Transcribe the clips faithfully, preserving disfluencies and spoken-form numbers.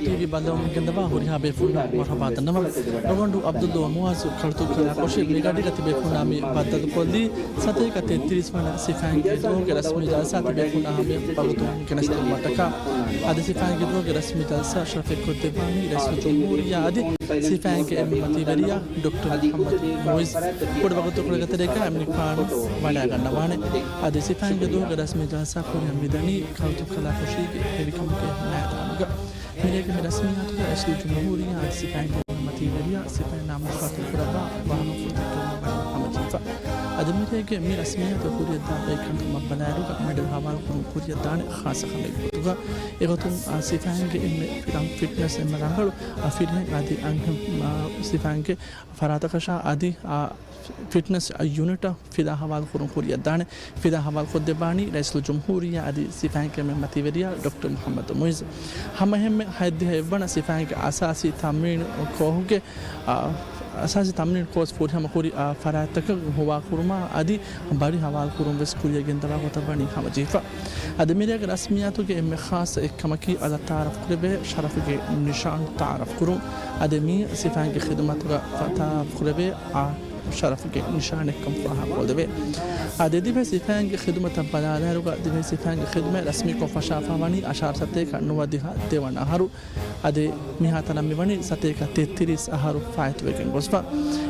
ޓީވީ ބައްލަވަމުން ގެންދަވާ ހުރިހާ ބޭފުޅުންނަށް މަރުޙަބާ ދަންނަވަން. ރޮވަނޑު ޢަބްދުﷲ މުޢާޒު ކަޅުތުއްކަލާކޮށި މިގަޑިގަ ތިބޭފުޅުންނާ މި ބައްދަލުކޮށްލީ ސަތޭކަ ތެއްތިރީސް ވަނަ ސިފައިންގެ ދުވަހުގެ ރަސްމީ ޖަލްސާ ތިބޭފުޅުންނާ ހަމަޔަށް ވަގުތުން ގެނެސްދިނުމަށްޓަކާ. އަދި ސިފައިންގެ ދުވަހުގެ ރަސްމީ ޖަލްސާ ޝަރަފެއްކޮށްދެއްވާނީ ރައީސުލްޖުމްހޫރިއްޔާ އަދި ސިފައިންގެ އެންމެ މަތީވެރިޔާ ޑޮކްޓަރ މުޙައްމަދު މުޢިއްޒު. ކުޑަ ވަގުތުކޮޅެއްގެ ތެރޭގަ އެމަނިކުފާނު ވަޑައިގަންނަވާނެ. އަދި ސިފައިންގެ ދުވަހުގެ ރަސްމީ ޖަލްސާ ކުރިއަށް މިދަނީ ކަޅުތުއްކަލާކޮށީގެ ހެވިކަމުގެ މައިދާނުގަ. މިރޭގެ މި ރަސްމިއްޔާތުގަ ރައީސުލްޖުމްހޫރިއްޔާ އަދި ސިފައިންގެ މަތީވެރިޔާ ސިފައިންނާ މުޚާތަބުކުރައްވާ ވާހަކަފުޅުތައް ކުރައްވާނެ ހަމަޖެހިފަ. އަދި މިރޭގެ މި ރަސްމިއްޔާތު ކުރިއަށްދާ ބައެއް ކަންކަމަށް ބަލާއިރުގަ މެޑަލް ހަވާލުކުރުން ކުރިއަށްދާނެ ޚާއްޞަ ކަމެއް ގޮތުގަ. އެގޮތުން، އާ، ސިފައިންގެ އެންމެ ފިރިހެން ފިޓްނަސް އެންމެ ރަނގަޅު، އާ، ފިރިހެން އަދި އަންހެން، އާ، ސިފައިންގެ ފަރާތަކަށާ އަދި، އާ، ފިޓްނަސް ޔުނިޓަށް ފިލާ ހަވާލުކުރުން ކުރިއަށްދާނެ. ފިލާ ހަވާލުކޮށްދެއްވާނީ ރައީސުލްޖުމްހޫރިއްޔާ އަދި ސިފައިންގެ މަތިވެރިޔާ ޑޮކްޓަރ މުޙައްމަދު މުޢިއްޒު. ހަމައެހެންމެ ހަތްދިހަ އެއްވަނަ ސިފައިންގެ އަސާސީ ތަމްރީނު ކޯހުގެ، އާ، އަސާސީ ތަމްރީނު ކޯސް ފުރިހަމަ ކުރި، އާ، ފަރާތްތަކަށް ހޮވާކުރުމާ އަދި ބަޑި ހަވާލުކުރުން ވެސް ކުރިއަށް ގެންދަވާ ގޮތަށް ވަނީ ހަމަޖެހިފަ. އަދި މިރޭގެ ރަސްމިއްޔާތުގެ އެންމެ ޚާއްޞަ އެއްކަމަކީ އަދާ ތަޢާރަފް ކުރެވޭ ޝަރަފުގެ ނިޝާން ތަޢާރަފް ކުރުން. އަދި މީ ސިފައިންގެ ޚިދުމަތުގަ ތަޢާރަފް ކުރެވޭ، އާ، ޝަރަފުގެ ނިޝާނެއްކަން ފާހަގަކޮށްދެވޭ. އަދި ދިވެހި ސިފައިންގެ ޚިދުމަތަށް ބަލާލާއިރުގަ ދިވެހި ސިފައިންގެ ޚިދުމަތް ރަސްމީކޮށް ފަށާފަ ވަނީ އަށާރަ ސަތޭކަ ނުވަދިހަ ދެވަނަ އަހަރު. އަދި މިހާތަނަށް މިވަނީ ސަތޭކަ ތެއްތިރީސް އަހަރު ފާއިތުވެގެން ގޮސްފަ.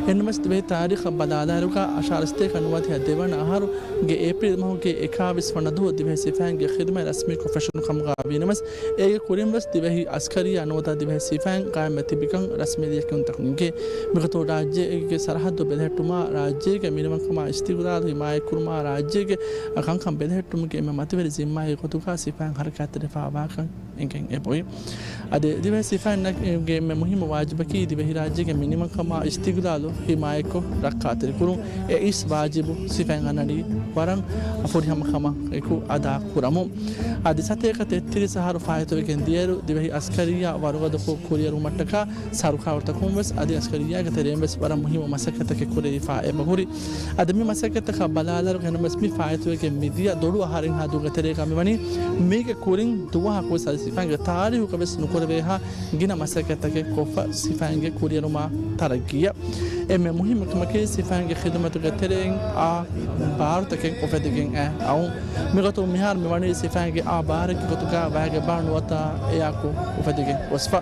އެހެންނަމަވެސް ދިވެހި ތާރީޚަށް ބަލާލާއިރުގަ އަށާރަ ސަތޭކަ ނުވަދިހަ ދެވަނަ އަހަރުގެ އޭޕްރީލް މަހުގެ އެކާވީސް ވަނަ ދުވަހު ދިވެހި ސިފައިންގެ ޚިދުމަތް ރަސްމީކޮށް ފެށުނު ކަމުގަ ވީނަމަވެސް، އޭގެ ކުރިން ވެސް ދިވެހި އަސްކަރިއްޔާ ނުވަތަ ދިވެހި ސިފައިން ގާއިމްވެ ތިބިކަން ރަސްމީ ލިޔެކިޔުންތަކުން އެނގޭ. މިގޮތުން ރާއްޖޭގެ ސަރަހައްދު ބެލެހެއްޓުމާ، ރާއްޖޭގެ މިނިވަންކަމާ އިސްތިގްލާލު ހިމާޔަތްކުރުމާ، ރާއްޖޭގެ ކަންކަން ބެލެހެއްޓުމުގެ އެންމެ މަތިވެރި ޒިންމާގެ ގޮތުގަ ސިފައިން ހަރަކާތްތެރިވެފައިވާކަން އެނގެން އެބައޮތް. އަދި ދިވެހި ސިފައިންގެ އެންމެ މުހިއްމު ވާޖިބަކީ ދިވެހިރާއްޖޭގެ މިނިވަންކަމާ އިސްތިގްލާލު ހިމާޔަތްކޮށް ރައްކާތެރިކުރުން. އެއީސް ވާޖިބު ސިފައިން އަންނަނީ ވަރަށް ފުރިހަމަ ކަމަކު އަދާ ކުރަމުން. އަދި ސަތޭކަ ތެއްތިރީސް އަހަރު ފާއިތުވެގެން ދިޔައިރު ދިވެހި އަސްކަރިއްޔާ ވަރުގަދަކޮށް ކުރިއެރުމަށްޓަކާ ސަރުކާރުތަކުން ވެސް އަދި އަސްކަރިއްޔާގެ ތެރެއިން ވެސް ވަރަށް މުހިއްމު މަސައްކަތްތަކެއް ކުރެވިފަ އެބަހުރި. އަދި މި މަސައްކަތްތަކަށް ބަލާލާއިރު އެހެންނަމަވެސް މި ފާއިތުވެގެން މިދިޔަ ދޮޅު އަހަރެއްހާ ދުވަހުގެ ތެރޭގަ މިވަނީ މީގެ ކުރިން ދުވަހަކުވެސް އަދި ސިފައިންގެ ތާރީހުގަ ވެސް ނުކުރެވޭހާ ގިނަ މަސައްކަތްތަކެއް ކޮށްފަ ސިފައިންގެ ކުރިއެރުމާ ތަރައްގީއަށް. އެންމެ މުހިއްމު ކަމަކީ ސިފައިންގެ ޚިދުމަތުގެ ތެރެއިން އާ ބާރުތަކެއް އުފެދިގެން އައުން. މިގޮތުން މިހާރު މިވަނީ ސިފައިންގެ އާ ބާރެއްގެ ގޮތުގަ ވައިގެ ބާރު ނުވަތަ އެއާކު އުފެދިގެން ގޮސްފަ.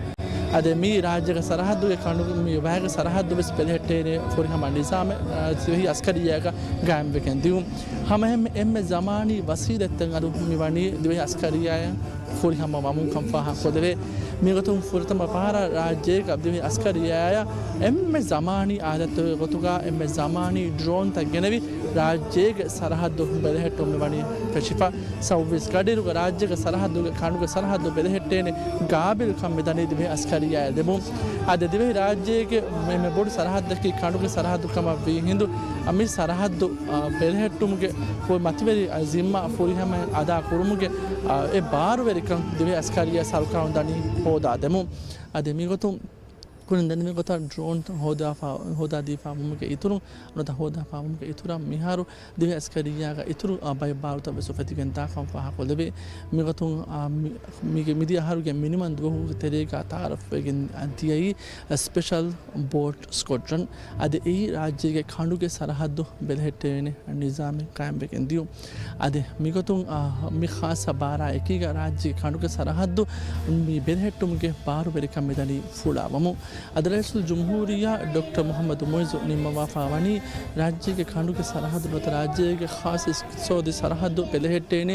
އަދި މީ ރާއްޖޭގެ ސަރަހައްދުގެ ކަނޑު، މި ވައިގެ ސަރަހައްދު ވެސް ބެލެހެއްޓޭނެ ފުރިހަމަ ނިޒާމެއް، އަ، ދިވެހި އަސްކަރިއްޔާގަ ގާއިމްވެގެން ދިޔުން. ހަމައެހެންމެ އެންމެ ޒަމާނީ ވަސީލަތްތައް އަދު މިވަނީ ދިވެހި އަސްކަރިއްޔާއަށް ފުރިހަމަ ވަމުން ކަންފާހަ ކޮށްދެވޭ. މިގޮތުން ފުރަތަމަ ފަހަރަށް ރާއްޖޭގަ ދިވެހި އަސްކަރިއްޔާއަށް އެންމެ ޒަމާނީ އާލަތުގެ ގޮތުގަ އެންމެ ޒަމާނީ ޑްރޯންތައް ގެނެވި ރާއްޖޭގެ ސަރަހައްދު ބެލެހެއްޓުން މިވަނީ ފެށިފަ. ސައުވީސް ގަޑިއިރުގަ ރާއްޖޭގެ ސަރަހައްދުގެ ކަނޑުގެ ސަރަހައްދު ބެލެހެއްޓޭނެ ގާބިލްކަން މިދަނީ ދިވެހި އަސްކަރިއްޔާއަށް ލިބުން. އަދި ދިވެހިރާއްޖޭގެ އެންމެ ބޮޑު ސަރަހައްދަކީ ކަނޑުގެ ސަރަހައްދު ކަމަށް ވީ ހިނދު، މި ސަރަހައްދު، އާ، ބެލެހެއްޓުމުގެ މަތިވެރި، އާ، ޒިންމާ ފުރިހަމައިން އަދާ ކުރުމުގެ، އާ، އެ ބާރުވެރިކަން ދިވެހި އަސްކަރިއްޔާ ސަރުކާރުން ދަނީ ހޯދާދެމުން. އަދި މިގޮތުން ކުރިން ދެންނެވި ގޮތަށް ޑްރޯން ހޯދާފަ-، ހޯދާދީފާވުމުގެ އިތުރުން، ނުވަތަ ހޯދާފާވުމުގެ އިތުރަށް މިހާރު ދިވެހި އަސްކަރިއްޔާގަ އިތުރު، އާ، ބައެއް ބާރުތައް ވެސް އުފެދިގެން ދާކަން ފާހަގަކޮށްލެވޭ. މިގޮތުން، އާ، މި-، މީގެ މިދިޔަ އަހަރުގެ މިނިވަން ދުވަހުގެ ތެރޭގަ ތައާރަފްވެގެން ދިޔައީ ސްޕެޝަލް ބޯޓް ސްކޮޑްރަން. އަދި އެއީ ރާއްޖޭގެ ކަނޑުގެ ސަރަހައްދު ބެލެހެއްޓޭނެ ނިޒާމެއް ގާއިމްވެގެން ދިޔުން. އަދި މިގޮތުން، އާ، މި ޚާއްޞަ ބާރާ އެކީގަ ރާއްޖޭގެ ކަނޑުގެ ސަރަހައްދު މި ބެލެހެއްޓުމުގެ ބާރުވެރިކަން މިދަނީ ފުޅާވަމުން. އަދި ރައީސުލްޖުމްހޫރިއްޔާ ޑޮކްޓަރ މުޙައްމަދު މުޢިއްޒު ނިންމަވާފާ ވަނީ ރާއްޖޭގެ ކަނޑުގެ ސަރަހައްދު ނުވަތަ ރާއްޖޭގެ ޚާއްޞަ އިޤްތިޞާދީ ސަރަހައްދު ބެލެހެއްޓޭނެ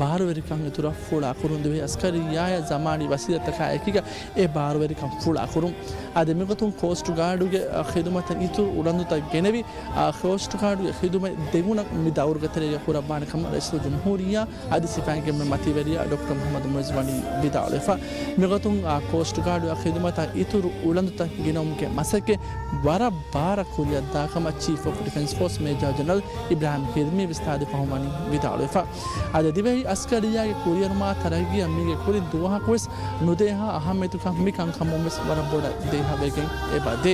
ބާރުވެރިކަން އިތުރަށް ފުޅާކުރުން، ދިވެހި އަސްކަރިއްޔާއަށް ޒަމާނީ ވަސީލަތްތަކާ އެކީގަ އެ ބާރުވެރިކަން ފުޅާކުރުން. އަދި މިގޮތުން ކޯސްޓް ގާޑުގެ ޚިދުމަތަށް އިތުރު އުޅަނދުތައް ގެނެވި، އާ، ކޯސްޓް ގާޑުގެ ޚިދުމަތް ދެގުނަށް މި ދައުރުގެ ތެރޭގަ ކުރައްވާނެ ކަމަށް ރައީސުލްޖުމްހޫރިއްޔާ އަދި ސިފައިންގެ މަތިވެރިޔާ ޑޮކްޓަރ މުޙައްމަދު މުޢިއްޒު ވަނީ ވިދާޅުވެފަ. މިގޮތުން، އާ، ކޯސްޓް ގާޑުގެ ޚިދުމަތަށް އިތުރު އުޅަނދުތައް ގެނައުމުގެ މަސައްކަތް ވަރަށް ބާރަށް ކުރިއަށްދާ ކަމަށް ޗީފް އޮފް ޑިފެންސް ފޯސް މޭޖާ ޖެނެރަލް އިބްރާހިމް ހިލްމީ ވިސްނާދި ފަހުން ވަނީ ވިދާޅުވެފަ. އަދި ދިވެހި އަސްކަރިއްޔާގެ ކުރިއެރުމާ ތަރައްގީއަށް މީގެ ކުރިން ދުވަހަކުވެސް ނުދޭހާ އަހައްމިއްޔަތުކަން މި ކަންކަމުން ވެސް ވަރަށް ބޮޑަށް ދޭހަވެގެން އެބަދޭ.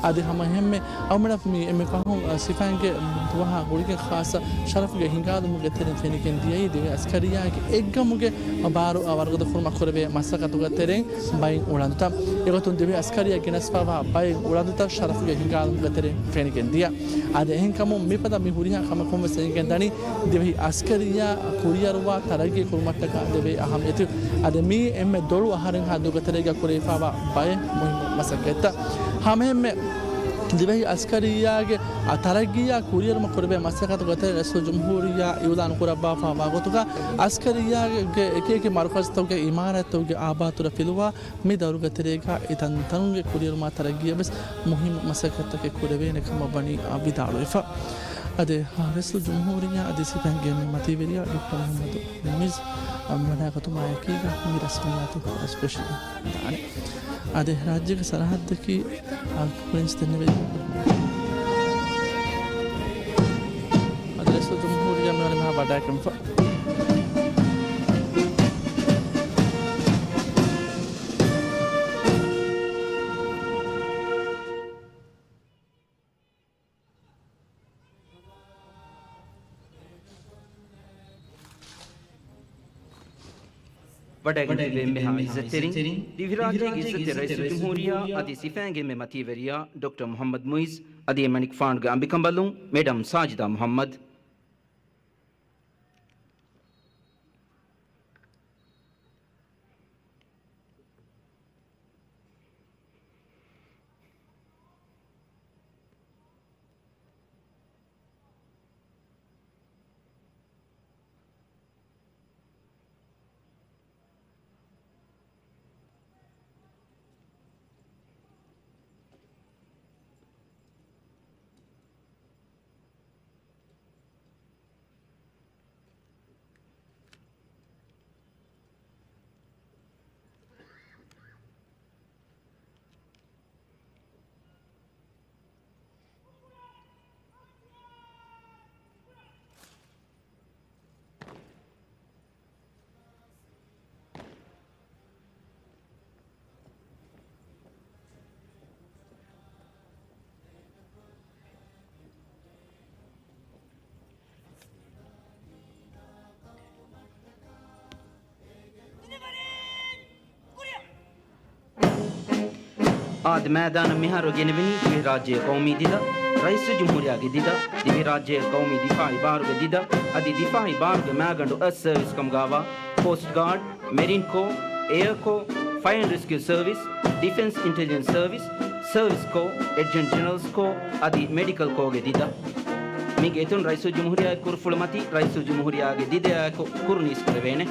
އަދި ހަމަ އެހެންމެ އަޅުގަނޑަށް މި އެންމެ ފަހުން، އަ، ސިފައިންގެ ދުވަހާ ގުޅިގެން ޚާއްޞަ ޝަރަފުގެ ހިނގާލުމުގެ ތެރެއިން ފެނިގެން ދިޔައީ ދިވެހި އަސްކަރިއްޔާގެ އެއްގަމުގެ ބާރު، އަ، ވަރުގަދަކުރުމަށް ކުރެވޭ މަސައްކަތުގެ ތެރެއިން ބައެއް އުޅަނދުތައް. އެގޮތުން ދިވެހި އަސްކަރިއްޔާ ގެނެސްފައިވާ ބައެއް އުޅަނދުތައް ޝަރަފުގެ ހިނގާލުމުގެ ތެރެއިން ފެނިގެން ދިޔަ. އަދި އެހެންކަމުން މިފަދަ މި ހުރިހާ ކަމަކުން ވެސް އެނގިގެން ދަނީ ދިވެހި އަސްކަރިއްޔާ ކުރިއަރުވާ ތަރައްގީ ކުރުމަށްޓަކާ ދެވޭ އަހަމިއްޔަތު. އަދި މީ އެންމެ ދޮޅު އަހަރެއްހާ ދުވަހުގެ ތެރޭގަ ކުރެވިފައިވާ ބައެއް މުހިންމު މަސައްކަތްތައް. ހަމައެންމެ ދިވެހި އަސްކަރިއްޔާގެ ތަރައްގީއާ ކުރިއަރުމަށް ކުރެވޭ މަސައްކަތުގެ ތެރެއިން ރައީސުލްޖުމްހޫރިއްޔާ އިއުލާނު ކުރައްވާފައިވާ ގޮތުގަ އަސްކަރިއްޔާގެ އެކި އެކި މަރުކަޒުތަކުގެ އިމާރާތްތަކުގެ އާބާތުރަ ފިލުވާ މި ދައުރުގެ ތެރޭގަ އެ ތަންތަނުގެ ކުރިއަރުމާ ތަރައްގީއަށް ވެސް މުހިންމު މަސައްކަތްތަކެއް ކުރެވޭނެ ކަމަށް ވަނީ ވިދާޅުވެފަ. އަދި ރައީސުލްޖުމްހޫރިއްޔާ އަދި ސިފައިންގެ މަތީވެރިޔާ ޑޮކްޓަރ މުޙައްމަދު މުޢިއްޒު ވަޑައިގަތުމާ އެކީގަ މި ރަސްމިއްޔާތު ދަސްކޮށިގެން ދާނެ. އަދި ރާއްޖޭގެ ސަރަހައްދަކީ، އާ، ކުރިން ސިތެންނެވި. އަދި ރައީސުލްޖުމްހޫރިއްޔާ މިވަނީ މިހާ ވަޑައިގެންފަ. ވަޑައިގެން ތިބޭ އެންމެހާ އިއްޒަތްތެރިން، ދިވެހިރާއްޖޭގެ އިއްޒަތްތެރި ރައީސުލްޖުމްހޫރިއްޔާ އަދި ސިފައިންގެ އެންމެ މަތީވެރިޔާ ޑޮކްޓަރ މުޙައްމަދު މުޢިއްޒު އަދި އެމަނިކުފާނުގެ އަނބިކަނބަލުން މެޑަމް ސާޖިދާ މުޙައްމަދު. އާދެ، މައިދާނަށް މިހާރު ގެނެވެނީ ދިވެހިރާއްޖޭގެ ޤައުމީ ދިދަ، ރައީސުލްޖުމްހޫރިއްޔާގެ ދިދަ، ދިވެހިރާއްޖޭގެ ޤައުމީ ދިފާޢީ ބާރުގެ ދިދަ، އަދި ދިފާޢީ ބާރުގެ މައިގަނޑު އަށް ސަރވިސް ކަމުގައިވާ ކޯސްޓް ގާޑް، މެރިން ކޯ، އެއާ ކޯ، ފަޔަރ އެންޑް ރެސްކިއު ސަރވިސް، ޑިފެންސް އިންޓެލިޖެންސް ސަރވިސް، ސަރވިސް ކޯ، އެޑްޖަންޓް ޖެނެރަލްސް ކޯ، އަދި މެޑިކަލް ކޯގެ ދިދަ. މީގެ އެތުން ރައީސުލްޖުމްހޫރިއްޔާގެ ކުރުފުޅު މަތީ ރައީސުލްޖުމްހޫރިއްޔާގެ ދިދައާއެކު ކުރުނީސް ކުރެވޭނެ.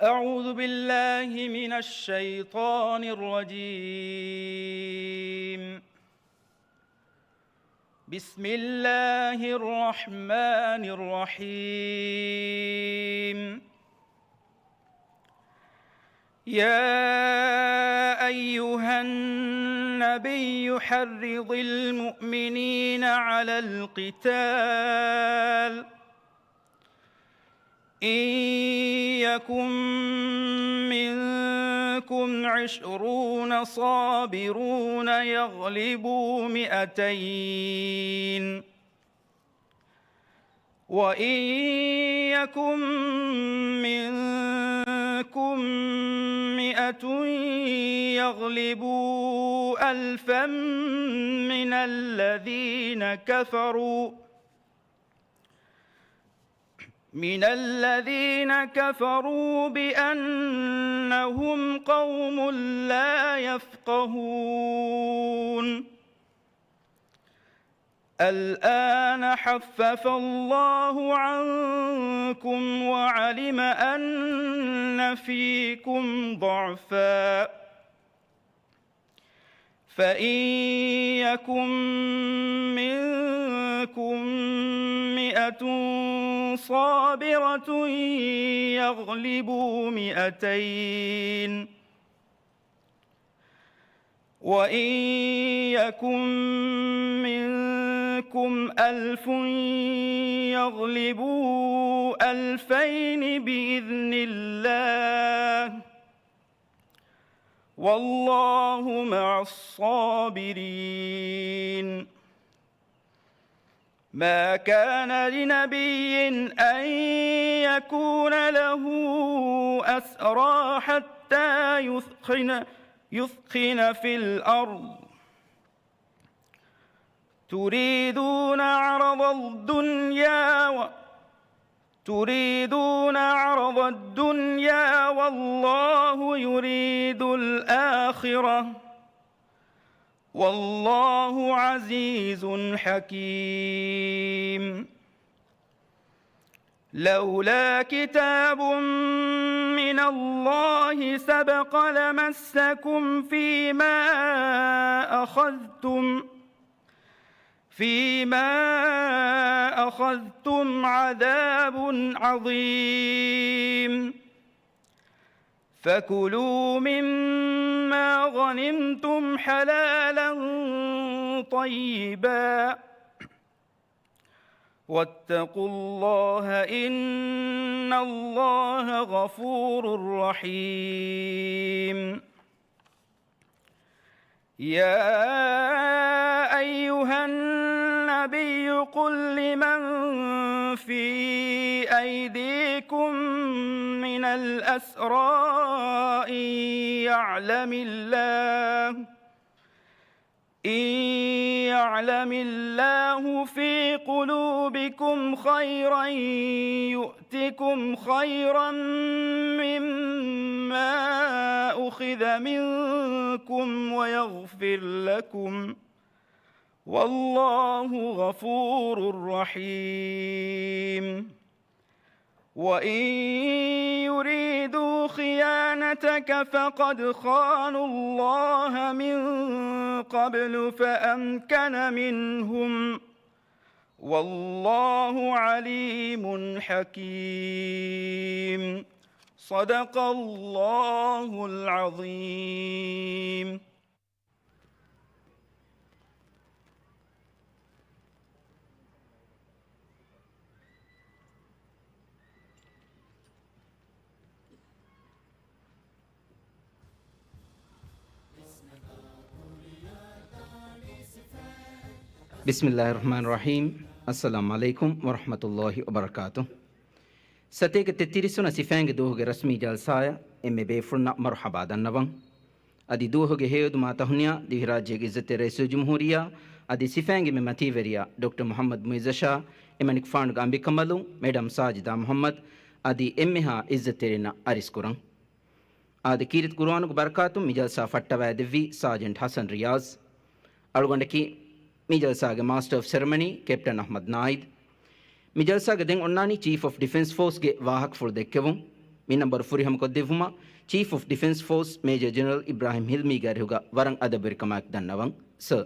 أعوذ بالله من الشيطان الرجيم. بسم الله الرحمن الرحيم. يا أيها النبي حرض المؤمنين على القتال، إن يكن منكم عشرون صابرون يغلبوا مائتين، وإن يكن منكم مائة يغلبوا ألفا من الذين كفروا، من الذين كفروا بأنهم قوم لا يفقهون. الآن خفف الله عنكم وعلم أن فيكم ضعفا، فإن يكن منكم مائة صابرة يغلبوا مائتين، وإن يكن منكم ألف يغلبوا ألفين بإذن الله، والله مع الصابرين. ما كان لنبي أن يكون له أسرى حتى يثخن، يثخن في الأرض، تريدون عرض الدنيا و-، تريدون عرض الدنيا والله يريد الآخرة، والله عزيز حكيم. لولا كتاب من الله سبق لمسكم فيما أخذتم، فيما أخذتم عذاب عظيم. فكلوا مما غنمتم حلالا طيبا، واتقوا الله إن الله غفور رحيم. يا أيها النبي قل لمن في أيديكم من الأسرى إن يعلم الله، إن يعلم الله في قلوبكم خيرا يؤتكم خيرا مما أخذ منكم ويغفر لكم، والله غفور رحيم. وإن يريدوا خيانتك فقد خانوا الله من قبل فأمكن منهم، والله عليم حكيم. صدق الله العظيم. ބިސްމިއްލާހި ރަޙްމާނި ރަޙީމް. އައްސަލާމު ޢަލައިކުމް ވަރަޙްމަތުﷲި ވަބަރަކާތު. ސަތޭކަ ތެއްތިރީސް ވަނަ ސިފައިންގެ ދުވަހުގެ ރަސްމީ ޖަލްސާއަށް އެންމެ ބޭފުޅުންނަށް މަރުޙަބާ ދަންނަވަން. އަދި ދުވަހުގެ ހެޔޮއެދުމާ ތަހުނިޔާ ދިވެހިރާއްޖޭގެ އިއްޒަތްތެރި ރައީސުލްޖުމްހޫރިއްޔާ އަދި ސިފައިންގެ މި މަތީވެރިޔާ ޑޮކްޓަރ މުޙައްމަދު މުޢިއްޒަށާ އެމަނިކުފާނުގެ އަނބިކަނބަލުން މެޑަމް ސާޖިދާ މުޙައްމަދު އަދި އެންމެހާ އިއްޒަތްތެރިންނަށް އަރިސްކުރަން. އާދެ، ކީރިތި ޤުރުއާނުގެ ބަރަކާތުން މި ޖަލްސާ ފައްޓަވައިދެއްވީ ސާޖެންޓް ޙަސަން ރިޔާޒް. އަޅުގަނޑަކީ މި ޖަލްސާގެ މާސްޓަރ އޮފް ސެރެމަނީ ކެޕްޓަން އަޙްމަދު ނާއިދު. މި ޖަލްސާގަ ދެން އޮންނާނީ ޗީފް އޮފް ޑިފެންސް ފޯސްގެ ވާހަކަފުޅު ދެއްކެވުން. މި ނަންބަރު ފުރިހަމަކޮށްދެއްވުމަށް ޗީފް އޮފް ޑިފެންސް ފޯސް މޭޖަރ ޖެނެރަލް އިބްރާހިމް ހިލްމީގެ އަރިހުގަ ވަރަށް އަދަބުވެރިކަމާއެކު ދަންނަވަން، ސަރ.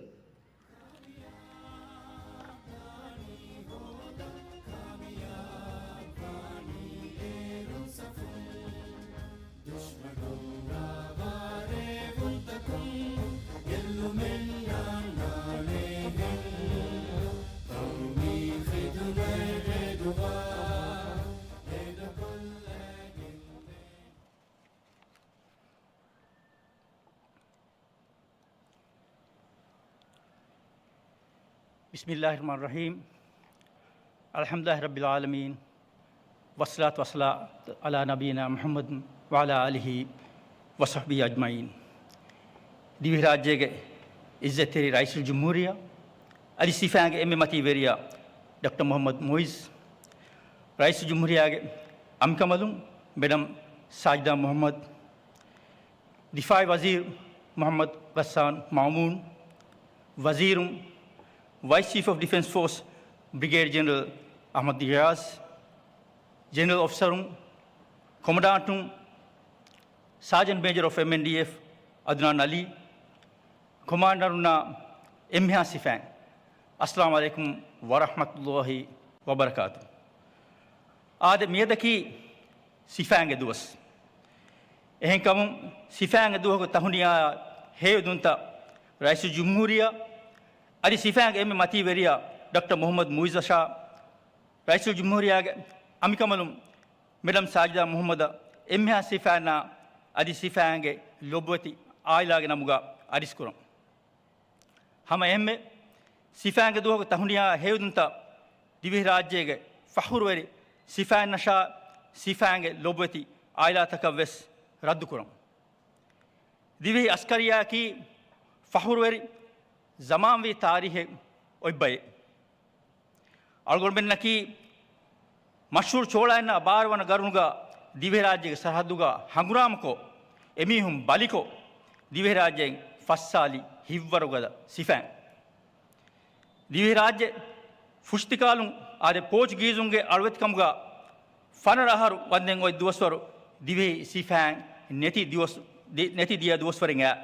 بسم الله الرحمن الرحيم. الحمد لله رب العالمين. والصلاة والسلام على نبينا محمد وعلى آله وصحبه أجمعين. ދިވެހިރާއްޖޭގެ އިއްޒަތްތެރި ރައީސުލްޖުމްހޫރިއްޔާ އަދި ސިފައިންގެ އެންމެ މަތީ ވެރިޔާ ޑޮކްޓަރ މުޙައްމަދު މުޢިއްޒު، ރައީސުލްޖުމްހޫރިއްޔާގެ އަނބިކަނބަލުން މެޑަމް ސާޖިދާ މުޙައްމަދު، ދިފާޢީ ވަޒީރު މުޙައްމަދު ޣައްސާން މައުމޫން، ވަޒީރުން، ވައިސް ޗީފް އޮފް ޑިފެންސް ފޯސް ބްރިގޭޑިއަރ ޖެނެރަލް އަޙްމަދު ރިޔާޒް، ޖެނެރަލް އޮފިސަރުން، ކޮމަންޑާންޓުން، ސާޖަންޓް މޭޖަރ އޮފް އެމްއެންޑީއެފް އަދުނާން އަލީ، ކޮމާންޑަރުންނާ އެންމެހާ ސިފައިން، އައްސަލާމު ޢަލައިކުމް ވަރަޙްމަތުﷲި ވަބަރަކާތު. އާދެ، މިއަދަކީ ސިފައިންގެ ދުވަސް. އެހެންކަމުން، ސިފައިންގެ ދުވަހުގެ ތަހުނިޔާ ހެޔޮއެދުންތައް ރައީސުލްޖުމްހޫރިއްޔާ އަދި ސިފައިންގެ އެންމެ މަތީ ވެރިޔާ ޑޮކްޓަރ މުޙައްމަދު މުޢިއްޒަށާ، ރައީސުލްޖުމްހޫރިއްޔާގެ އަނބިކަނބަލުން މެޑަމް ސާޖިދާ މުޙައްމަދަށް، އެންމެހާ ސިފައިންނާ އަދި ސިފައިންގެ ލޮބުވެތި އާއިލާގެ ނަމުގަ އަރިސްކުރަން. ހަމަ އެހެންމެ، ސިފައިންގެ ދުވަހުގެ ތަހުނިޔާ ހެޔޮއެދުންތައް ދިވެހިރާއްޖޭގެ ފަޚުރުވެރި ސިފައިންނަށާ، ސިފައިންގެ ލޮބުވެތި އާއިލާތަކަށް ވެސް ރައްދުކުރަން. ދިވެހި އަސްކަރިއްޔާއަކީ ފަޚުރުވެރި ޒަމާންވީ ތާރީޚެއް އޮތް ބައެއް. އަޅުގަނޑުމެންނަކީ މަޝްހޫރު ޗޯޅާއިންނާ ބާރަ ވަނަ ގަރުނުގަ ދިވެހިރާއްޖޭގެ ސަރަހައްދުގަ ހަނގުރާމަކޮށް، އެމީހުން ބަލިކޮށް، ދިވެހިރާއްޖޭން ފައްސާލި ހިތްވަރުގަދަ ސިފައިން. ދިވެހިރާއްޖެ ފުށިތިކާލުން އާދެ، ޕޯޗުގީޒުންގެ އަޅުވެތިކަމުގަ ފަނަރަ އަހަރު ވަންދެން އޮތް ދުވަސްވަރު ދިވެހި ސިފައިން ނެތި ދިވަސް-، ދި-، ނެތި ދިޔަ ދުވަސްވަރެއް އައި.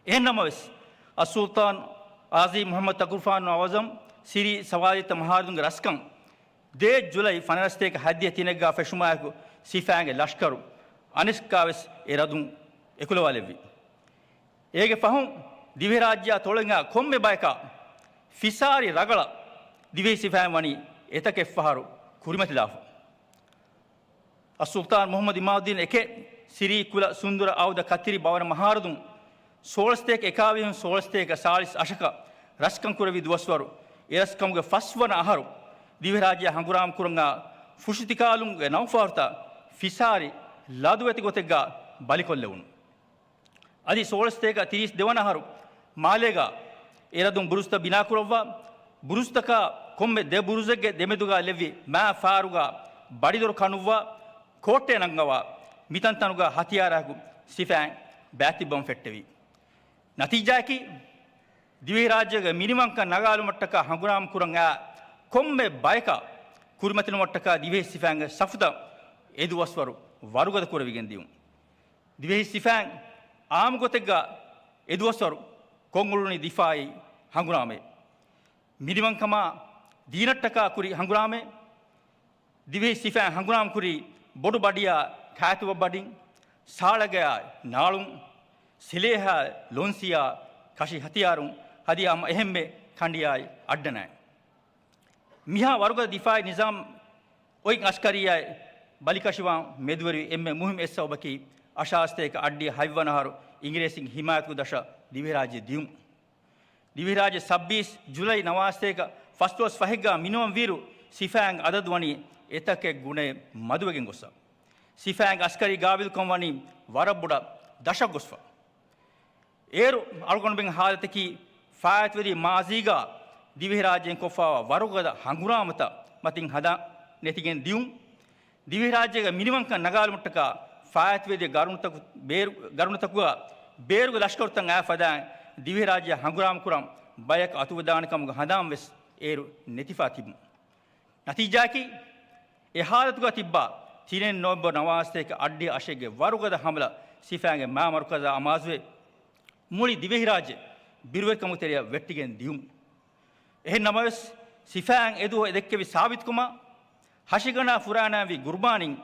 އެހެން ނަމަވެސް، އައްސުލްޠާން ޣާޒީ މުޙައްމަދު ތަކުރުފާނު އަޢުޒަމް ސިރީ ސަވާލީތައް މަހާރަދުންގެ ރަސްކަން ދޭއް ޖުލައި ފަނަރަ ސަތޭކަ ހަތްދިހަ ތިނެއްގަ ފެށުމާއެކު، ސިފައިންގެ ލަޝްކަރު އަނެއްކާވެސް އެ ރަދުން އެކުލަވާލެއްވި. އޭގެ ފަހުން ދިވެހިރާއްޖެއާ ތޮޅެން އައި ކޮންމެ ބަޔަކާ ފިސާރި ރަގަޅަށް ދިވެހި ސިފައިން ވަނީ އެތަކެއް ފަހަރު ކުރިމަތިލާފަ. އައްސުލްޠާން މުޙައްމަދު އިމާދުއްދީން އެކެއް، ސިރީ ކުލަ ސުންދުރަ އައުދަ ކަތިރި ބަވަނަ މަހާރަދުން ސޯޅަސަތޭކަ އެކާވީހުން ސޯޅަސަތޭކަ ސާޅީސް އަށަކަށް ރަސްކަން ކުރެއްވި ދުވަސްވަރު، އެ ރަސްކަމުގެ ފަސްވަނަ އަހަރު ދިވެހިރާއްޖެ ހަނގުރާމަ ކުރަން އައި ފުށިތިކާލުންގެ ނައުފަހަރުތައް ފިސާރި ލަދުވެތި ގޮތެއްގަ ބަލިކޮށްލެވުނު. އަދި ސޯޅަސަތޭކަ ތިރީސް ދެވަނަ އަހަރު މާލޭގަ އެރަދުން ބުރުޒުތައް ބިނާކުރައްވާ، ބުރުޒުތަކާ ކޮންމެ ދެ ބުރުޒެއްގެ ދެމެދުގަ ލެއްވި މާ ފާރުގަ ބަޑިދޮރު ކަނުއްވާ، ކޯއްޓެއް ނަންގަވާ، މިތަންތަނުގަ ހަތިޔާރާއެކު ސިފައިން ބައިތިއްބަވަން ފެއްޓެވި. ނަތީޖާއަކީ، ދިވެހިރާއްޖޭގެ މިނިވަންކަން ނަގާލުމަށްޓަކާ ހަނގުރާމަ ކުރަން އައި ކޮންމެ ބަޔަކަށް ކުރިމަތިލުމަށްޓަކާ ދިވެހި ސިފައިންގެ ސަފުތައް އެދުވަސްވަރު ވަރުގަދަ ކުރެވިގެން ދިޔުން. ދިވެހި ސިފައިން އާއްމު ގޮތެއްގަ އެދުވަސްވަރު ކޮށްއުޅުނީ ދިފާއީ ހަނގުރާމައެއް. މިނިވަންކަމާ ދީނަށްޓަކާ ކުރި ހަނގުރާމައެއް. ދިވެހި ސިފައިން ހަނގުރާމަ ކުރީ ބޮޑު ބަޑިއާ ކާތުވަ ބަޑިން، ސާޅަގަޔާ ނާޅުން، ސިލޭހާ ލޮންސިޔާ ކަށި ހަތިޔާރުން ހަދިޔާ ހަމަ އެހެންމެ ކަނޑިޔާއި އައްޑަނާއި. މިހާ ވަރުގަދަ ދިފާއީ ނިޒާމް އޮތް އަސްކަރިއްޔާއެއް ބަލިކަށިވާން މެދުވެރިވި އެންމެ މުހިންމު އެއް ސަބަބަކީ، އަށާރަ ސަތޭކަ އަށްޑިހަ ހަތްވަނަ އަހަރު އިނގިރޭސިން ހިމާޔަތުގެ ދަށަށް ދިވެހިރާއްޖެ ދިޔުން. ދިވެހިރާއްޖެ ސައްބީސް ޖުލައި ނަވާރަ ސަތޭކަ ފަސްދޮޅަސް ފަހެއްގަ މިނިވަން ވީއިރު، ސިފައިންގެ އަދަދު ވަނީ އެތަކެއް ގުނައެއް މަދުވެގެން ގޮއްސަ. ސިފައިންގެ އަސްކަރީ ގާބިލުކަން ވަނީ ވަރަށް ބޮޑަށް ދަށަށް ގޮސްފަ. އޭރު އަޅުގަނޑުމެން ހާލަތަކީ ފާއިތުވެދިޔަ މާޒީގަ ދިވެހިރާއްޖޭން ކޮށްފައިވާ ވަރުގަދަ ހަނގުރާމަތައް މަތިން ހަނދާން ނެތިގެން ދިޔުން. ދިވެހިރާއްޖޭގެ މިނިވަންކަން ނަގާލުމަށްޓަކާ ފާއިތުވެދިޔަ ގަރުނުތަކު-، ބޭރު-، ގަރުނުތަކުގަ ބޭރުގެ ލަޝްކަރުތައް އައި ފަދައިން ދިވެހިރާއްޖެއަށް ހަނގުރާމަ ކުރަން ބަޔަކު އަތުވެދާނެ ކަމުގެ ހަނދާން ވެސް އޭރު ނެތިފަ ތިބުން. ނަތީޖާއަކީ، އެ ހާލަތުގަ ތިއްބާ ތިނެއް ނޮވެމްބަރު ނަވާސްތޭކަ އަށްޑިހަ އަށެއްގެ ވަރުގަދަ ހަމަލަ ސިފައިންގެ މާ މަރުކަޒާ އަމާޒުވެ، މުޅި ދިވެހިރާއްޖެ ބިރުވެރިކަމުގެ ތެރެއަށް ވެއްޓިގެން ދިޔުން. އެހެން ނަމަވެސް، ސިފައިން އެދުވަހު އެދެއްކެވި ސާބިތުކަމާ، ހަށިގަނޑާ ފުރާނައިންވި ގުރުބާނީން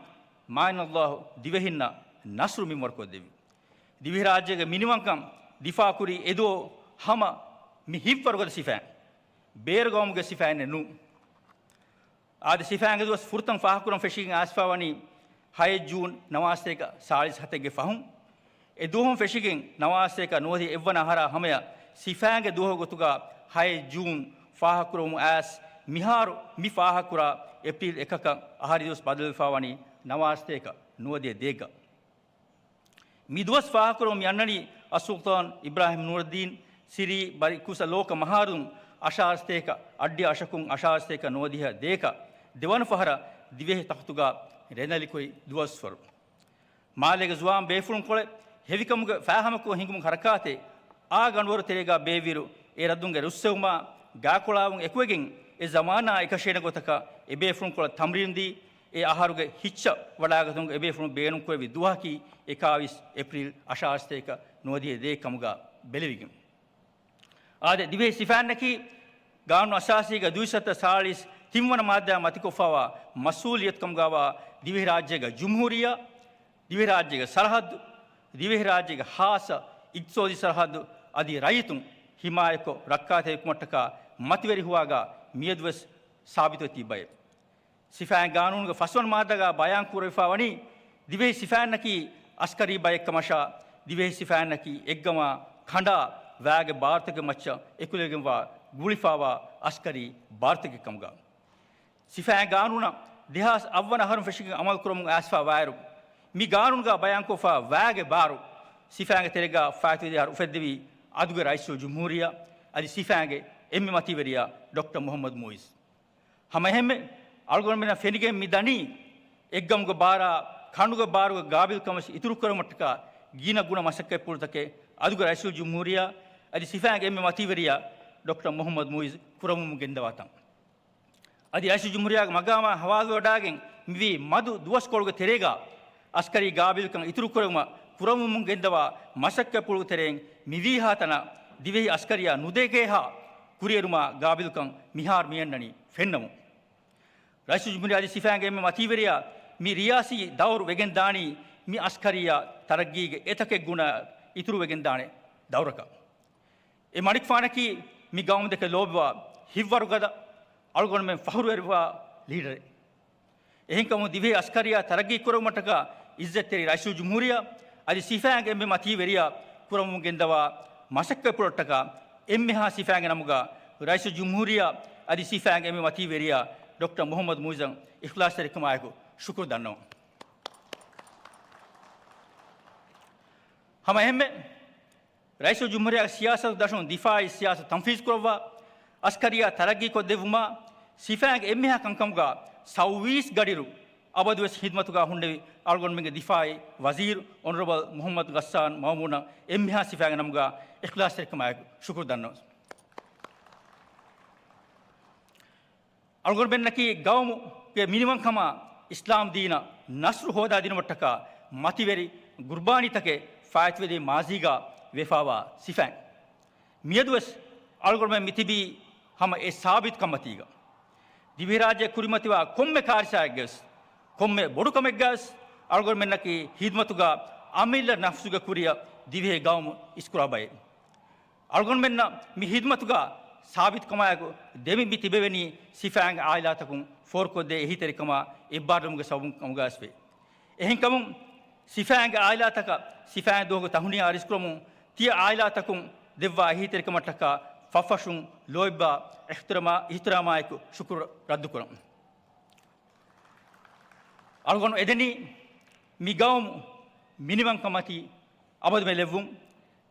މާތް ﷲ ދިވެހިންނަށް ނަޞްރު މިންވަރުކޮށްދެއްވި. ދިވެހިރާއްޖޭގެ މިނިވަންކަން ދިފާކުރީ އެދުވަހު ހަމަ މި ހިތްވަރުގަދަ ސިފައިން، ބޭރުގައުމުގެ ސިފައިންނެއް ނޫން. އާދެ، ސިފައިންގެ ދުވަސް ފުރަތަމަ ފާހަގަކުރަން ފެށިގެން އައިސްފާވަނީ ހައެއް ޖޫން ނަވާސްތޭކަ ސާޅީސް ހަތެއްގެ ފަހުން. އެ ދުވަހުން ފެށިގެން ނަވާސްތޭކަ ނުވަދިހަ އެއްވަނަ އަހަރާ ހަމަޔަށް ސިފައިންގެ ދުވަހު ގޮތުގަ ހައެއް ޖޫން ފާހަގަކުރަމުން އައިސް، މިހާރު މި ފާހަގަކުރާ އޭޕްރީލް އެކަކަށް އަހަރީ ދުވަސް ބަދަލުވެފާވަނީ ނަވާސްތޭކަ ނުވަދިހަ ދޭއްގަ. މި ދުވަސް ފާހަގަކުރަމުން މި އަންނަނީ އައްސުލްޠާން އިބްރާހިމް ނޫރައްދީން ސިރީ ބަރިކުސަ ލޯކަ މަހާރުލުން އަށާރަ ސަތޭކަ އަށްޑިހަ އަށަކުން އަށާރަ ސަތޭކަ ނުވަދިހަ ދޭކަ ދެވަނަ ފަހަރަށް ދިވެހި ތަޚްތުގަ ރެނދަލިކުރި ދުވަސްވަރު. މާލޭގެ ޒުވާން ބޭފުޅުންކޮޅެއް ހެވިކަމުގެ ފާހަމަކޮށް ހިނގުމުގެ ހަރަކާތެއް އާ ގަނޑުވަރު ތެރޭގަ ބޭއްވިއިރު، އެ ރައްދުންގެ ރުއްސެވުމާ ގާކޮޅާވުން އެކުވެގެން، އެ ޒަމާނާ އެކަށޭނެ ގޮތަކަށް އެބޭފުޅުންކޮޅަށް ތަމްރީނު ދީ، އެ އަހަރުގެ ހިއްޗަށް ވަޑާގަތުމުގެ އެބޭފުޅުން ބޭނުންކުރެއްވި ދުވަހަކީ އެކާވީސް އޭޕްރީލް އަށާރަ ސަތޭކަ ނުވަދިހަ ދޭ ކަމުގަ ބެލެވިގެން. އާދެ، ދިވެހި ސިފައިންނަކީ ގާނޫނު އަސާސީގެ ދުއިސައްތަ ސާޅީސް ތިންވަނަ މާއްދާއިން މަތިކޮށްފައިވާ މަސްއޫލިއްޔަތު ކަމުގައިވާ ދިވެހިރާއްޖޭގެ ޖުމްހޫރިއްޔާ، ދިވެހިރާއްޖޭގެ ސަރަހައްދު، ދިވެހިރާއްޖޭގެ ހާއްސަ އިޤްތިޞާދީ ސަރަހައްދު އަދި ރައްޔިތުން ހިމާޔަތްކޮށް ރައްކާތެރިކުމަށްޓަކާ މަތިވެރި ހޮވާގާ މިއަދުވެސް ސާބިތުވެ ތިއްބައެވެ. ސިފައިން ގާނޫނުގެ ފަސްވަނަ މާއްދާގާ ބަޔާން ކުރެވިފައިވަނީ، ދިވެހި ސިފައިންނަކީ އަސްކަރީ ބައެއްކަމަށާ، ދިވެހި ސިފައިންނަކީ އެއްގަމާ ކަނޑާ ވައިގެ ބާރުތަކެއް މައްޗަށް އެކުލެވިގެންވާ ގުޅިފައިވާ އަސްކަރީ ބާރުތަކެއް ކަމުގަ. ސިފައިން ގާނޫނަށް ދެހާސް އަށްވަނަ އަހަރުން ފެށިގެން އަމަލު ކުރަމުން އައިސްފައި ވާއިރު، މި ގާނޫނުގާ ބަޔާންކޮށްފައި ވައިގެ ބާރު ސިފައިންގެ ތެރޭގާ ފާއިތުވެދިޔަ އަހަރު އުފެއްދެވީ އަދުގެ ރައީސުލްޖުމްހޫރިއްޔާ އަދި ސިފައިންގެ އެންމެ މަތީވެރިޔާ ޑޮކްޓަރ މުޙައްމަދު މުޢިއްޒު. ހަމައެހެންމެ، އަޅުގަނޑުމެންނަށް ފެނިގެން މި ދަނީ، އެއްގަމުގެ ބާރާ ކަނޑުގެ ބާރުގެ ގާބިލްކަމަށް އިތުރުކުރުމަށްޓަކާ ގިނަ ގުނަ މަސައްކަތްޕުޅުތަކެއް އަދުގެ ރައީސުލްޖުމްހޫރިއްޔާ އަދި ސިފައިންގެ އެންމެ މަތީވެރިޔާ ޑޮކްޓަރ މުޙައްމަދު މުޢިއްޒު ކުރަމުން ގެންދަވާތަން. އަދި ރައީސުލްޖުމްހޫރިއްޔާގެ މަގާމާ ހަވާލުވެވަޑާގެން މިވީ މަދު ދުވަސްކޮޅުގެ ތެރޭގާ އަސްކަރީ ގާބިލްކަން އިތުރުކުރުމަށް ކުރަމުން ގެންދަވާ މަސައްކަތްޕުޅުގެ ތެރެއިން މިވީހާ ތަނަށް ދިވެހި އަސްކަރިއްޔާ ނުދޭކޭހާ ކުރިއެރުމާ ގާބިލްކަން މިހާރު މިއަންނަނީ ފެންނަމުން. ރައީސުލްޖުމްހޫރިއްޔާ އަދި ސިފައިންގެ އެންމެ މަތީވެރިޔާ މި ރިޔާސީ ދައުރު ވެގެންދާނީ މި އަސްކަރިއްޔާ ތަރައްގީގެ އެތަކެއް ގުނަ އިތުރުވެގެންދާނެ ދައުރަކަށް. އެ މަނިކުފާނަކީ މި ގައުމުދެކެ ލޯބިވާ ހިތްވަރުގަދަ އަޅުގަނޑުމެން ފަހުރުވެރިވާ ލީޑަރެއް. އެހެންކަމުން ދިވެހި އަސްކަރިއްޔާ ތަރައްގީ ކުރުމަށްޓަކާ އިއްޒަތްތެރި ރައީސުލްޖުމްހޫރިއްޔާ އަދި ސިފައިންގެ އެންމެ މަތީވެރިޔާ ކުރަމުން ގެންދަވާ މަސައްކަތްޕުޅަށްޓަކާ އެންމެހާ ސިފައިންގެ ނަމުގަ ރައީސުލްޖުމްހޫރިއްޔާ އަދި ސިފައިންގެ އެންމެ މަތީވެރިޔާ ޑޮކްޓަރ މުޙައްމަދު މުޢިއްޒަށް އިޚްލާޞްތެރިކަމާއެކު ޝުކުރު ދަންނަވަން. ހަމައެހެންމެ، ރައީސުލްޖުމްހޫރިއްޔާގެ ސިޔާސަތު ދަށުން ދިފާޢީ ސިޔާސަތު ތަންފީޒުކުރައްވާ، އަސްކަރިއްޔާ ތަރައްގީކޮށްދެއްވުމާ، ސިފައިންގެ އެންމެހާ ކަންކަމުގަ ސައުވީސް ގަޑިއިރު އަބަދުވެސް ހިދްމަތުގަ ހުންނެވި އަޅުގަނޑުމެންގެ ދިފާޢީ ވަޒީރު އޮނަރަބަލް މުޙައްމަދު ޣައްސާން މައުމޫނަށް އެންމެހާ ސިފައިންގެ ނަމުގަ އިޚްލާޞްތެރިކަމާއެކު ޝުކުރު ދަންނަވަން. އަޅުގަނޑުމެންނަކީ ގައުމުގެ މިނިވަންކަމާ އިސްލާމް ދީނަށް ނަޞްރު ހޯދާދިނުމަށްޓަކާ މަތިވެރި ގުރުބާނީތަކެއް ފާއިތުވެދިޔަ މާޒީގާ ވެފާވާ ސިފައިން. މިއަދުވެސް އަޅުގަނޑުމެން މިތިބީ ހަމަ އެ ސާބިތުކަންމަތީގަ. ދިވެހިރާއްޖެ ކުރިމަތިވާ ކޮންމެ ކާރިސާއެއްގަވެސް، ކޮންމެ ބޮޑުކަމެއްގަވެސް އަޅުގަނޑުމެންނަކީ ހިދްމަތުގަ އަމިއްލަ ނަފްސުގެ ކުރިއަށް ދިވެހި ގައުމު އިސްކުރާ ބައެއް. އަޅުގަނޑުމެންނަށް މި ހިދްމަތުގަ ސާބިތުކަމާއެކު ދެމި މި ތިބެވެނީ ސިފައިންގެ އާއިލާތަކުން ފޯރުކޮށްދޭ އެހީތެރިކަމާ އެއްބާރުލުމުގެ ސަބަބުން ކަމުގައިވެސްވޭ. އެހެންކަމުން، ސިފައިންގެ އާއިލާތަކަށް ސިފައިން ދުވަހުގެ ތަހުނިޔާ އަރިސްކުރަމުން، ތިޔަ އާއިލާތަކުން ދެއްވާ އެހީތެރިކަމަށްޓަކާ ފަށްފަށުން ލޯތްބާ އިޙްތިރާމާ-، އިޙްތިރާމާއެކު ޝުކުރު ރައްދުކުރަން. އަޅުގަނޑު އެދެނީ މި ގައުމު މިނިވަންކަމަތީ އަބަދުމެ ލެއްވުން،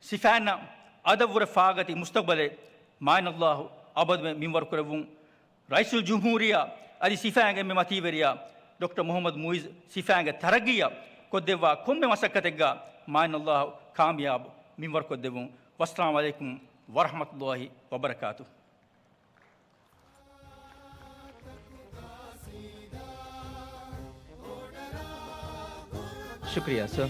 ސިފައިންނަށް އަދަށްވުރެ ފާގަތި މުސްތަޤްބަލެއް މާތް ﷲ އަބަދުމެ މިންވަރުކުރެއްވުން، ރައީސުލްޖުމްހޫރިއްޔާ އަދި ސިފައިންގެ އެންމެ މަތީވެރިޔާ ޑޮކްޓަރ މުޙައްމަދު މުޢިއްޒު ސިފައިންގެ ތަރައްގީއަށް ކޮށްދެއްވާ ކޮންމެ މަސައްކަތެއްގަ މާތް ﷲ ކާމިޔާބު މިންވަރުކޮށްދެއްވުން. ވައްސަލާމު ޢަލައިކުމް ވަރަޙްމަތުﷲ ވަބަރަކާތުހު. ޝުކްރިޔާ ސަރ.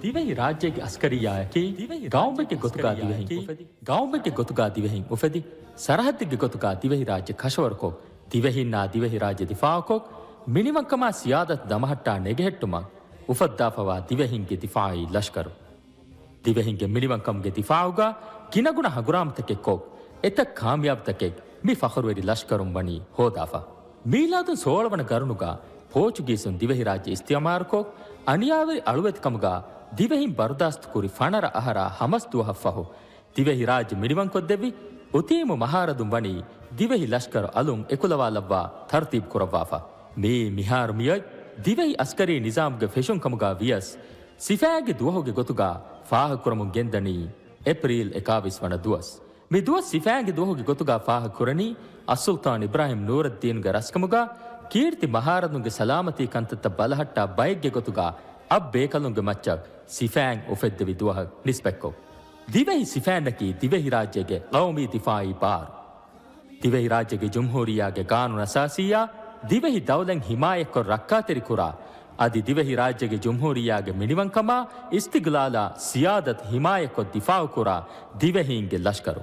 ދިވެހި ރާއްޖޭގެ އަސްކަރިއްޔާއަކީ ގައުމެއްގެ ގޮތުގާ ދިވެހިން އުފެދި، ގައުމެއްގެ ގޮތުގާ ދިވެހިން އުފެދި، ސަރަހައްދެއްގެ ގޮތުގާ ދިވެހި ރާއްޖެ ކަށަވަރުކޮށް، ދިވެހިންނާ ދިވެހި ރާއްޖެ ދިފާއުކޮށް، މިނިވަންކަމާ ސިޔާދަތު ދަމަހައްޓާ ނެގެހެއްޓުމަށް އުފައްދާފަވާ ދިވެހިންގެ ދިފާއީ ލަޝްކަރު. ދިވެހިންގެ މިނިވަންކަމުގެ ދިފާއުގަ ގިނަގުނަ ހަނގުރާމަތަކެއްކޮށް، އެތައް ކާމިޔާބުތަކެއް މި ފަޚުރުވެރި ލަޝްކަރުން ވަނީ ހޯދާފަ. މީލާދުން ސޯޅަ ވަނަ ގަރުނުގަ ޕޯޗުގީސުން ދިވެހިރާއްޖެ އިސްތިއުމާރުކޮށް، އަނިޔާވެރި އަޅުވެތިކަމުގަ ދިވެހިން ބަރުދާސްތުކުރި ފަނަރަ އަހަރާ ހަމަސް ދުވަހަށްފަހު، ދިވެހިރާއްޖެ މިނިވަންކޮށްދެއްވި އުތީމު މަހާރަދުން ވަނީ ދިވެހި ލަޝްކަރު އަލުން އެކުލަވާލައްވާ ތަރުތީބު ކުރައްވާފަ. މިއީ މިހާރު މިއޮތް ދިވެހި އަސްކަރީ ނިޒާމުގެ ފެށުން ކަމުގަ ވިޔަސް، ސިފައިންގެ ދުވަހުގެ ގޮތުގަ ފާހަގަކުރަމުން ގެންދަނީ އޭޕްރީލް އެކާވީސް ވަނަ ދުވަސް. މި ދުވަސް ސިފައިންގެ ދުވަހުގެ ގޮތުގަ ފާހަގަކުރަނީ އައްސުލްޠާން އިބްރާހިމް ނޫރައްދީނުގެ ރަސްކަމުގަ ކީރިތި މަހާރަދުންގެ ސަލާމަތީ ކަންތައްތައް ބަލަހައްޓާ ބައެއްގެ ގޮތުގަ އަށް ބޭކަލުންގެ މައްޗަށް ސިފައިން އުފެއްދެވި ދުވަހަށް ނިސްބަތްކޮށް. ދިވެހި ސިފައިންނަކީ ދިވެހިރާއްޖޭގެ ޤައުމީ ދިފާއީ ބާރު. ދިވެހިރާއްޖޭގެ ޖުމްހޫރިއްޔާގެ ޤާނޫނު އަސާސީއާ ދިވެހި ދައުލަތް ހިމާޔަތްކޮށް ރައްކާތެރިކުރާ، އަދި ދިވެހިރާއްޖޭގެ ޖުމްހޫރިއްޔާގެ މިނިވަންކަމާ އިސްތިގްލާލާ ސިޔާދަތު ހިމާޔަތްކޮށް ދިފާއުކުރާ ދިވެހީންގެ ލަޝްކަރު.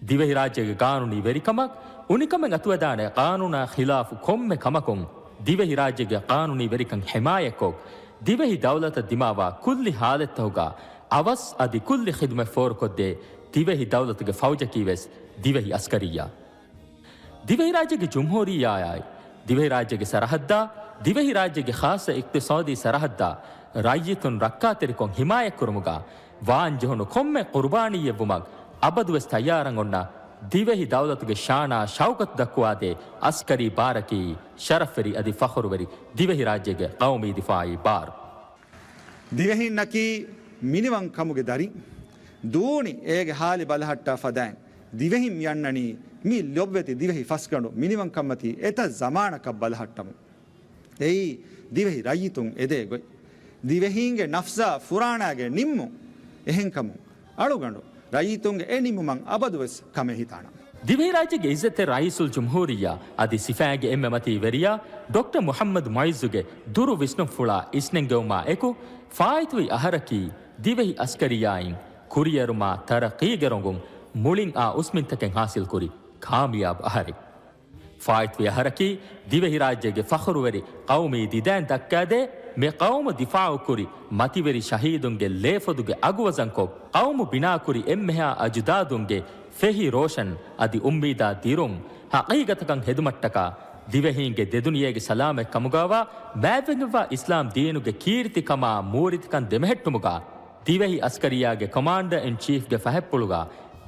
ދިވެހިރާއްޖޭގެ ޤާނޫނީ ވެރިކަމަށް އުނިކަމެއް އަތުވެދާނެ ޤާނޫނާ ޚިލާފު ކޮންމެ ކަމަކުން ދިވެހިރާއްޖޭގެ ޤާނޫނީ ވެރިކަން ހިމާޔަތްކޮށް، ދިވެހި ދައުލަތަށް ދިމާވާ ކުއްލި ހާލަތްތަކުގަ އަވަސް އަދި ކުއްލި ޚިދުމަތް ފޯރުކޮށްދޭ ދިވެހި ދައުލަތުގެ ފައުޖަކީވެސް ދިވެހި އަސްކަރިއްޔާ. ދިވެހިރާއްޖޭގެ ޖުމްހޫރިއްޔާއާއި ދިވެހިރާއްޖޭގެ ސަރަހައްދާ، ދިވެހިރާއްޖޭގެ ޚާއްޞަ އިޤްތިޞާދީ ސަރަހައްދާ ރައްޔިތުން ރައްކާތެރިކޮށް ހިމާޔަތްކުރުމުގަ ވާންޖެހުނު ކޮންމެ ޤުރުބާނީއެއްވުމަށް އަބަދުވެސް ތައްޔާރަށް އޮންނަ ދިވެހި ދައުލަތުގެ ޝާނާ ޝައުކަތު ދައްކުވާދޭ އަސްކަރީ ބާރަކީ ޝަރަފްވެރި އަދި ފަޚުރުވެރި ދިވެހިރާއްޖޭގެ ޤައުމީ ދިފާއީ ބާރު. ދިވެހިންނަކީ މިނިވަންކަމުގެ ދަރިން. ދޫނި އޭގެ ހާލި ބަލަހައްޓާ ފަދައިން، ދިވެހިން މިއަންނަނީ މި ލޮބްވެތި ދިވެހި ފަސްގަނޑު މިނިވަންކަންމަތީ އެތައް ޒަމާނަކަށް ބަލަހައްޓަމުން. އެއީ ދިވެހި ރައްޔިތުން އެދޭ ގޮތް. ދިވެހީންގެ ނަފްސާ ފުރާނާގެ ނިންމުން. އެހެންކަމުން، އަޅުގަނޑު ރައްޔިތުންގެ އެ ނިންމުމަށް އަބަދުވެސް ކަމެއް ހިތާނަން. ދިވެހިރާއްޖޭގެ އިއްޒަތްތެރި ރައީސުލްޖުމްހޫރިއްޔާ އަދި ސިފައިންގެ އެންމެ މަތީ ވެރިޔާ ޑޮކްޓަރ މުޙައްމަދު މުޢިއްޒުގެ ދުރު ވިސްނުންފުޅާ އިސްނެންގެވުމާ އެކު، ފާއިތުވި އަހަރަކީ ދިވެހި އަސްކަރިއްޔާއިން ކުރިއެރުމާ ތަރައްޤީގެ ރޮނގުން މުޅިން އާ އުސްމިންތަކެއް ހާސިލްކުރި ކާމިޔާބު އަހަރެއް. ފާއިތުވި އަހަރަކީ ދިވެހިރާއްޖޭގެ ފަޚުރުވެރި ޤައުމީ ދިދައިން ދައްކާދޭ، މި ޤައުމު ދިފާޢުކުރި މަތިވެރި ޝަހީދުންގެ ލޭފޮދުގެ އަގުވަޒަންކޮށް، ޤައުމު ބިނާކުރި އެންމެހާ އަޖުދާދުންގެ ފެހި ރޯޝަން އަދި އުއްމީދާ ދިރުން ޙަޤީޤަތަކަށް ހެދުމަށްޓަކާ، ދިވެހީންގެ ދެދުނިޔޭގެ ސަލާމަތް ކަމުގާވާ މާތްވެގެންވާ އިސްލާމް ދީނުގެ ކީރިތިކަމާ މޫރިތިކަން ދެމެހެއްޓުމުގާ، ދިވެހި އަސްކަރިއްޔާގެ ކޮމާންޑަރ އިން ޗީފްގެ ފަހަތްޕުޅުގާ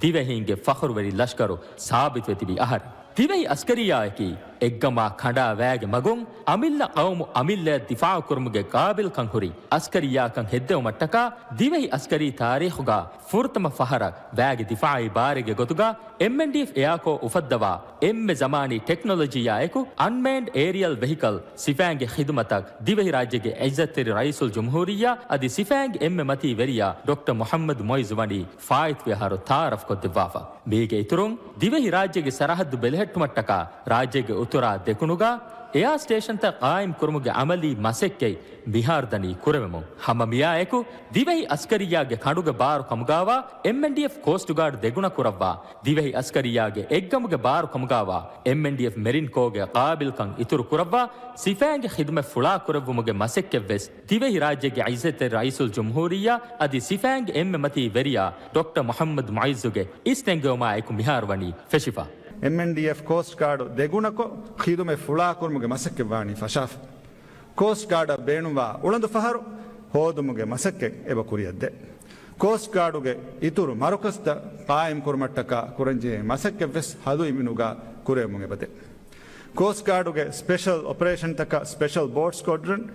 ދިވެހީންގެ ފަޚުރުވެރި ލަޝްކަރު ސާބިތުވެ ތިބި އަހަރެއް. ދިވެހި އަސްކަރިއްޔާއަކީ އެއްގަމާ ކަނޑާ ވައިގެ މަގުން އަމިއްލަ ޤައުމު އަމިއްލަޔަށް ދިފާޢު ކުރުމުގެ ޤާބިލްކަން ހުރި އަސްކަރިއްޔާކަން ހެއްދެވުމަށްޓަކާ ދިވެހި އަސްކަރީ ތާރީޚުގާ ފުރަތަމަ ފަހަރަށް ވައިގެ ދިފާޢީ ބާރެއްގެ ގޮތުގާ އެމްއެންޑީއެފް އެއާކޯ އުފައްދަވާ އެންމެ ޒަމާނީ ޓެކްނޮލޮޖީއާ އެކު އަންމޭންޑް އޭރިއަލް ވެހިކަލް ސިފައިންގެ ޚިދުމަތަށް ދިވެހިރާއްޖޭގެ އިއްޒަތްތެރި ރައީސުލްޖުމްހޫރިއްޔާ އަދި ސިފައިންގެ އެންމެ މަތީ ވެރިޔާ ޑޮކްޓަރ މުޙައްމަދު މުޢިއްޒު ވަނީ ފާއިތުވި އަހަރު ތަޢާރަފްކޮށްދެއްވާފަ. މީގެ އިތުރުން، ދިވެހިރާއްޖޭގެ ސަރަހައްދު ބެލެހެއްޓުމަށްޓަކާ ރާއްޖޭގެ އުތުރާ ދެކުނުގާ އެއާ ސްޓޭޝަންތައް ޤާއިމް ކުރުމުގެ ޢަމަލީ މަސައްކަތް މިހާރު ދަނީ ކުރެވެމުން. ހަމަ މިއާއެކު، ދިވެހި އަސްކަރިއްޔާގެ ކަނޑުގެ ބާރު ކަމުގާވާ އެމްއެންޑީއެފް ކޯސްޓް ގާޑް ދެގުނަ ކުރައްވާ، ދިވެހި އަސްކަރިއްޔާގެ އެއްގަމުގެ ބާރު ކަމުގާވާ އެމްއެންޑީއެފް މެރިން ކޯގެ ޤާބިލްކަން އިތުރު ކުރައްވާ، ސިފައިންގެ ޚިދުމަތް ފުޅާ ކުރެއްވުމުގެ މަސައްކަތްވެސް ދިވެހިރާއްޖޭގެ އިއްޒަތްތެރި ރައީސުލްޖުމްހޫރިއްޔާ އަދި ސިފައިންގެ އެންމެ މަތީ ވެރިޔާ ޑޮކްޓަރ މުޙައްމަދު މުޢިއްޒުގެ އިސްނެންގެވުމާ އެކު މިހާރު ވަނީ ފެށިފަ. އެމްއެންޑީއެފް ކޯސްޓް ގާޑު ދެގުނަކޮށް، ޚިދުމަތް ފުޅާކުރުމުގެ މަސައްކަތް ވާނީ ފަށާފަ. ކޯސްޓް ގާޑަށް ބޭނުންވާ އުޅަނދު ފަހަރު ހޯދުމުގެ މަސައްކަތް އެބަ ކުރިއަށްދޭ. ކޯސްޓް ގާޑުގެ އިތުރު މަރުކަޒްތައް ޤާއިމް ކުރުމަށްޓަކާ ކުރަންޖެހޭ މަސައްކަތްވެސް ހަލުއިވިނުގާ ކުރެވެމުން އެބަދޭ. ކޯސްޓް ގާޑުގެ ސްޕެޝަލް އޮޕަރޭޝަންތަކަށް ސްޕެޝަލް ބޯޓް ސްކޮޑްރަން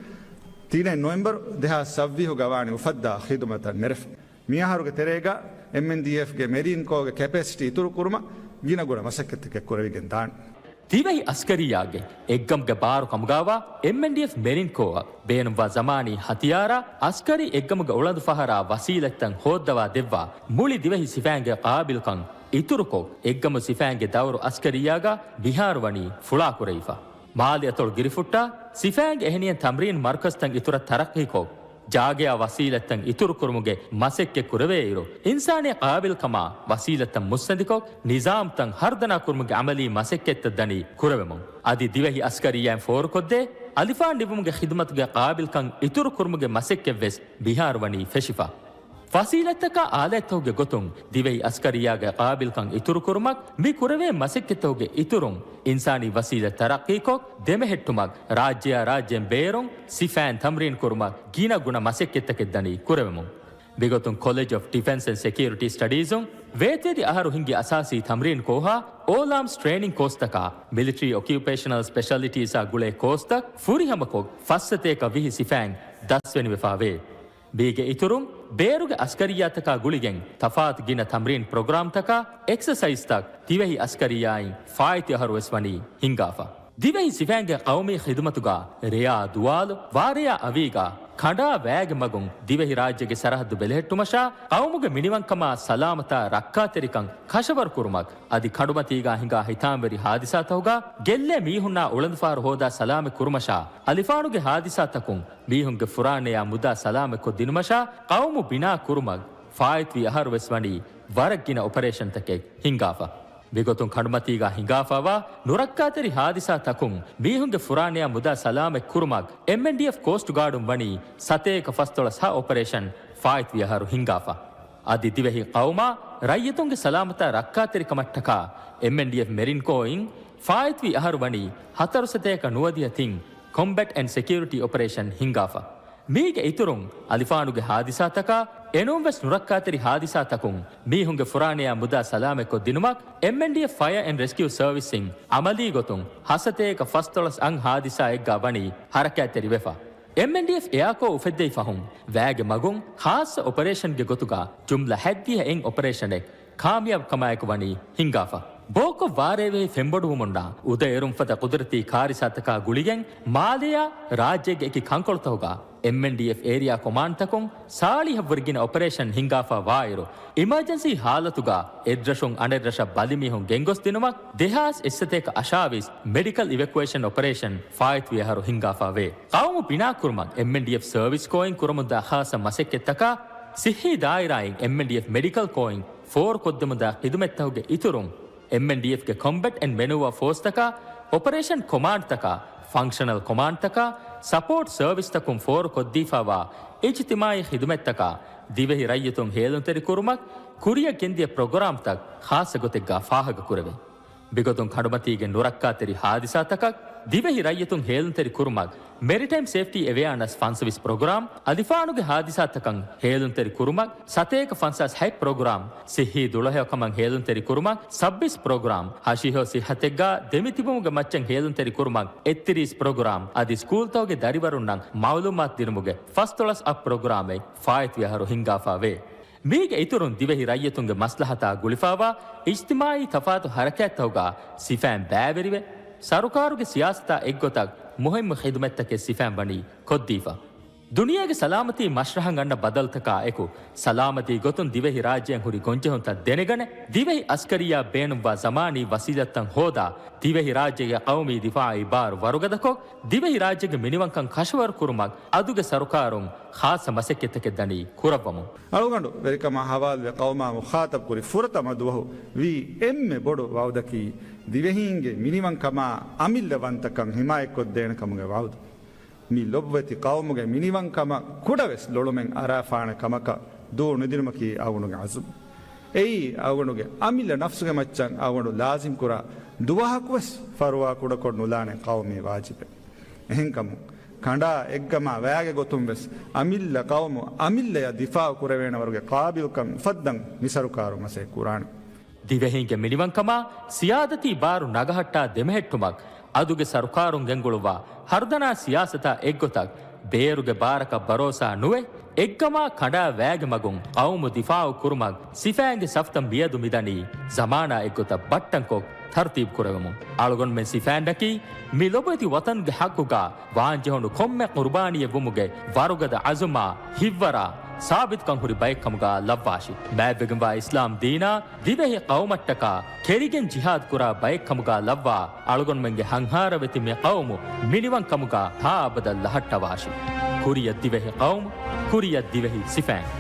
ތިނެއް ނޮވެމްބަރު ދެހާސް ސައްވީހުގަ ވާނީ އުފައްދާ ޚިދުމަތަށް ނެރެފަ. މިއަހަރުގެ ތެރޭގަ އެމްއެންޑީއެފްގެ މެރީން ކޯގެ ކެޕޭސިޓީ އިތުރު ކުރުމަށް ގިނަގުނަ މަސައްކަތްތަކެއް ކުރެވިގެން ދާނެ. ދިވެހި އަސްކަރިއްޔާގެ އެއްގަމުގެ ބާރު ކަމުގާވާ އެމްއެންޑީއެފް މެރިން ކޯއަށް ބޭނުންވާ ޒަމާނީ ހަތިޔާރާ، އަސްކަރީ އެއްގަމުގެ އުޅަނދުފަހަރާ ވަސީލަތްތައް ހޯއްދަވާ ދެއްވާ މުޅި ދިވެހި ސިފައިންގެ ޤާބިލްކަން އިތުރުކޮށް، އެއްގަމު ސިފައިންގެ ދައުރު އަސްކަރިއްޔާގާ މިހާރު ވަނީ ފުޅާކުރެވިފަ. މާލެ އަތޮޅު ގިރިފުއްޓާ، ސިފައިންގެ އެހެނިހެން ތަމްރީން މަރުކަޒްތައް އިތުރަށް ތަރައްޤީކޮށް، ޖާގަޔާ ވަސީލަތްތައް އިތުރުކުރުމުގެ މަސައްކަތް ކުރެވޭއިރު، އިންސާނީ ޤާބިލްކަމާ ވަސީލަތްތައް މުއްސަނދިކޮށް، ނިޒާމްތައް ހަރުދަނާ ކުރުމުގެ ޢަމަލީ މަސައްކަތްތައް ދަނީ ކުރެވެމުން. އަދި ދިވެހި އަސްކަރިއްޔާއިން ފޯރުކޮށްދޭ އަލިފާން ނިވުމުގެ ޚިދުމަތުގެ ޤާބިލްކަން އިތުރުކުރުމުގެ މަސައްކަތްވެސް މިހާރު ވަނީ ފެށިފަ. ފަސީލަތްތަކާ އާލާތްތަކުގެ ގޮތުން ދިވެހި އަސްކަރިއްޔާގެ ޤާބިލްކަން އިތުރުކުރުމަށް މި ކުރެވޭ މަސައްކަތްތަކުގެ އިތުރުން، އިންސާނީ ވަސީލަތް ތަރައްޤީކޮށް، ދެމެހެއްޓުމަށް ރާއްޖެއާ ރާއްޖޭން ބޭރުން ސިފައިން ތަމްރީން ކުރުމަށް ގިނަ ގުނަ މަސައްކަތްތަކެއް ދަނީ ކުރެވެމުން. މިގޮތުން ކޮލެޖް އޮފް ޑިފެންސް އެންޑް ސެކިއުރިޓީ ސްޓަޑީޒުން ވޭތުވެދި އަހަރު ހިންގި އަސާސީ ތަމްރީން ކޯހާ އޯލާމްސް ޓްރޭނިން ކޯސްތަކާ މިލިޓަރީ އޮކިއުޕޭޝަނަލް ސްޕެޝަލިޓީސްއާ ގުޅޭ ކޯސްތައް ފުރިހަމަކޮށް، ފައްސަތޭކަ ވިހި ސިފައިން ދަސްވެނިވެފާވޭ. މީގެ އިތުރުން، ބޭރުގެ އަސްކަރިއްޔާތަކާ ގުޅިގެން ތަފާތު ގިނަ ތަމްރީން ޕްރޮގްރާމްތަކާ އެކްސަސައިޒްތައް ދިވެހި އަސްކަރިއްޔާއިން ފާއިތުވި އަހަރުވެސް ވަނީ ހިންގާފަ. ދިވެހި ސިފައިންގެ ޤައުމީ ޚިދުމަތުގާ ރެޔާ ދުވާލު، ވާރެޔާ އަވީގާ، ކަނޑާ ވައިގެ މަގުން ދިވެހި ރާއްޖޭގެ ސަރަހައްދު ބެލެހެއްޓުމަށާ، ޤައުމުގެ މިނިވަންކަމާ ސަލާމަތާ ރައްކާތެރިކަން ކަށަވަރު ކުރުމަށް، އަދި ކަނޑުމަތީގާ ހިނގާ ހިތާމަވެރި ހާދިސާތަކުގާ ގެއްލޭ މީހުންނާ އުޅަނދުފަހަރު ހޯދާ ސަލާމަތް ކުރުމަށާ، އަލިފާނުގެ ހާދިސާތަކުން މީހުންގެ ފުރާނަޔާ މުދާ ސަލާމަތްކޮށް ދިނުމަށާ، ޤައުމު ބިނާ ކުރުމަށް ފާއިތުވި އަހަރުވެސް ވަނީ ވަރަށް ގިނަ އޮޕަރޭޝަންތަކެއް ހިންގާފަ. މިގޮތުން ކަނޑުމަތީގާ ހިނގާފައިވާ ނުރައްކާތެރި ހާދިސާތަކުން މީހުންގެ ފުރާނަޔާ މުދާ ސަލާމަތް ކުރުމަށް އެމްއެންޑީއެފް ކޯސްޓް ގާޑުން ވަނީ ސަތޭކަ ފަސްދޮޅަސް ހަ އޮޕަރޭޝަން ފާއިތުވި އަހަރު ހިންގާފަ. އަދި ދިވެހި ޤައުމާ ރައްޔިތުންގެ ސަލާމަތާ ރައްކާތެރިކަމަށްޓަކާ އެމްއެންޑީއެފް މެރިން ކޯއިން ފާއިތުވި އަހަރު ވަނީ ހަތަރު ސަތޭކަ ނުވަދިހަ ތިން ކޮމްބެޓް އެންޑް ސެކިއުރިޓީ އޮޕަރޭޝަން ހިންގާފަ. މީގެ އިތުރުން، އަލިފާނުގެ ހާދިސާތަކާ އެނޫންވެސް ނުރައްކާތެރި ހާދިސާތަކުން މީހުންގެ ފުރާނަޔާ މުދާ ސަލާމަތްކޮށް ދިނުމަށް އެމްއެންޑީއެފް ފަޔަ އެންޑް ރެސްކިއު ސަރވިސްއިން އަމަލީ ގޮތުން ހަސަތޭކަ ފަސްދޮޅަސް އަށް ހާދިސާއެއްގާ ވަނީ ހަރަކާތްތެރިވެފަ. އެމްއެންޑީއެފް އެއާކޯ އުފެއްދެވި ފަހުން، ވައިގެ މަގުން ޚާއްޞަ އޮޕަރޭޝަންގެ ގޮތުގާ ޖުމްލަ ހަތްދިހަ އެއް އޮޕަރޭޝަނެއް ކާމިޔާބުކަމާއެކު ވަނީ ހިންގާފަ. ބޯކޮށް ވާރޭވެހި ފެންބޮޑުވުމުންނާ އުދައެރުން ފަދަ ޤުދުރަތީ ކާރިސާތަކާ ގުޅިގެން މާލެޔާ ރާއްޖޭގެ އެކި ކަންކޮޅުތަކުގާ އެމްއެންޑީއެފް އޭރިއާ ކޮމާންޑްތަކުން ސާޅީހަށްވުރެ ގިނަ އޮޕަރޭޝަން ހިންގާފަ ވާއިރު، އިމާޖެންސީ ހާލަތުގާ އެއްރަށުން އަނެއްރަށަށް ބަލިމީހުން ގެންގޮސްދިނުމަށް ދެހާސް އެއްސަތޭކަ އަށާވީސް މެޑިކަލް އިވެކުއޭޝަން އޮޕަރޭޝަން ފާއިތުވި އަހަރު ހިންގާފަ ވޭ. ޤައުމު ބިނާކުރުމަށް އެމްއެންޑީއެފް ސަރވިސް ކޯއިން ކުރަމުންދާ ޚާއްޞަ މަސައްކަތްތަކާ، ޞިއްޙީ ދާއިރާއިން އެމްއެންޑީއެފް މެޑިކަލް ކޯއިން ފޯރުކޮށްދެމުންދާ ޚިދުމަތްތަކުގެ އިތުރުން، އެމްއެންޑީއެފްގެ ކޮމްބެޓް އެންޑް މެނޫވާ ފޯސްތަކާ، އޮޕަރޭޝަން ކޮމާންޑްތަކާ، ފަންކްޝަނަލް ކޮމާންޑްތަކާ، ސަޕޯޓް ސަރވިސްތަކުން ފޯރުކޮށްދީފައިވާ އިޖްތިމާއީ ޚިދުމަތްތަކާ، ދިވެހި ރައްޔިތުން ހޭލުންތެރިކުރުމަށް، ކުރިއަށް ގެންދިޔަ ޕްރޮގްރާމްތައް ޚާއްޞަ ގޮތެއްގާ ފާހަގަކުރެވޭ. މިގޮތުން ކަނޑުމަތީގެ ނުރައްކާތެރި ހާދިސާތަކަށް ދިވެހި ރައްޔިތުން ހޭލުންތެރި ކުރުމަށް މެރިޓައިމް ސޭފްޓީ އެވެއާނަސް ފަންސަވީސް ޕްރޮގްރާމް، އަލިފާނުގެ ހާދިސާތަކަށް ހޭލުންތެރި ކުރުމަށް ސަތޭކަ ފަންސާސް ހަތް ޕްރޮގްރާމް، ސިއްހީ ދުޅަހެޔޮކަމަށް ހޭލުންތެރި ކުރުމަށް ސައްބީސް ޕްރޮގްރާމް، ހަށިހޯ ސިއްހަތެއްގާ ދެމިތިބުމުގެ މައްޗަށް ހޭލުންތެރި ކުރުމަށް އެއްތިރީސް ޕްރޮގްރާމް، އަދި ސްކޫލްތަކުގެ ދަރިވަރުންނަށް މައުލޫމާތު ދިނުމުގެ ފަސްދޮޅަސް އަށް ޕްރޮގްރާމެއް ފާއިތުވި އަހަރު ހިންގާފަ ވޭ. މީގެ އިތުރުން ދިވެހި ރައްޔިތުންގެ މަސްލަހަތާ ގުޅިފައިވާ އިޖްތިމާއީ ތަފާތު ހަރަކާތްތަކުގާ ސިފައިން ބައިވެރިވެ، ސަރުކާރުގެ ސިޔާސަތާ އެއްގޮތަށް މުހިއްމު ޚިދުމަތްތަކެއް ސިފައިން ވަނީ ކޮށްދީފަ. ދުނިޔޭގެ ސަލާމަތީ މަޝްރަހަށް އަންނަ ބަދަލުތަކާ އެކު، ސަލާމަތީ ގޮތުން ދިވެހި ރާއްޖޭން ހުރި ގޮންޖެހުންތައް ދެނެގަނެ، ދިވެހި އަސްކަރިއްޔާ ބޭނުންވާ ޒަމާނީ ވަސީލަތްތައް ހޯދާ، ދިވެހި ރާއްޖޭގެ ޤައުމީ ދިފާޢީ ބާރު ވަރުގަދަކޮށް، ދިވެހި ރާއްޖޭގެ މިނިވަންކަން ކަށަވަރު ކުރުމަށް އަދުގެ ސަރުކާރުން ޚާއްޞަ މަސައްކަތްތަކެއް ދަނީ ކުރައްވަމުން. އަޅުގަނޑު ވެރިކަމާ ހަވާލުވެ ޤައުމާ މުޚާޠަބު ކުރި ފުރަތަމަ ދުވަހު ވީ އެންމެ ބޮޑު ވަޢުދަކީ، ދިވެހީންގެ މިނިވަންކަމާ އަމިއްލަވަންތަކަން ހިމާޔަތްކޮށްދޭނެ ކަމުގެ ވަޢުދު. މި ލޮބުވެތި ޤައުމުގެ މިނިވަންކަމަށް ކުޑަވެސް ލޮޅުމެއް އަރާފާނެ ކަމަކަށް ދޫ ނުދިނުމަކީ އަޅުގަނޑުގެ ޢަޒުމު. އެއީ އަޅުގަނޑުގެ އަމިއްލަ ނަފްސުގެ މައްޗަށް އަޅުގަނޑު ލާޒިމް ކުރާ ދުވަހަކުވެސް ފަރުވާ ކުޑަކޮށް ނުލާނެ ޤައުމީ ވާޖިބެއް. އެހެންކަމުން، ކަނޑާ އެއްގަމާ ވައިގެ ގޮތުން ވެސް އަމިއްލަ ޤައުމު އަމިއްލަޔަށް ދިފާޢު ކުރެވޭނެ ވަރުގެ ޤާބިލްކަން އުފައްދަން މި ސަރުކާރު މަސައްކަތް ކުރާނެ. ދިވެހީންގެ މިނިވަންކަމާ ސިޔާދަތީ ބާރު ނަގަހައްޓާ ދެމެހެއްޓުމަށް އަދުގެ ސަރުކާރުން ގެންގުޅުއްވާ ހަރުދަނާ ސިޔާސަތާ އެއްގޮތަށް ބޭރުގެ ބާރަކަށް ބަރޯސާ ނުވެ، އެއްގަމާ ކަނޑާ ވައިގެ މަގުން ޤައުމު ދިފާޢު ކުރުމަށް ސިފައިންގެ ސަފްތައް މިއަދު މިދަނީ ޒަމާނާ އެއްގޮތަށް ބައްޓަންކޮށް ތަރުތީބު ކުރެވެމުން. އަޅުގަނޑުމެން ސިފައިންނަކީ މި ލޮބުވެތި ވަޠަންގެ ޙައްޤުގަ ވާންޖެހުނު ކޮންމެ ޤުރުބާނީއެއް ވުމުގެ ވަރުގަދަ ޢަޒުމާ ހިތްވަރާ ސާބިތުކަން ހުރި ބައެއް ކަމުގަ ލައްވާށި. މާތްވެގެންވާ އިސްލާމް ދީނާ ދިވެހި ޤައުމަށްޓަކާ ކެރިގެން ޖިހާދު ކުރާ ބައެއް ކަމުގަ ލައްވާ، އަޅުގަނޑުމެންގެ ހަންހާރަވެތި މި ޤައުމު މިނިވަން ކަމުގަ ތާ އަބަދަށް ލަހައްޓަވާށި. ކުރިއަށް ދިވެހި ޤައުމު، ކުރިއަށް ދިވެހި ސިފައިން.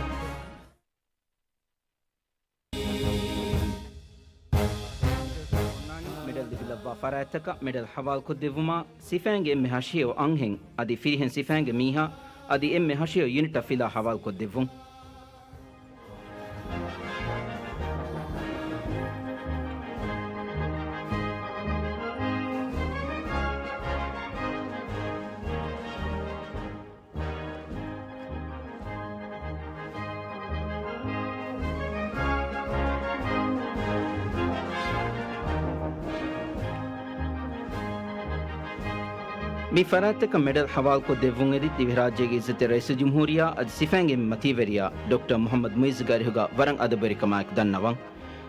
މެޑަލް ލިބިލައްވާ ފަރާތްތަކަށް މެޑަލް ހަވާލުކޮށްދެއްވުމަށް ސިފައިންގެ އެންމެ ހަށިހެޔޮ އަންހެން އަދި ފިރިހެން ސިފައިންގެ މީހާ އަދި އެންމެ ހަށިހެޔޮ ޔުނިޓަށް ފިލާ ހަވާލުކޮށްދެއްވުން. މި ފަރާތްތަކަށް މެޑަލް ހަވާލުކޮށްދެއްވުން އެދި ދިވެހިރާއްޖޭގެ އިއްޒަތްތެރި ރައީސުލްޖުމްހޫރިއްޔާ އަދި ސިފައިންގެ މަތީވެރިޔާ ޑޮކްޓަރ މުޙައްމަދު މުޢިއްޒުގެ އަރިހުގަ ވަރަށް އަދަބުވެރިކަމާއެކު ދަންނަވަން.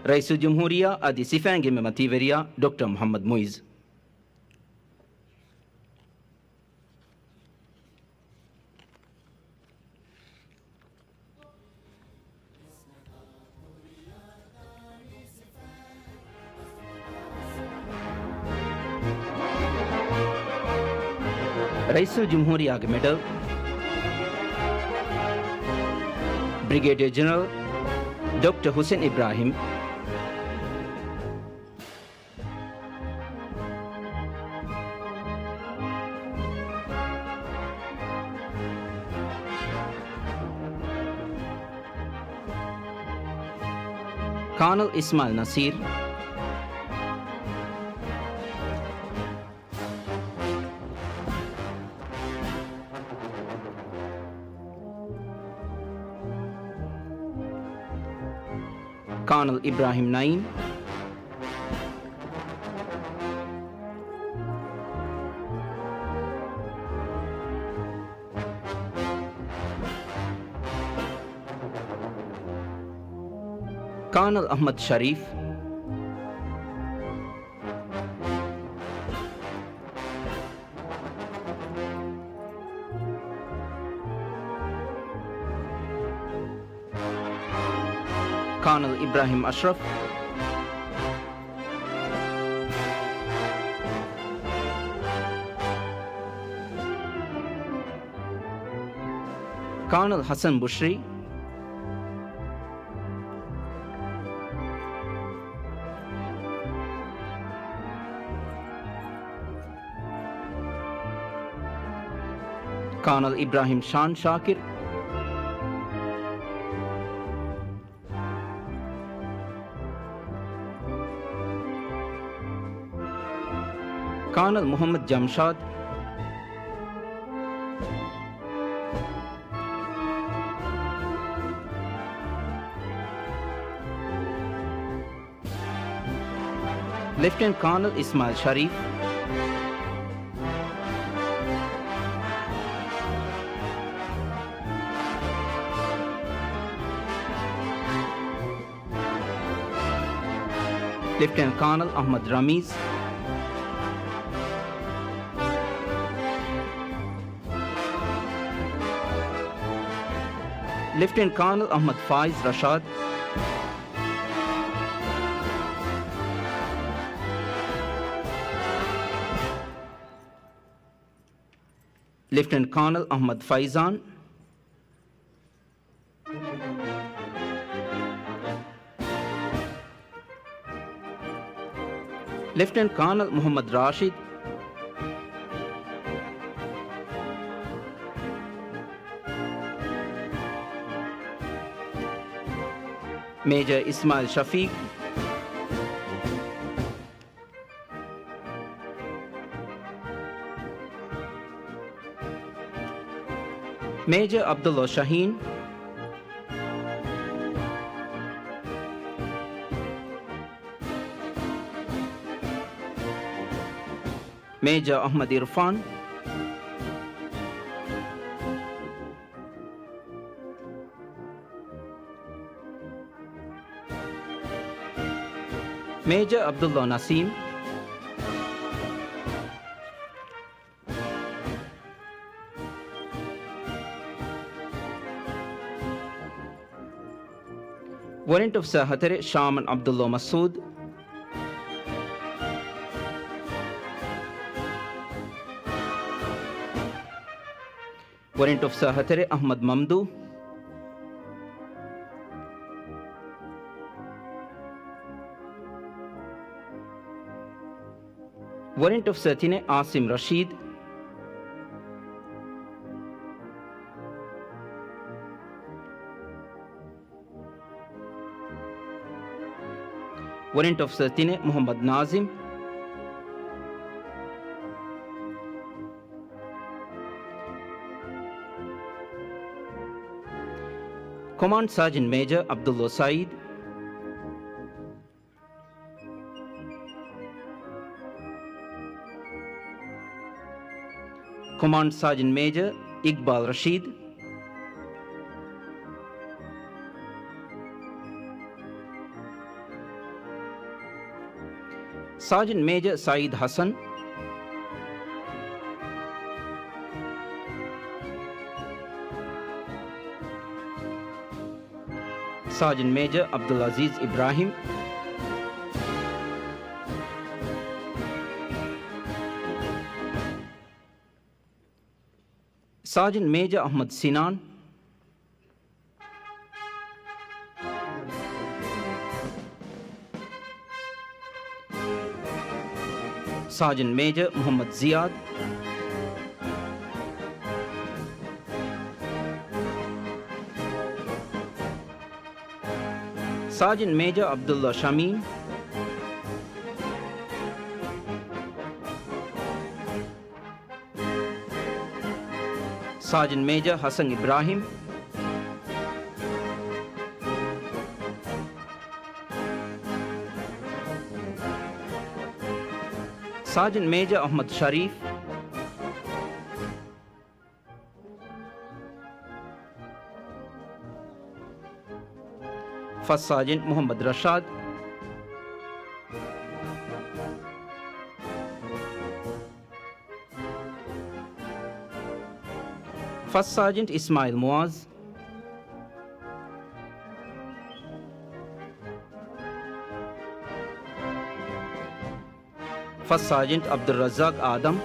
ރައީސުލްޖުމްހޫރިއްޔާ އަދި ސިފައިންގެ މަތީވެރިޔާ ޑޮކްޓަރ މުޙައްމަދު މުޢިއްޒު. ރައީސުލްޖުމްހޫރިއްޔާގެ މެޑަލް، ބްރިގޭޑިއަރ ޖެނެރަލް ޑޮކްޓަރ ހުސެން އިބްރާހިމް. ކާނަލް އިސްމާއިލް ނަސީރް. ކާނަލް އިބްރާހިމް ނައީމް. ކާނަލް އަޙްމަދު ޝަރީފް. ކާނަލް އިބްރާހިމް އަޝްރަފް. ކާނަލް ޙަސަން ބުޝްރީ. ކާނަލް އިބްރާހިމް ޝާން ޝާކިރް. ކާނަލް މުޙައްމަދު ޖަމްޝާދް. ލެފްޓެނަންޓް ކާނަލް އިސްމާއިލް ޝަރީފް. ލެފްޓެނަންޓް ކާނަލް އަޙްމަދު ރަމީޒް. ލެފްޓެނަންޓް ކާނަލް އަޙްމަދު ފާއިޒް ރަޝާދް. ލެފްޓެނަންޓް ކާނަލް އަޙްމަދު ފައިޒާން. ލެފްޓެނަންޓް ކާނަލް މުޙައްމަދު ރާޝިދު. މޭޖަރ އިސްމާއިލް ޝަފީޤް. މޭޖަރ ޢަބްދުﷲ ޝަހީން. މޭޖަރ އަޙްމަދު އިރުފާން. މޭޖަރ ޢަބްދުﷲ ނަސީމް. ވޮރެންޓް އޮފިސަރ ހަތަރެއް ޝާމަން ޢަބްދުﷲ މަސްޢޫދު. ވޮރެންޓް އޮފިސަރ ހަތަރެއް އަޙްމަދު މަމްދޫ. ވޮރެންޓް އޮފިސަރ ތިނެއް އާސިމް ރަޝީދު. ވޮރެންޓް އޮފިސަރ ތިނެއް މުޙައްމަދު ނާޒިމް. ކޮމާންޑް ސާޖެންޓް މޭޖަރ ޢަބްދުﷲ ސަޢީދު. ކޮމާންޑް ސާޖެންޓް މޭޖަރ އިޤްބާލް ރަޝީދު. ސާޖެންޓް މޭޖަރ ސަޢީދު ޙަސަން. ސާޖެންޓް މޭޖަރ ޢަބްދުލް ޢަޒީޒް އިބްރާހިމް. ސާޖެންޓް މޭޖަރ އަޙްމަދު ސިނާން. ސާޖެންޓް މޭޖަރ މުޙައްމަދު ޒިޔާދު. ސާޖެންޓް މޭޖަރ ޢަބްދުﷲ ޝަމީމް. ސާޖެންޓް މޭޖަރ ޙަސަން އިބްރާހިމް. ސާޖެންޓް މޭޖަރ އަޙްމަދު ޝަރީފް. ފަސް ސާޖެންޓް މުޙައްމަދު ރަޝާދު. ފަސް ސާޖެންޓް އިސްމާޢީލް މުޢާޒް. ފަސް ސާޖެންޓް ޢަބްދުއްރައްޒާޤް އާދަމް.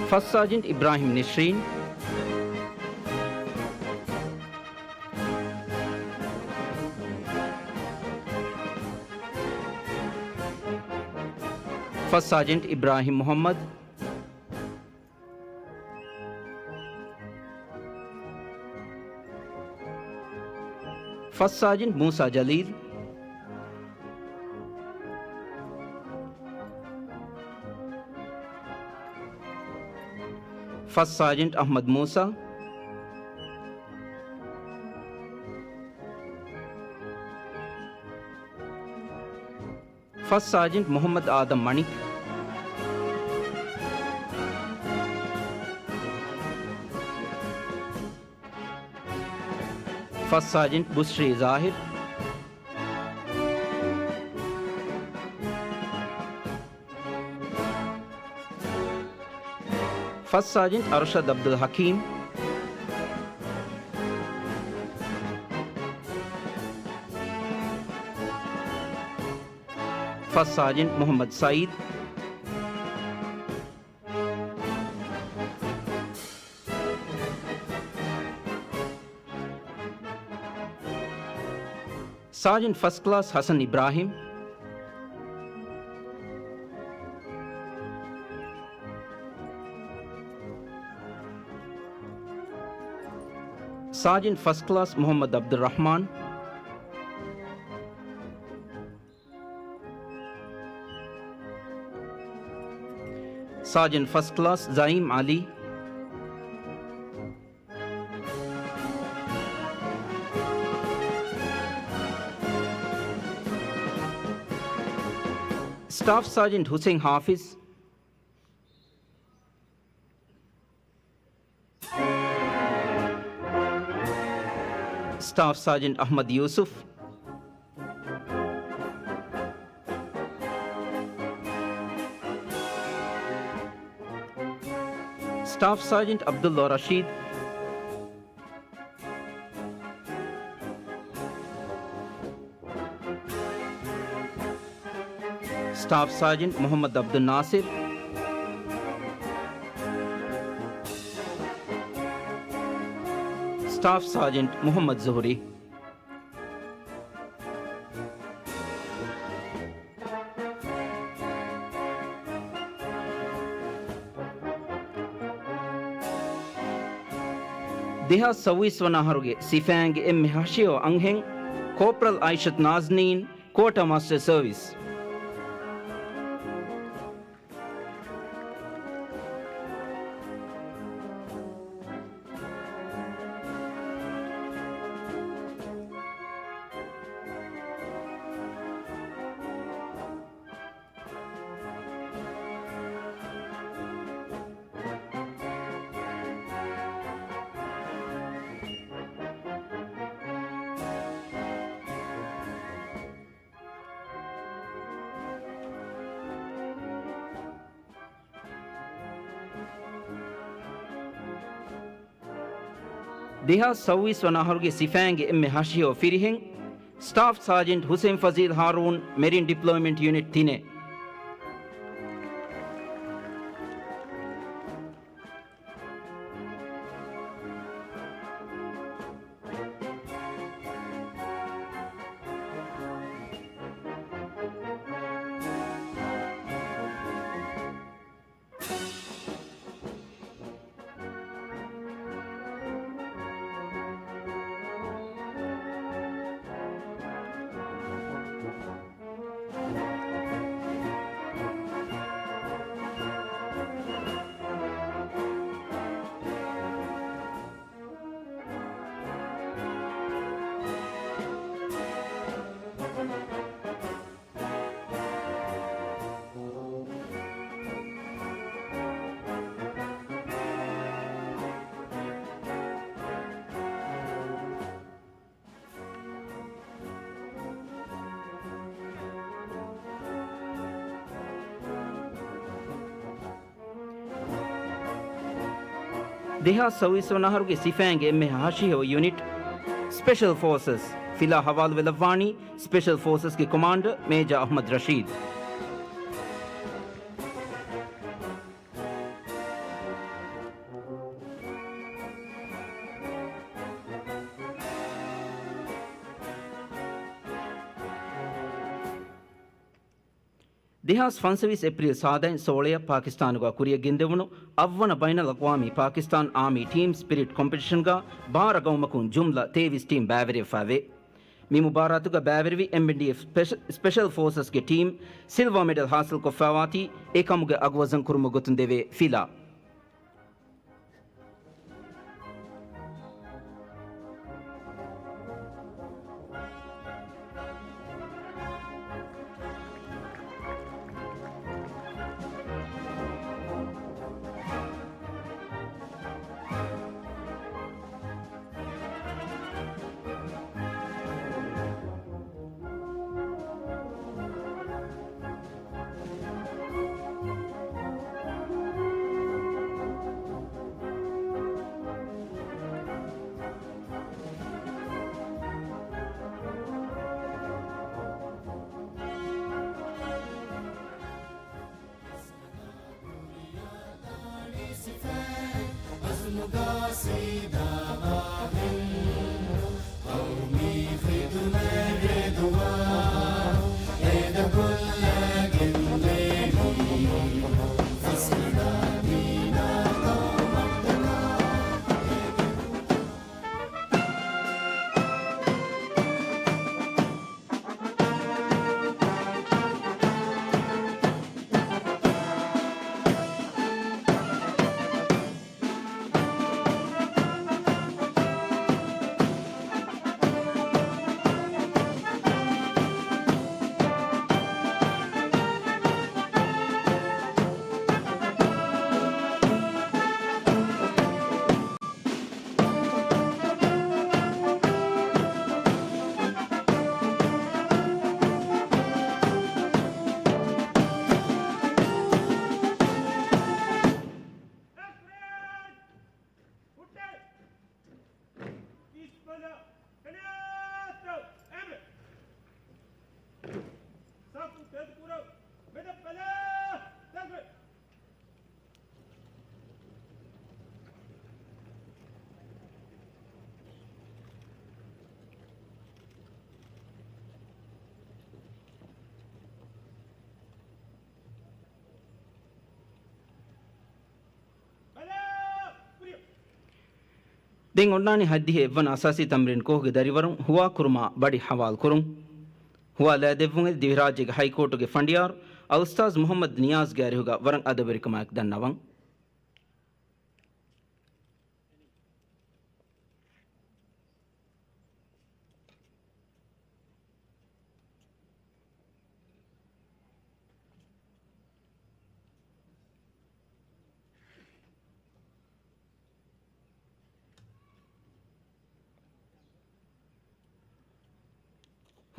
ފަސް ސާޖެންޓް އިބްރާހިމް ނިޝްރީން. ފަސް ސާޖެންޓް އިބްރާހިމް މުޙައްމަދު. ފަސް ސާޖެންޓް މޫސާ ޖަލީލް. ފަސް ސާޖެންޓް އަޙްމަދު މޫސާ. ފަސް ސާޖެންޓް މުޙައްމަދު އާދަމް މަނިކް. ފަސް ސާޖެންޓް ބުޝްރީ ޒާހިރް. ފަސް ސާޖެންޓް އަރްޝަދް ޢަބްދުލް ޙަކީމް. ފަސް ސާޖެންޓް މުޙައްމަދު ސަޢީދު. ސާޖެންޓް ފަސް ކްލާސް ޙަސަން އިބްރާހިމް. ސާޖެންޓް ފަސް ކްލާސް މުޙައްމަދު ޢަބްދުއްރަޙްމާން. ސާޖެންޓް ފަސް ކްލާސް ޒައީމް ޢަލީ. ސްޓާފް ސާޖެންޓް ޙުސައިން ޙާފިޒް. ސްޓާފް ސާޖެންޓް އަޙްމަދު ޔޫސުފް، ސްޓާފް ސާޖެންޓް ޢަބްދުﷲ ރަޝީދު، ސްޓާފް ސާޖެންޓް މުޙައްމަދު ޢަބްދުއް ނާޞިރު، ސްޓާފް ސާޖެންޓް މުޙައްމަދު ޒުހުރީ. ދެހާސް ސައުވީސް ވަނަ އަހަރުގެ ސިފައިންގެ އެންމެ ހަށިހެޔޮ އަންހެން، ކޯޕްރަލް އާއިޝަތު ނާޒްނީން، ކުއާޓާ މާސްޓަރ ސަރވިސް. ދެހާސް ސައުވީސް ވަނަ އަހަރުގެ ސިފައިންގެ އެންމެ ހަށިހެޔޮ ފިރިހެން، ސްޓާފް ސާޖެންޓް ހުސެން ފަޒީލް ހާރޫން، މެރިން ޑިޕްލޮއިމަންޓް ޔުނިޓް ތިނެއް. ދެހާސް ސައުވީސް ވަނަ އަހަރުގެ ސިފައިންގެ އެންމެ ހަށިހެޔޮ ޔުނިޓް، ސްޕެޝަލް ފޯސަސް، ފިލާ ހަވާލުވެލައްވާނީ ސްޕެޝަލް ފޯސަސްގެ ކޮމާންޑަރ މޭޖާ އަޙްމަދު ރަޝީދު. ދެހާސް ފަންސަވީސް އޭޕްރީލް ސާދައިން ސޯޅައަށް ޕާކިސްތާނުގަ ކުރިއަށް ގެންދެވުނު އަށްވަނަ ބައިނަލްއަޤްވާމީ ޕާކިސްތާން އާމީ ޓީމް ސްޕިރިޓް ކޮމްޕިޓިޝަންގަ ބާރަ ގައުމަކުން ޖުމްލަ ތޭވީސް ޓީމް ބައިވެރިވެފައެވެ. މި މުބާރާތުގަ ބައިވެރިވި އެމްއެންޑީއެފް ސްޕެޝަ-، ސްޕެޝަލް ފޯސަސްގެ ޓީމް ސިލްވާ މެޑަލް ހާސިލްކޮށްފައިވާތީ، އެކަމުގެ އަގުވަޒަން ކުރުމުގެ ގޮތުން ދެވޭ ފިލާ. ދެން އޮންނާނީ ހަތްދިހަ އެއްވަނަ އަސާސީ ތަމްރީން ކޯހުގެ ދަރިވަރުން ހުވާކުރުމާ ބަޑި ހަވާލުކުރުން. ހުވާލާދެއްވުން އެދި ދިވެހިރާއްޖޭގެ ހައިކޯޓުގެ ފަނޑިޔާރު އަލްއުސްތާޛު މުޙައްމަދު ނިޔާޒް ގެ އަރިހުގަ ވަރަށް އަދަބުވެރިކަމާއެކު ދަންނަވަން.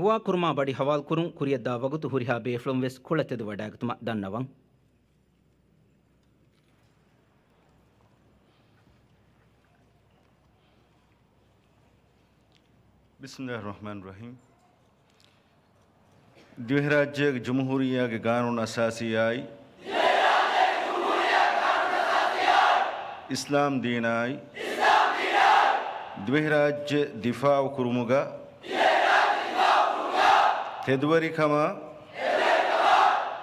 ހުވާކުރުމާ ބަޑި ހަވާލުކުރުން ކުރިއަށްދާ ވަގުތު ހުރިހާ ބޭފުޅުން ވެސް ކުޅަތެދުވަޑައިގަތުމަށް ދަންނަވަން. ބިސްމިﷲިއްރަޙްމާނިއްރަޙީމް. ދިވެހިރާއްޖޭގެ ޖުމްހޫރިއްޔާގެ ގާނޫނު އަސާސީއާއި، އިސްލާމް ދީނާއި، ދިވެހިރާއްޖެ ދިފާޢު ކުރުމުގަ ތެދުވެރިކަމާ،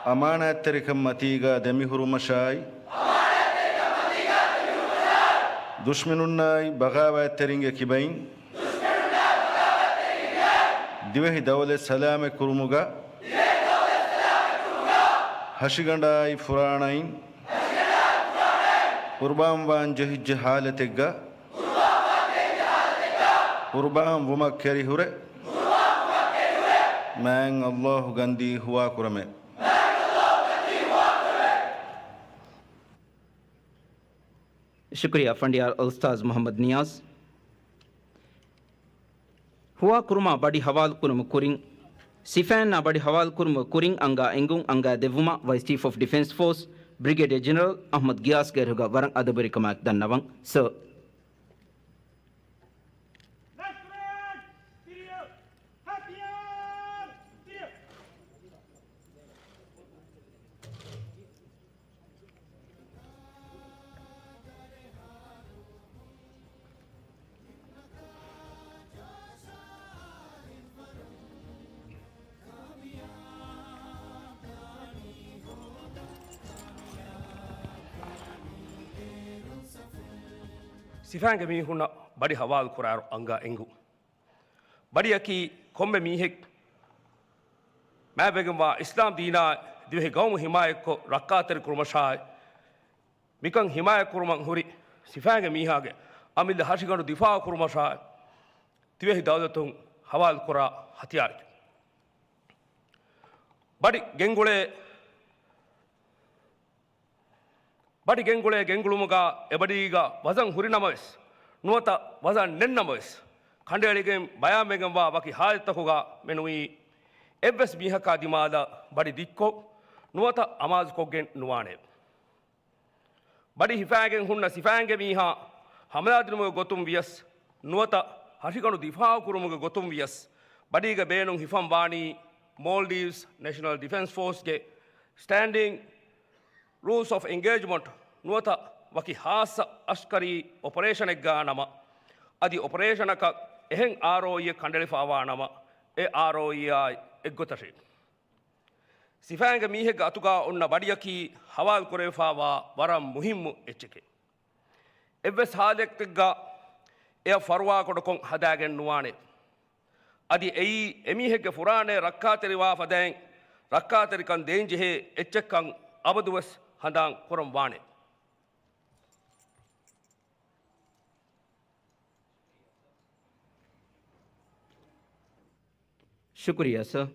އަމާނާތްތެރިކަން މަތީގަ ދެމިހުރުމަށާއި، ދުޝްމަނުންނާއި ބަޣާވާތްތެރިންގެ ކިބައިން ދިވެހި ދައުލަތް ސަލާމަތް ކުރުމުގަ، ހަށިގަނޑާއި ފުރާނައިން ޤުރުބާންވާން ޖެހިއްޖެ ހާލަތެއްގަ، ޤުރުބާން ވުމަށް ކެރިހުރެ، މާތް ﷲ ގަންދީ ހުވާކުރަމޭ. ޝުކުރިއްޔާ ފަނޑިޔާރު އަލްއުސްތާޛު މުޙައްމަދު ނިޔާޒް. ހުވާކުރުމާ ބަޑި ހަވާލުކުރުމުގެ ކުރިން، ސިފައިންނާ ބަޑި ހަވާލުކުރުމުގެ ކުރިން އަންގާ އެންގުން އަންގާ ދެއްވުމަށް ވައިސް ޗީފް އޮފް ޑިފެންސް ފޯސް ބްރިގޭޑިއަ ޖެނެރަލް އަޙްމަދު ގިޔާސްގެ އަރިހުގަ ވަރަށް އަދަބުވެރިކަމާއެކު ދަންނަވަން. ސަރ. ސިފައިންގެ މީހުންނަށް ބަޑި ހަވާލު ކުރާއިރު އަންގާ އެންގުން. ބަޑިއަކީ ކޮންމެ މީހެއް މާތްވެގެންވާ އިސްލާމް ދީނާ ދިވެހި ގައުމު ހިމާޔަތްކޮށް ރައްކާތެރި ކުރުމަށާއި، މިކަން ހިމާޔަތްކުރުމަށް ހުރި ސިފައިންގެ މީހާގެ އަމިއްލަ ހަށިގަނޑު ދިފާޢު ކުރުމަށާއި، ދިވެހި ދައުލަތުން ހަވާލުކުރާ ހަތިޔާރެކޭ. ބަޑި ގެންގުޅޭ ބަޑި ގެންގުޅޭ ގެންގުޅުމުގަ އެބަޑީގަ ވަޒަން ހުރިނަމަވެސް، ނުވަތަ ވަޒަން ނެތްނަމަވެސް، ކަނޑައެޅިގެން ބަޔާންވެގެންވާ ވަކި ހާލަތްތަކުގަ މެނުވީ އެއްވެސް މީހަކާ ދިމާލަށް ބަޑި ދިއްކޮށް، ނުވަތަ އަމާޒުކޮށްގެން ނުވާނެ. ބަޑި ހިފާގެން ހުންނަ ސިފައިންގެ މީހާ ހަމަލާދިނުމުގެ ގޮތުން ވިޔަސް، ނުވަތަ ހަށިގަނޑު ދިފާޢު ކުރުމުގެ ގޮތުން ވިޔަސް، ބަޑީގެ ބޭނުން ހިފަން ވާނީ މޯލްޑިވްސް ނެޝަނަލް ޑިފެންސް ފޯސްގެ ސްޓޭންޑިން ރޫލްސް އޮފް އެންގޭޖްމަންޓް ނުވަތަ ވަކި ހާއްސަ އަސްކަރީ އޮޕަރޭޝަނެއްގަ ނަމަ، އަދި އޮޕަރޭޝަނަކަށް އެހެން އާރްއޯއީއެއް ކަނޑައެޅިފައިވާ ނަމަ، އެ އާރްއޯއީއާއި އެއްގޮތަށޭ. ސިފައިންގެ މީހެއްގެ އަތުގަ އޮންނަ ބަޑިއަކީ ހަވާލު ކުރެވިފައިވާ ވަރަށް މުހިއްމު އެއްޗެކޭ. އެއްވެސް ހާލަތެއްގަ އެއަށް ފަރުވާކުޑަކޮށް ހަދާގެން ނުވާނެ. އަދި އެއީ އެމީހެއްގެ ފުރާނައެއް ރައްކާތެރިވާ ފަދައިން، ރައްކާތެރިކަން ދޭންޖެހޭ އެއްޗެއްކަން އަބަދުވެސް ހަނދާން ކުރަން ވާނެ. ޝުކުރިއްޔާ ސަރ.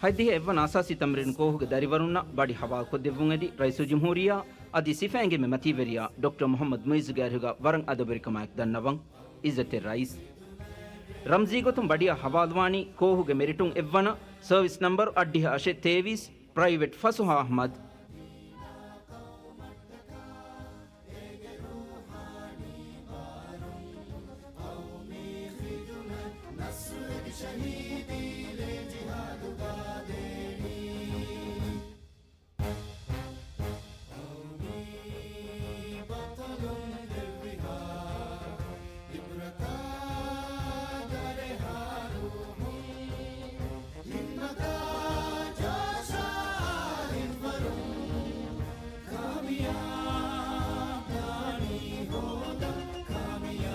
ހަތްދިހަ އެއްވަނަ އަސާސީ ތަމްރީން ކޯހުގެ ދަރިވަރުންނަށް ބަޑި ހަވާލުކޮށްދެއްވުން އެދި ރައީސުލްޖުމްހޫރިއްޔާ އަދި ސިފައިންގެ މަތީވެރިޔާ ޑޮކްޓަރ މުޙައްމަދު މުޢިއްޒުގެ އަރިހުގަ ވަރަށް އަދަބުވެރިކަމާއެކު ދަންނަވަން. އިއްޒަތްތެރި ރައީސް. ރަމްޒީ ގޮތުން ބަޑިއަށް ހަވާލުވާނީ ކޯހުގެ މެރިޓުން އެއްވަނަ، ސަރވިސް ނަމްބަރު އަށްޑިހަ އަށެއް ތޭވީސް، ޕްރައިވެޓް ފަސުހާ އަޙްމަދު.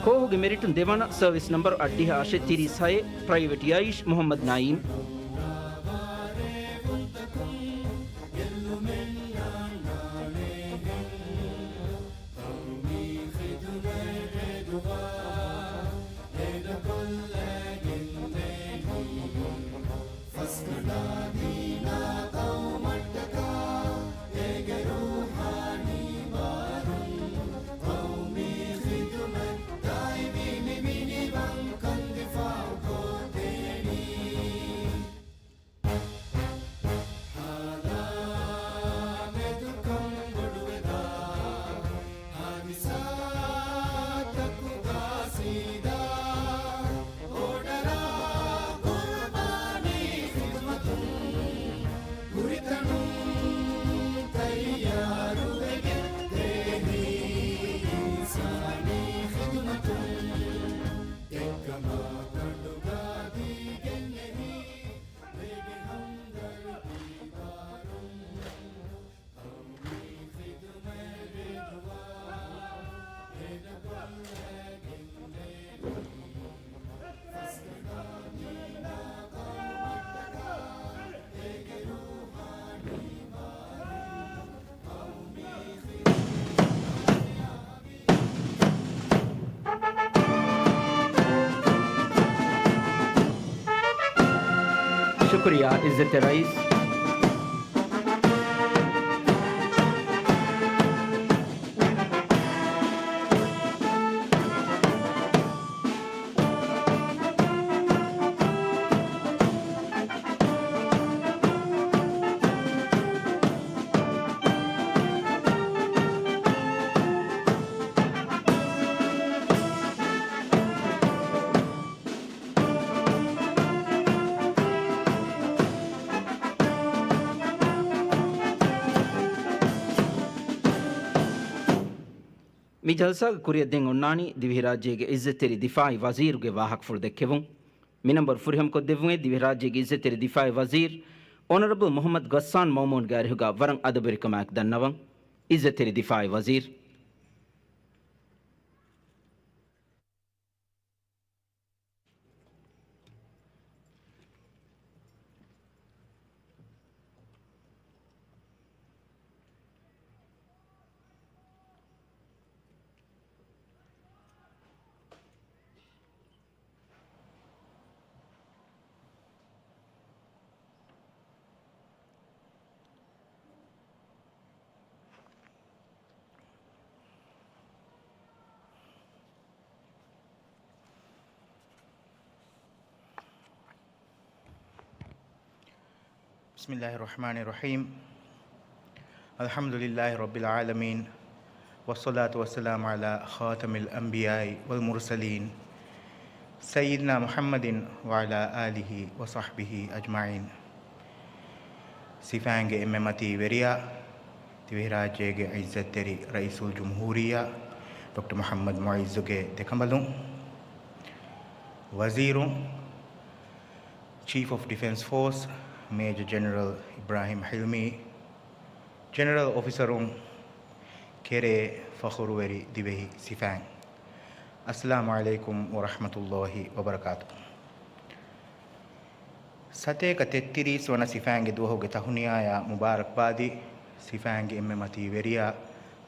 ކޯހުގެ މެރިޓުން ދެވަނަ ސަރވިސް ނަމްބަރު އަށްޑިހަ އަށެއް ތިރީސް ހައެއް، ޕްރައިވެޓް ޔައީޝް މުހައްމަދު ނައީމް. ޝުކުރިއްޔާ އިއްޒަތްތެރި ރައީސް. މި ޖަލްސާގެ ކުރިއަށް ދެން އޮންނާނީ ދިވެހިރާއްޖޭގެ އިއްޒަތްތެރި ދިފާއީ ވަޒީރުގެ ވާހަކަފުޅު ދެއްކެވުން. މި ނަންބަރު ފުރިހަމަކޮށްދެއްވުމޭ، ދިވެހިރާއްޖޭގެ އިއްޒަތްތެރި ދިފާއީ ވަޒީރު އޮނަރަބަލް މުހައްމަދު ޣައްސާން މައުމޫންގެ އަރިހުގަ ވަރަށް އަދަބުވެރިކަމާއެކު ދަންނަވަން. އިއްޒަތްތެރި ދިފާއީ ވަޒީރު. بسم الله الرحمن الرحيم. الحمد لله رب العالمين، والصلاة والسلام على خاتم الأنبياء والمرسلين، سيدنا محمد وعلى آله وصحبه أجمعين. ސިފައިންގެ އެންމެ މަތީ ވެރިޔާ، ދިވެހިރާއްޖޭގެ އިއްޒަތްތެރި ރައީސުލްޖުމްހޫރިއްޔާ ޑޮކްޓަރ މުޙައްމަދު މުޢިއްޒުގެ ދެކަނބަލުން، ވަޒީރުން، ޗީފް އޮފް ޑިފެންސް ފޯސް މޭޖަރ ޖެނެރަލް އިބްރާހިމް ޙިލްމީ، ޖެނެރަލް އޮފިސަރުން، ކެރޭ ފަޚުރުވެރި ދިވެހި ސިފައިން، އައްސަލާމު ޢަލައިކުމް ވަރަޙްމަތުﷲި ވަބަރަކާތު. ސަތޭކަ ތެއްތިރީސް ވަނަ ސިފައިންގެ ދުވަހުގެ ތަހުނިޔާޔާ މުބާރަކްބާދި، ސިފައިންގެ އެންމެ މަތީ ވެރިޔާ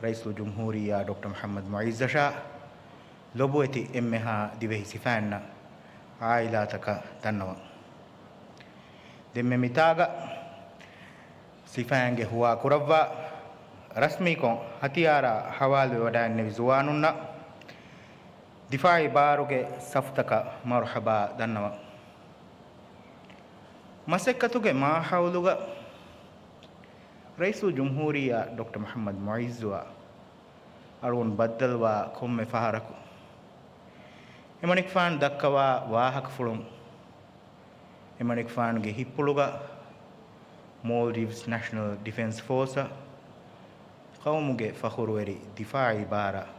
ރައީސުލްޖުމްހޫރިއްޔާ ޑޮކްޓަރ މުޙައްމަދު މުޢިއްޒަށާ ލޮބުވެތި އެންމެހާ ދިވެހި ސިފައިންނަށް ޢާއިލާތަކަށް ދަންނަވަން. ދެންމެ މިތާގަ ސިފައިންގެ ހުވާ ކުރައްވާ ރަސްމީކޮށް ހަތިޔާރާ ހަވާލުވެވަޑައިންނެވި ޒުވާނުންނަށް ދިފާޢީ ބާރުގެ ސަފުތަކަށް މަރުޙަބާ ދަންނަވަން. މަސައްކަތުގެ މާހައުލުގަ ރައީސުލްޖުމްހޫރިއްޔާ ޑޮކްޓަރ މުޙައްމަދު މުޢިއްޒުއާ އަޅުގަނޑު ބައްދަލުވާ ކޮންމެ ފަހަރަކު، އެމަނިކުފާނު ދައްކަވާ ވާހަކަފުޅުން، އެމަނިކުފާނުގެ ހިތްޕުޅުގަ މޯލްޑިވްސް ނެޝަނަލް ޑިފެންސް ފޯސަށް ޤައުމުގެ ފަޚުރުވެރި ދިފާޢީ ބާރަށް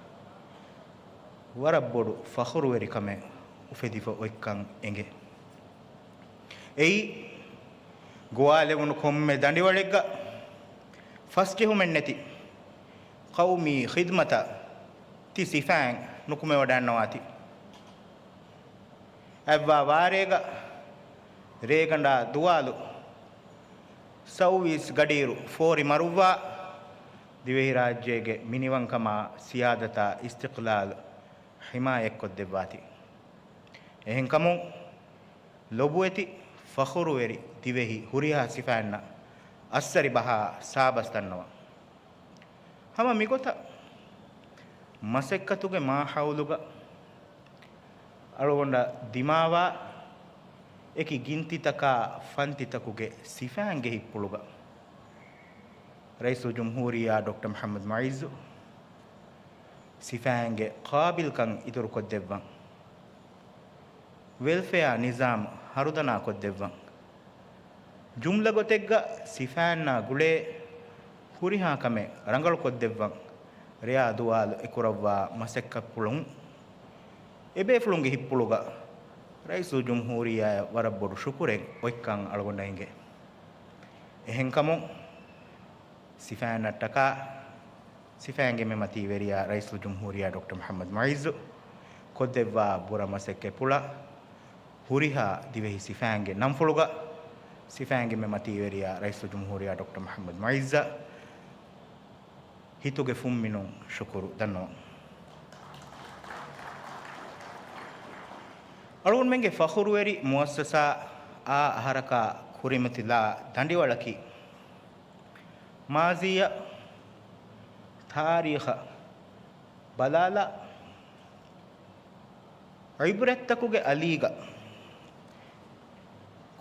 ވަރަށް ބޮޑު ފަޚުރުވެރިކަމެއް އުފެދިފަ އޮތްކަން އެނގޭ. އެއީ، ގޮވާލެވުނު ކޮންމެ ދަނޑިވަޅެއްގަ ފަސްޖެހުމެއްނެތި ޤައުމީ ޚިދްމަތަށް ތި ސިފައިން ނުކުމެވަޑައިގަންނަވާތީ. އަތްވާ ވާރޭގަ ރޭގަނޑާ ދުވާލު ސައުވީސް ގަޑިއިރު ފޯރި މަރުއްވާ، ދިވެހިރާއްޖޭގެ މިނިވަންކަމާ، ސިޔާދަތާ، އިސްތިޤްލާލް ހިމާޔަތްކޮށްދެއްވާތީ. އެހެންކަމުން، ލޮބުވެތި ފަޚުރުވެރި ދިވެހި ހުރިހާ ސިފައިންނަށް އައްސަރި ބަހާ ސާބަސް ދަންނަވަން. ހަމަ މިގޮތަށް މަސައްކަތުގެ މާހައުލުގަ އަޅުގަނޑަށް ދިމާވާ އެކި ގިންތިތަކާ ފަންތިތަކުގެ ސިފައިންގެ ހިތްޕުޅުގަ ރައީސުލްޖުމްހޫރިއްޔާ ޑޮކްޓަރ މުޙައްމަދު މުޢިއްޒު ސިފައިންގެ ޤާބިލްކަން އިތުރުކޮށްދެއްވަން. ވެލްފެއާ ނިޒާމް ހަރުދަނާކޮށްދެއްވަން. ޖުމްލަ ގޮތެއްގަ ސިފައިންނާ ގުޅޭ ހުރިހާ ކަމެއް ރަނގަޅުކޮށްދެއްވަން. ރެޔާ ދުވާލު އެކުރައްވާ މަސައްކަތްޕުޅުން އެބޭފުޅުންގެ ހިތްޕުޅުގަ ރައީސުލްޖުމްހޫރިއްޔާއަށް ވަރަށް ބޮޑު ޝުކުރެއް އޮތްކަން އަޅުގަނޑަށް އެނގޭ. އެހެންކަމުން، ސިފައިންނަށްޓަކާ ސިފައިންގެ މެމަތީވެރިޔާ ރައީސުލްޖުމްހޫރިއްޔާ ޑޮކްޓަރ މުޙައްމަދު މުޢިއްޒު ކޮށްދެއްވާ ބުރަ މަސައްކަތްޕުޅަށް ހުރިހާ ދިވެހި ސިފައިންގެ ނަންފުޅުގަ ސިފައިންގެ މެމަތީވެރިޔާ ރައީސުލްޖުމްހޫރިއްޔާ ޑޮކްޓަރ މުޙައްމަދު މުޢިއްޒަށް ހިތުގެ ފުންމިނުން ޝުކުރު ދަންނަވަން. އަޅުގަނޑުމެންގެ ފަޚުރުވެރި މުއައްސަސާ އާ އަހަރަކާ ކުރިމަތިލާ ދަނޑިވަޅަކީ، މާޒީއަށް، ތާރީޚަށް ބަލާލާ، ޢިބްރަތްތަކުގެ އަލީގަ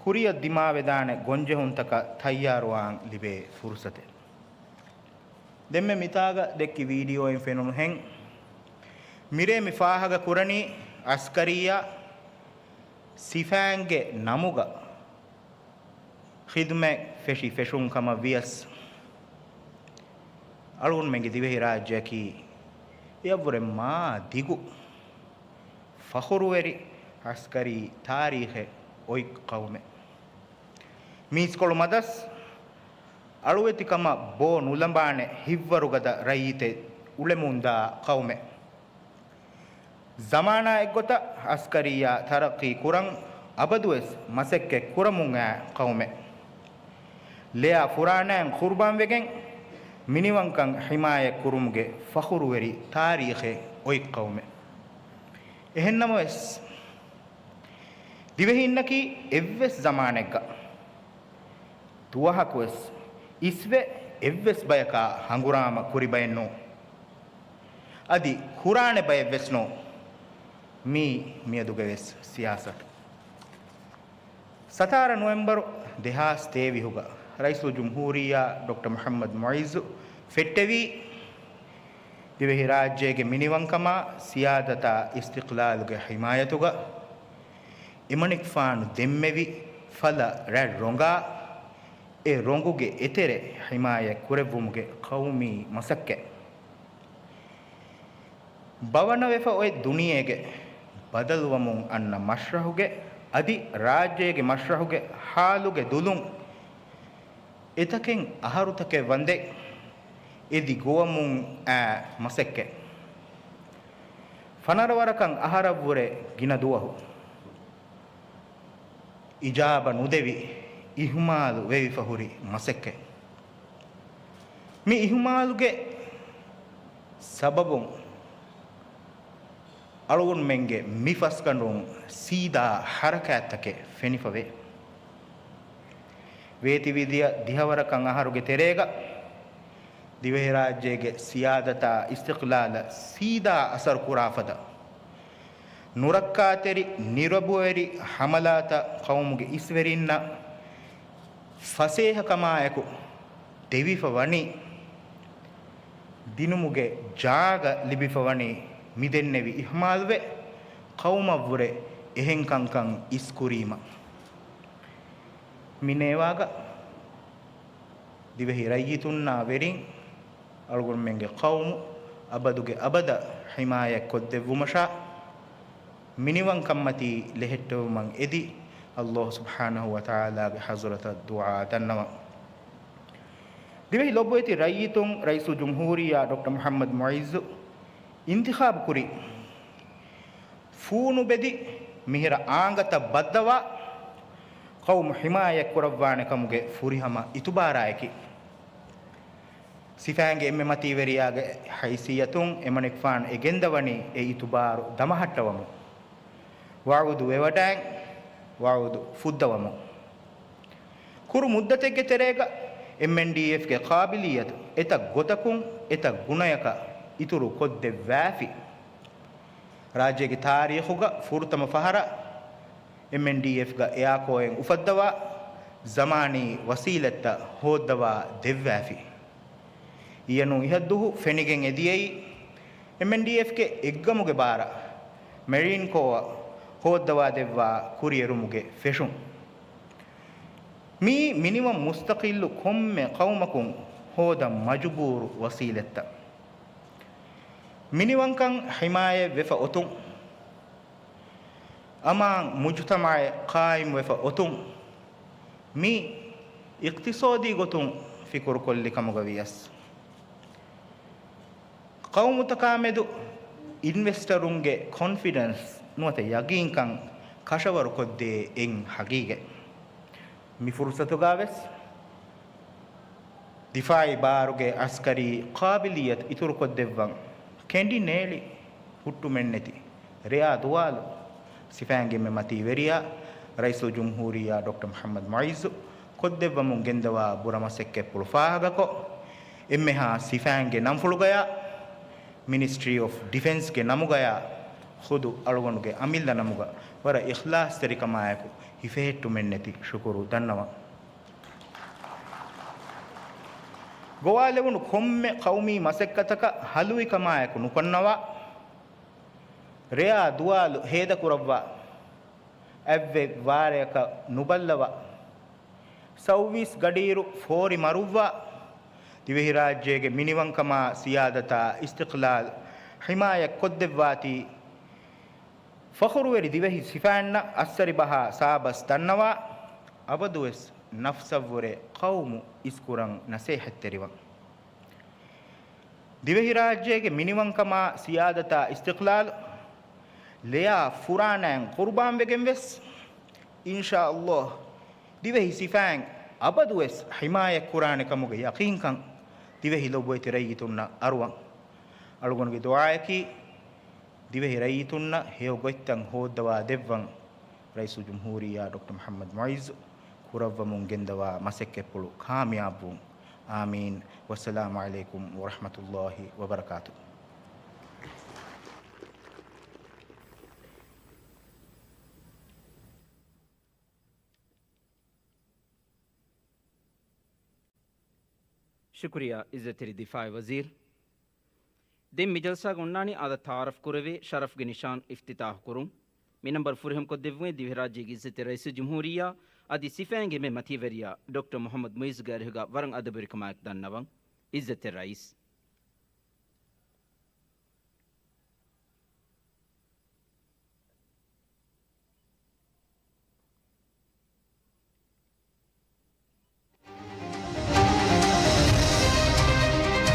ކުރިއަށް ދިމާވެދާނެ ގޮންޖެހުންތަކަށް ތައްޔާރުވާން ލިބޭ ފުރުސަތެއް. ދެންމެ މިތާގަ ދެއްކި ވީޑިއޯއިން ފެނުނުހެން، މިރޭ މި ފާހަގަ ކުރަނީ އަސްކަރިއްޔާ ސިފައިންގެ ނަމުގަ ޚިދުމަތް ފެށި ފެށުން ކަމަށް ވިޔަސް، އަޅުގަނޑުމެންގެ ދިވެހިރާއްޖެއަކީ އެއަށްވުރެ މާ ދިގު ފަޚުރުވެރި އަސްކަރީ ތާރީޚެއް އޮތް ޤައުމެއް. މީސްކޮޅު މަދަސް އަޅުވެތިކަމަށް ބޯ ނުލަނބާނެ ހިތްވަރުގަދަ ރައްޔިތެއް އުޅެމުންދާ ޤައުމެއް. ޒަމާނާ އެއްގޮތަށް އަސްކަރިއްޔާ ތަރައްޤީ ކުރަން އަބަދުވެސް މަސައްކަތް ކުރަމުން އައި ޤައުމެއް. ލެޔާ ފުރާނައިން ޤުރުބާންވެގެން މިނިވަންކަން ޙިމާޔަތް ކުރުމުގެ ފަޚުރުވެރި ތާރީޚެއް އޮތް ޤައުމެއް. އެހެންނަމަވެސް، ދިވެހީންނަކީ އެއްވެސް ޒަމާނެއްގަ ދުވަހަކުވެސް އިސްވެ އެއްވެސް ބަޔަކާ ހަނގުރާމަ ކުރި ބައެއް ނޫން. އަދި ކުރާނެ ބައެއްވެސް ނޫން. މީ މިއަދުގެ ވެސް ސިޔާސަތު. ސަތާރަ ނޮވެމްބަރު ދެހާސް ތޭވީހުގަ ރައީސުލްޖުމްހޫރިއްޔާ ޑޮކްޓަރ މުޙައްމަދު މުޢިއްޒު ފެއްޓެވީ، ދިވެހިރާއްޖޭގެ މިނިވަންކަމާ، ސިޔާދަތާ، އިސްތިޤްލާލުގެ ޙިމާޔަތުގަ އެމަނިކުފާނު ދެންމެވި ފަލަ ރަތް ރޮނގާ، އެ ރޮނގުގެ އެތެރެ ޙިމާޔަތް ކުރެއްވުމުގެ ޤައުމީ މަސައްކަތް. ބަވަނަވެފަ އޮތް ދުނިޔޭގެ ބަދަލުވަމުން އަންނަ މަސްރަޙުގެ އަދި ރާއްޖޭގެ މަސްރަޙުގެ ޙާލުގެ ދުލުން އެތަކެއް އަހަރުތަކެއް ވަންދެން އެދި ގޮވަމުން އައި މަސައްކަތް. ފަނަރަ ވަރަކަށް އަހަރަށްވުރެ ގިނަ ދުވަހު އިޖާބަ ނުދެވި، އިހުމާލު ވެވިފަ ހުރި މަސައްކަތް. މި އިހުމާލުގެ ސަބަބުން އަޅުގަނޑުމެންގެ މި ފަސްގަނޑުން ސީދާ ހަރަކާތްތަކެއް ފެނިފަވޭ. ވޭތިވިދިޔަ ދިހަވަރަކަށް އަހަރުގެ ތެރޭގަ ދިވެހިރާއްޖޭގެ ސިޔާދަތާ އިސްތިޤްލާލަށް ސީދާ އަސަރު ކުރާފަދަ ނުރައްކާތެރި ނިރަބުވެރި ހަމަލާތައް ޤައުމުގެ އިސްވެރިންނަށް ފަސޭހަކަމާއެކު ދެވިފަ ވަނީ، ދިނުމުގެ ޖާގަ ލިބިފަ ވަނީ މިދެންނެވި އިހުމާލުވެ، ޤައުމަށްވުރެ އެހެން ކަންކަން އިސްކުރީމަ. މި ނޭވާގަ ދިވެހި ރައްޔިތުންނާ ވެރިން އަޅުގަނޑުމެންގެ ޤައުމު އަބަދުގެ އަބަދަށް ޙިމާޔަތް ކޮށްދެއްވުމަށާ، މިނިވަންކަންމަތީ ލެހެއްޓެވުމަށް އެދި، ﷲ ސުބްޙާނަހޫ ވަތަޢާލާގެ ޙަޟްރަތަށް ދުޢާ ދަންނަވަން. ދިވެހި ލޮބުވެތި ރައްޔިތުން، ރައީސުލްޖުމްހޫރިއްޔާ ޑޮކްޓަރ މުޙައްމަދު މުޢިއްޒު އިންތިޚާބު ކުރި ފޫނު ބެދި މިހިރަ އާނގަތައް ބައްދަވާ ޤައުމު ޙިމާޔަތް ކުރައްވާނެ ކަމުގެ ފުރިހަމަ އިތުބާރާއެކީ. ސިފައިންގެ އެންމެ މަތީވެރިޔާގެ ހައިސިއްޔަތުން އެމަނިކުފާނު އެ ގެންދަވަނީ އެ އިތުބާރު ދަމަހައްޓަވަމުން. ވަޢުދު ވެވަޑައިން، ވަޢުދު ފުއްދަވަމުން. ކުރު މުއްދަތެއްގެ ތެރޭގަ އެމްއެންޑީއެފްގެ ޤާބިލިއްޔަތު އެތައް ގޮތަކުން، އެތައް ގުނަޔަކަށް އިތުރު ކޮށްދެއްވާފި. ރާއްޖޭގެ ތާރީޚުގަ ފުރަތަމަ ފަހަރަށް އެމްއެންޑީއެފްގަ އެއާކޯއެއް އުފައްދަވާ، ޒަމާނީ ވަސީލަތްތައް ހޯއްދަވާ ދެއްވާފި. އިޔަނޫ އިހަށްދުހު ފެނިގެން އެދިޔައީ، އެމްއެންޑީއެފްގެ އެއްގަމުގެ ބާރަށް މެރީން ކޯއަށް ހޯއްދަވާ ދެއްވާ ކުރިއެރުމުގެ ފެށުން. މިއީ މިނިވަން މުސްތަޤިއްލު ކޮންމެ ޤައުމަކުން ހޯދަން މަޖުބޫރު ވަސީލަތްތައް. މިނިވަންކަން ޙިމާޔަތް ވެފަ އޮތުން، އަމާން މުޖުތަމަޢެއް ޤާއިމްވެފަ އޮތުން، މި އިޤްތިޞާދީ ގޮތުން ފިކުރުކޮށްލި ކަމުގަ ވިޔަސް، ޤައުމުތަކާމެދު އިންވެސްޓަރުންގެ ކޮންފިޑެންސް ނުވަތަ ޔަގީންކަން ކަށަވަރުކޮށްދޭ އެއް ހަގީގަތް. މި ފުރުޞަތުގަ ވެސް ދިފާޢީ ބާރުގެ އަސްކަރީ ޤާބިލިއްޔަތު އިތުރުކޮށްދެއްވަން ކެނޑި ނޭޅި ހުއްޓުމެއްނެތި ރެއާ ދުވާލު ސިފައިންގެ އެންމެ މަތީވެރިޔާ ރައީސުލްޖުމްހޫރިއްޔާ ޑޮކްޓަރ މުޙައްމަދު މުޢިއްޒު ކޮށްދެއްވަމުން ގެންދަވާ ބުރަ މަސައްކަތްޕުޅު ފާހަގަކޮށް، އެންމެހާ ސިފައިންގެ ނަންފުޅުގަޔާ، މިނިސްޓްރީ އޮފް ޑިފެންސްގެ ނަމުގަޔާ، ޚުދު އަޅުގަނޑުގެ އަމިއްލަ ނަމުގަ ވަރަށް އިޚްލާޞްތެރިކަމާއެކު ހިފެހެއްޓުމެއްނެތި ޝުކުރު ދަންނަވަން. ގޮވާލެވުނު ކޮންމެ ޤައުމީ މަސައްކަތަކަށް ހަލުވިކަމާއެކު ނުކޮންނަވާ، ރެއާ ދުވާލު ހޭދަކުރައްވާ، އަތްވެ ވާރެއަކަށް ނުބައްލަވާ، ސައުވީސް ގަޑިއިރު ފޯރި މަރުއްވާ، ދިވެހިރާއްޖޭގެ މިނިވަންކަމާ ސިޔާދަތާ އިސްތިޤްލާލް ޙިމާޔަތް ކޮށްދެއްވާތީ، ފަޚުރުވެރި ދިވެހި ސިފައިންނަށް އައްސަރި ބަހާ ސާބަސް ދަންނަވާ، އަބަދުވެސް ނަފްސަށްވުރެ ޤައުމު އިސްކުރަން ނަސޭހަތްތެރިވަން. ދިވެހިރާއްޖޭގެ މިނިވަންކަމާ ސިޔާދަތާ އިސްތިޤްލާލު ލެޔާ ފުރާނައިން ޤުރުބާންވެގެން ވެސް، އިންޝާﷲ، ދިވެހި ސިފައިން އަބަދުވެސް ޙިމާޔަތްކުރާނެ ކަމުގެ ޔަޤީންކަން ދިވެހި ލޮބުވެތި ރައްޔިތުންނަށް އަރުވަން. އަޅުގަނޑުގެ ދުޢާއަކީ، ދިވެހި ރައްޔިތުންނަށް ހެޔޮ ގޮތްތައް ހޯއްދަވާ ދެއްވަން. ރައީސުލްޖުމްހޫރިއްޔާ ޑޮކްޓަރ މުޙައްމަދު މުޢިއްޒު ކުރައްވަމުން ގެންދަވާ މަސައްކަތްޕުޅު ކާމިޔާބުވުން. އާމީން. ވައްސަލާމު ޢަލައިކުމް ވަރަޙްމަތުﷲ ވަބަރަކާތު. ޝުކުރިއްޔާ ޢިއްޒަތްތެރި ދިފާޢީ ވަޒީރު. ދެން މި ޖަލްސާގަ އޮންނާނީ އާދަ ތަޢާރަފް ކުރެވޭ ޝަރަފްގެ ނިޝާން އިފްތިތާޙު ކުރުން. މި ނަންބަރު ފުރިހަމަކޮށްދެއްވުމެއް ދިވެހިރާއްޖޭގެ އިއްޒަތްތެރި ރައީސުލްޖުމްހޫރިއްޔާ އަދި ސިފައިންގެ އެންމެ މަތީވެރިޔާ ޑޮކްޓަރ މުޙައްމަދު މުޢިއްޒުގެ އަރިހުގަ ވަރަށް އަދަބުވެރިކަމާއެކު ދަންނަވަން. އިއްޒަތްތެރި ރައީސް.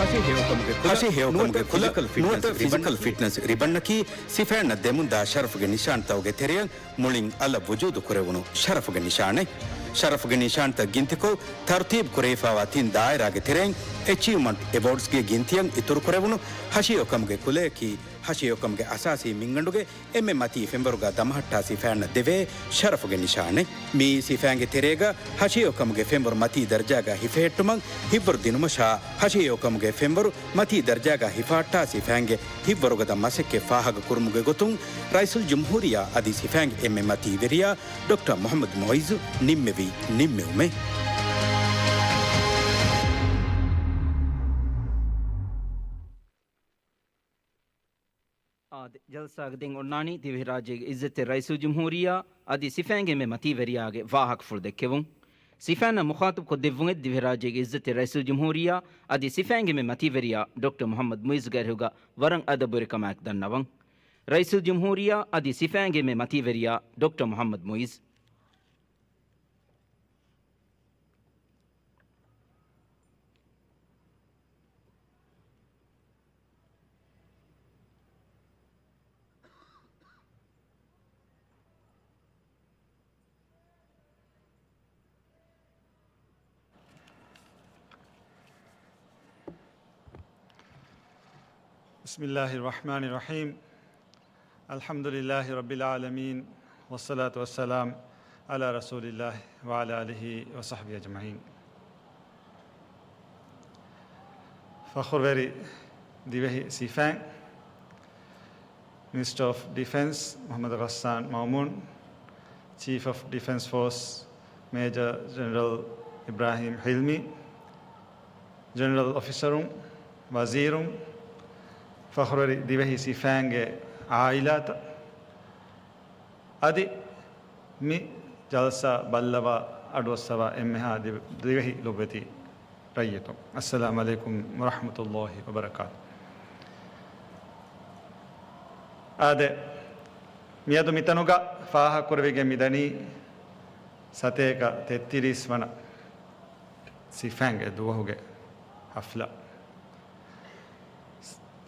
ހަށި ހެޔޮކަމުގެ ކުލަ، ހަށި ހެޔޮކަމުގެ ނުވަތަ ކުލަ، ފިޒިކަލް ނުވަތަ ފިޓްނަސް ފިޒިކަލް ރިބަން، ފިޓްނަސް ރިބަންނަކީ ސިފައިންނަށް ދެމުންދާ ޝަރަފުގެ ނިޝާންތަކުގެ ތެރެއަށް މުޅިން އަލަށް ވުޖޫދު ކުރެވުނު ޝަރަފުގެ ނިޝާނެއް. ޝަރަފުގެ ނިޝާންތައް ގިންތިކޮށް، ތަރުތީބު ކުރެވިފައިވާ ތިން ދާއިރާގެ ތެރެއިން އެޗީވްމަންޓް އެވޯޑްސްގެ ގިންތިއަށް އިތުރު ކުރެވުނު ހަށި ހެޔޮކަމުގެ ކުލަޔަކީ، ހަށި ހެޔޮކަމުގެ އަސާސީ މިންގަނޑުގެ އެންމެ މަތީ ފެންވަރުގަ ދަމަހައްޓާ ސިފައިންނަށް ދެވޭ ޝަރަފުގެ ނިޝާނެއް. މިއީ ސިފައިންގެ ތެރޭގަ ހަށި ހެޔޮކަމުގެ ފެންވަރު މަތީ ދަރަޖާގަ ހިފެހެއްޓުމަށް ހިތްވަރު ދިނުމަށާ، ހަށި ހެޔޮކަމުގެ ފެންވަރު މަތީ ދަރަޖާގަ ހިފަހައްޓާ ސިފައިންގެ ހިތްވަރުގަދަ މަސައްކަތް ފާހަގަ ކުރުމުގެ ގޮތުން، ރައީސުލްޖުމްހޫރިއްޔާ އަދި ސިފައިންގެ އެންމެ މަތީ ވެރިޔާ ޑޮކްޓަރ މުޙައްމަދު މުޢިއްޒު ނިންމެވި ނިންމެވުމެއް. އާދެ، ޖަލްސާގަ ދެން އޮންނާނީ ދިވެހިރާއްޖޭގެ އިއްޒަތްތެރި ރައީސުލްޖުމްހޫރިއްޔާ އަދި ސިފައިންގެ އެންމެ މަތީވެރިޔާގެ ވާހަކަފުޅު ދެއްކެވުން. ސިފައިންނަށް މުޚާޠަބު ކޮށްދެއްވުމެއް ދިވެހިރާއްޖޭގެ އިއްޒަތްތެރި ރައީސުލްޖުމްހޫރިއްޔާ އަދި ސިފައިންގެ އެންމެ މަތީވެރިޔާ ޑޮކްޓަރ މުޙައްމަދު މުޢިއްޒުގެ އަރިހުގަ ވަރަށް އަދަބުވެރިކަމާއެކު ދަންނަވަން. ރައީސުލްޖުމްހޫރިއްޔާ އަދި ސިފައިންގެ އެންމެ މަތީވެރިޔާ ޑޮކްޓަރ މުޙައްމަދު މުޢިއްޒު. بسم الله الرحمن الرحيم. الحمد لله رب العالمين، والصلاة والسلام على رسول الله وعلى آله وصحبه أجمعين. ފަޚުރުވެރި ދިވެހި ސިފައިން، މިނިސްޓަރ އޮފް ޑިފެންސް މުޙައްމަދު ޣައްސާން މައުމޫން، ޗީފް އޮފް ޑިފެންސް ފޯސް މޭޖަރ ޖެނެރަލް އިބްރާހީމް ޙިލްމީ، ޖެނެރަލް އޮފިސަރުން، ވަޒީރުން، ފަޚުރުވެރި ދިވެހި ސިފައިންގެ އާއިލާތައް، އަދި މި ޖަލްސާ ބައްލަވާ އަޑުއައްސަވާ އެންމެހާ ދި-، ދިވެހި ލޮބުވެތި ރައްޔިތުން، އައްސަލާމު ޢަލައިކުމް ވަރަޙްމަތުﷲި ވަބަރަކާތު. އާދެ، މިއަދު މިތަނުގަ ފާހަގަކުރެވިގެން މިދަނީ ސަތޭކަ ތެއްތިރީސް ވަނަ ސިފައިންގެ ދުވަހުގެ ހަފްލާ.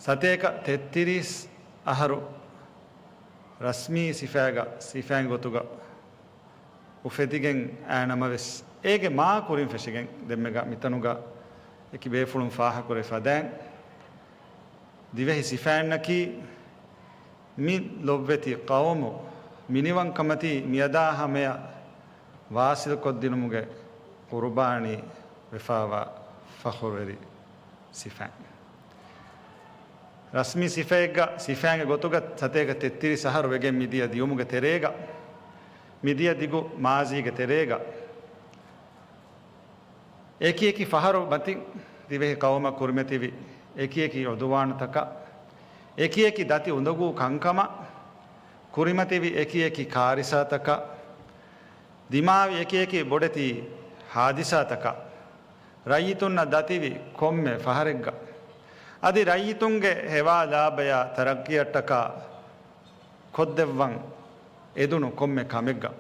ސަތޭކަ ތެއްތިރީސް އަހަރު ރަސްމީ ސިފައިގަ، ސިފައިން ގޮތުގަ އުފެދިގެން އައި ނަމަވެސް، އޭގެ މާ ކުރިން ފެށިގެން ދެންމެގަ މިތަނުގަ އެކި ބޭފުޅުން ފާހަގަކުރެ ފަދައިން، ދިވެހި ސިފައިންނަކީ މި ލޮބްވެތި ޤައުމު މިނިވަންކަމަތީ މިއަދާ ހަމަޔަށް ވާސިލްކޮށްދިނުމުގެ ޤުރުބާނީ ވެފާވާ ފަޚުރުވެރި ސިފައިން. ރަސްމީ ސިފައެއްގަ ސިފައިންގެ ގޮތުގަ ސަތޭކަ ތެއްތިރީސް އަހަރު ވެގެން މިދިޔަ ދިޔުމުގެ ތެރޭގަ، މިދިޔަ ދިގު މާޒީގެ ތެރޭގަ، އެކިއެކި ފަހަރު މަތިން ދިވެހި ޤައުމަށް ކުރިމަތިވި އެކިއެކި ޢުދުވާނުތަކަށް، އެކިއެކި ދަތި އުނދަގޫ ކަންކަމަށް، ކުރިމަތިވި އެކިއެކި ކާރިސާތަކަށް، ދިމާވި އެކިއެކި ބޮޑެތި ހާދިސާތަކަށް، ރައްޔިތުންނަށް ދަތިވި ކޮންމެ ފަހަރެއްގަ، އަދި ރައްޔިތުންގެ ހެވާ ލާބަޔާ ތަރައްޤީއަށްޓަކާ ކޮށްދެއްވަން އެދުނު ކޮންމެ ކަމެއްގަ،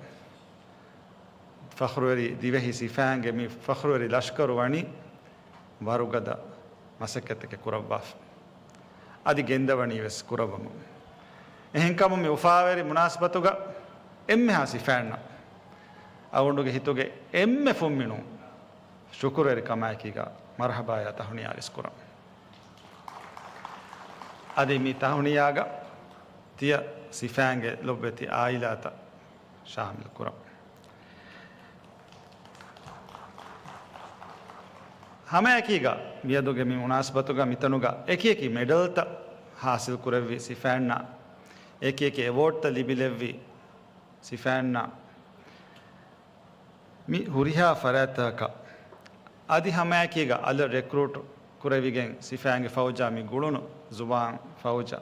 ފަޚުރުވެރި ދިވެހި ސިފައިންގެ މި ފަޚުރުވެރި ލަޝްކަރު ވަނީ ވަރުގަދަ މަސައްކަތްތަކެއް ކުރައްވާފަ. އަދި ގެންދަވަނީ ވެސް ކުރައްވަމުން. އެހެންކަމުން މި އުފާވެރި މުނާސަބަތުގަ އެންމެހާ ސިފައިންނަށް އަޅުގަނޑުގެ ހިތުގެ އެންމެ ފުންމިނުން ޝުކުރުވެރިކަމާއެކީގަ މަރްޙަބާޔާ ތަހުނިޔާ އިސްކުރަން. އަދި މި ތަހުނިޔާގަ ތިޔަ ސިފައިންގެ ލޮބްވެތި އާއިލާތައް ޝާމިލް ކުރަން. ހަމައެކީގަ މިއަދުގެ މި މުނާސަބަތުގަ މިތަނުގަ އެކިއެކި މެޑަލްތައް ހާސިލް ކުރެއްވި ސިފައިންނަށް، އެކިއެކި އެވޯޑްތައް ލިބިލެއްވި ސިފައިންނަށް، މި ހުރިހާ ފަރާތްތަކަކަށް އަދި ހަމައެކީގަ އަލަށް ރެކްރޫޓް ކުރެވިގެން ސިފައިންގެ ފައުޖާ މި ގުޅުނު ޒުވާން ފައުޖާ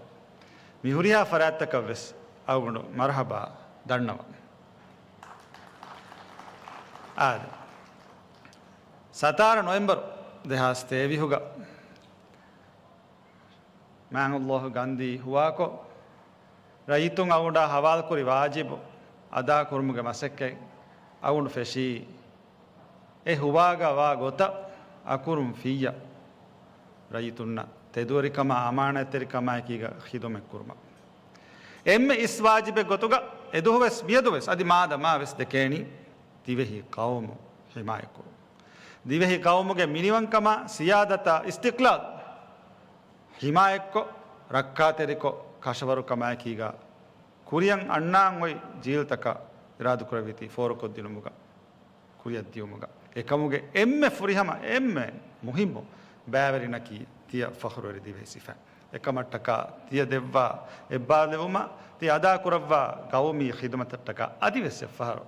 މި ހުރިހާ ފަރާތްތަކަށް ވެސް އަޅުގަނޑު މަރުޙަބާ ދަންނަވަން. އާދެ، ސަތާރަ ނޮވެމްބަރު ދެހާސް ތޭވީހުގަ މާތް ﷲ ގަންދީ ހުވާކޮށް، ރައްޔިތުން އަޅުގަނޑާ ހަވާލުކުރި ވާޖިބު އަދާކުރުމުގެ މަސައްކަތް އަޅުގަނޑު ފެށީ، އެ ހުވާގަ ވާ ގޮތަށް އަކުރުން ފިއްޔަ ރައްޔިތުންނަށް ތެދުވެރިކަމާ އަމާނާތްތެރިކަމާއެކީގަ ޚިދުމަތްކުރުމަށް. އެންމެ އިސް ވާޖިބެއް ގޮތުގަ އެދުވަހުވެސް މިއަދުވެސް އަދި މާދަމާވެސް ދެކޭނީ ދިވެހި ޤައުމު ޙިމާޔަތްކުރުން. ދިވެހި ޤައުމުގެ މިނިވަންކަމާ، ސިޔާދަތާ، އިސްތިޤްލާލް ޙިމާޔަތްކޮށް، ރައްކާތެރިކޮށް، ކަށަވަރުކަމާއެކީގަ ކުރިއަށް އަންނާން އޮތް ޖީލްތަކަށް އިރާދަކުރެއްވީތީ ފޯރުކޮށްދިނުމުގަ، ކުރިއަށްދިޔުމުގަ. އެކަމުގެ އެންމެ ފުރިހަމަ، އެންމެ މުހިއްމު ބައިވެރިނަކީ ތިޔަ ފަޚުރުވެރި ދިވެހި ސިފައިން. އެކަމަށްޓަކާ ތިޔަ ދެއްވާ އެއްބާރުލެވުމަށް، ތިޔަ އަދާކުރައްވާ ގައުމީ ޚިދުމަތަށްޓަކާ އަދިވެސް އެއްފަހަރު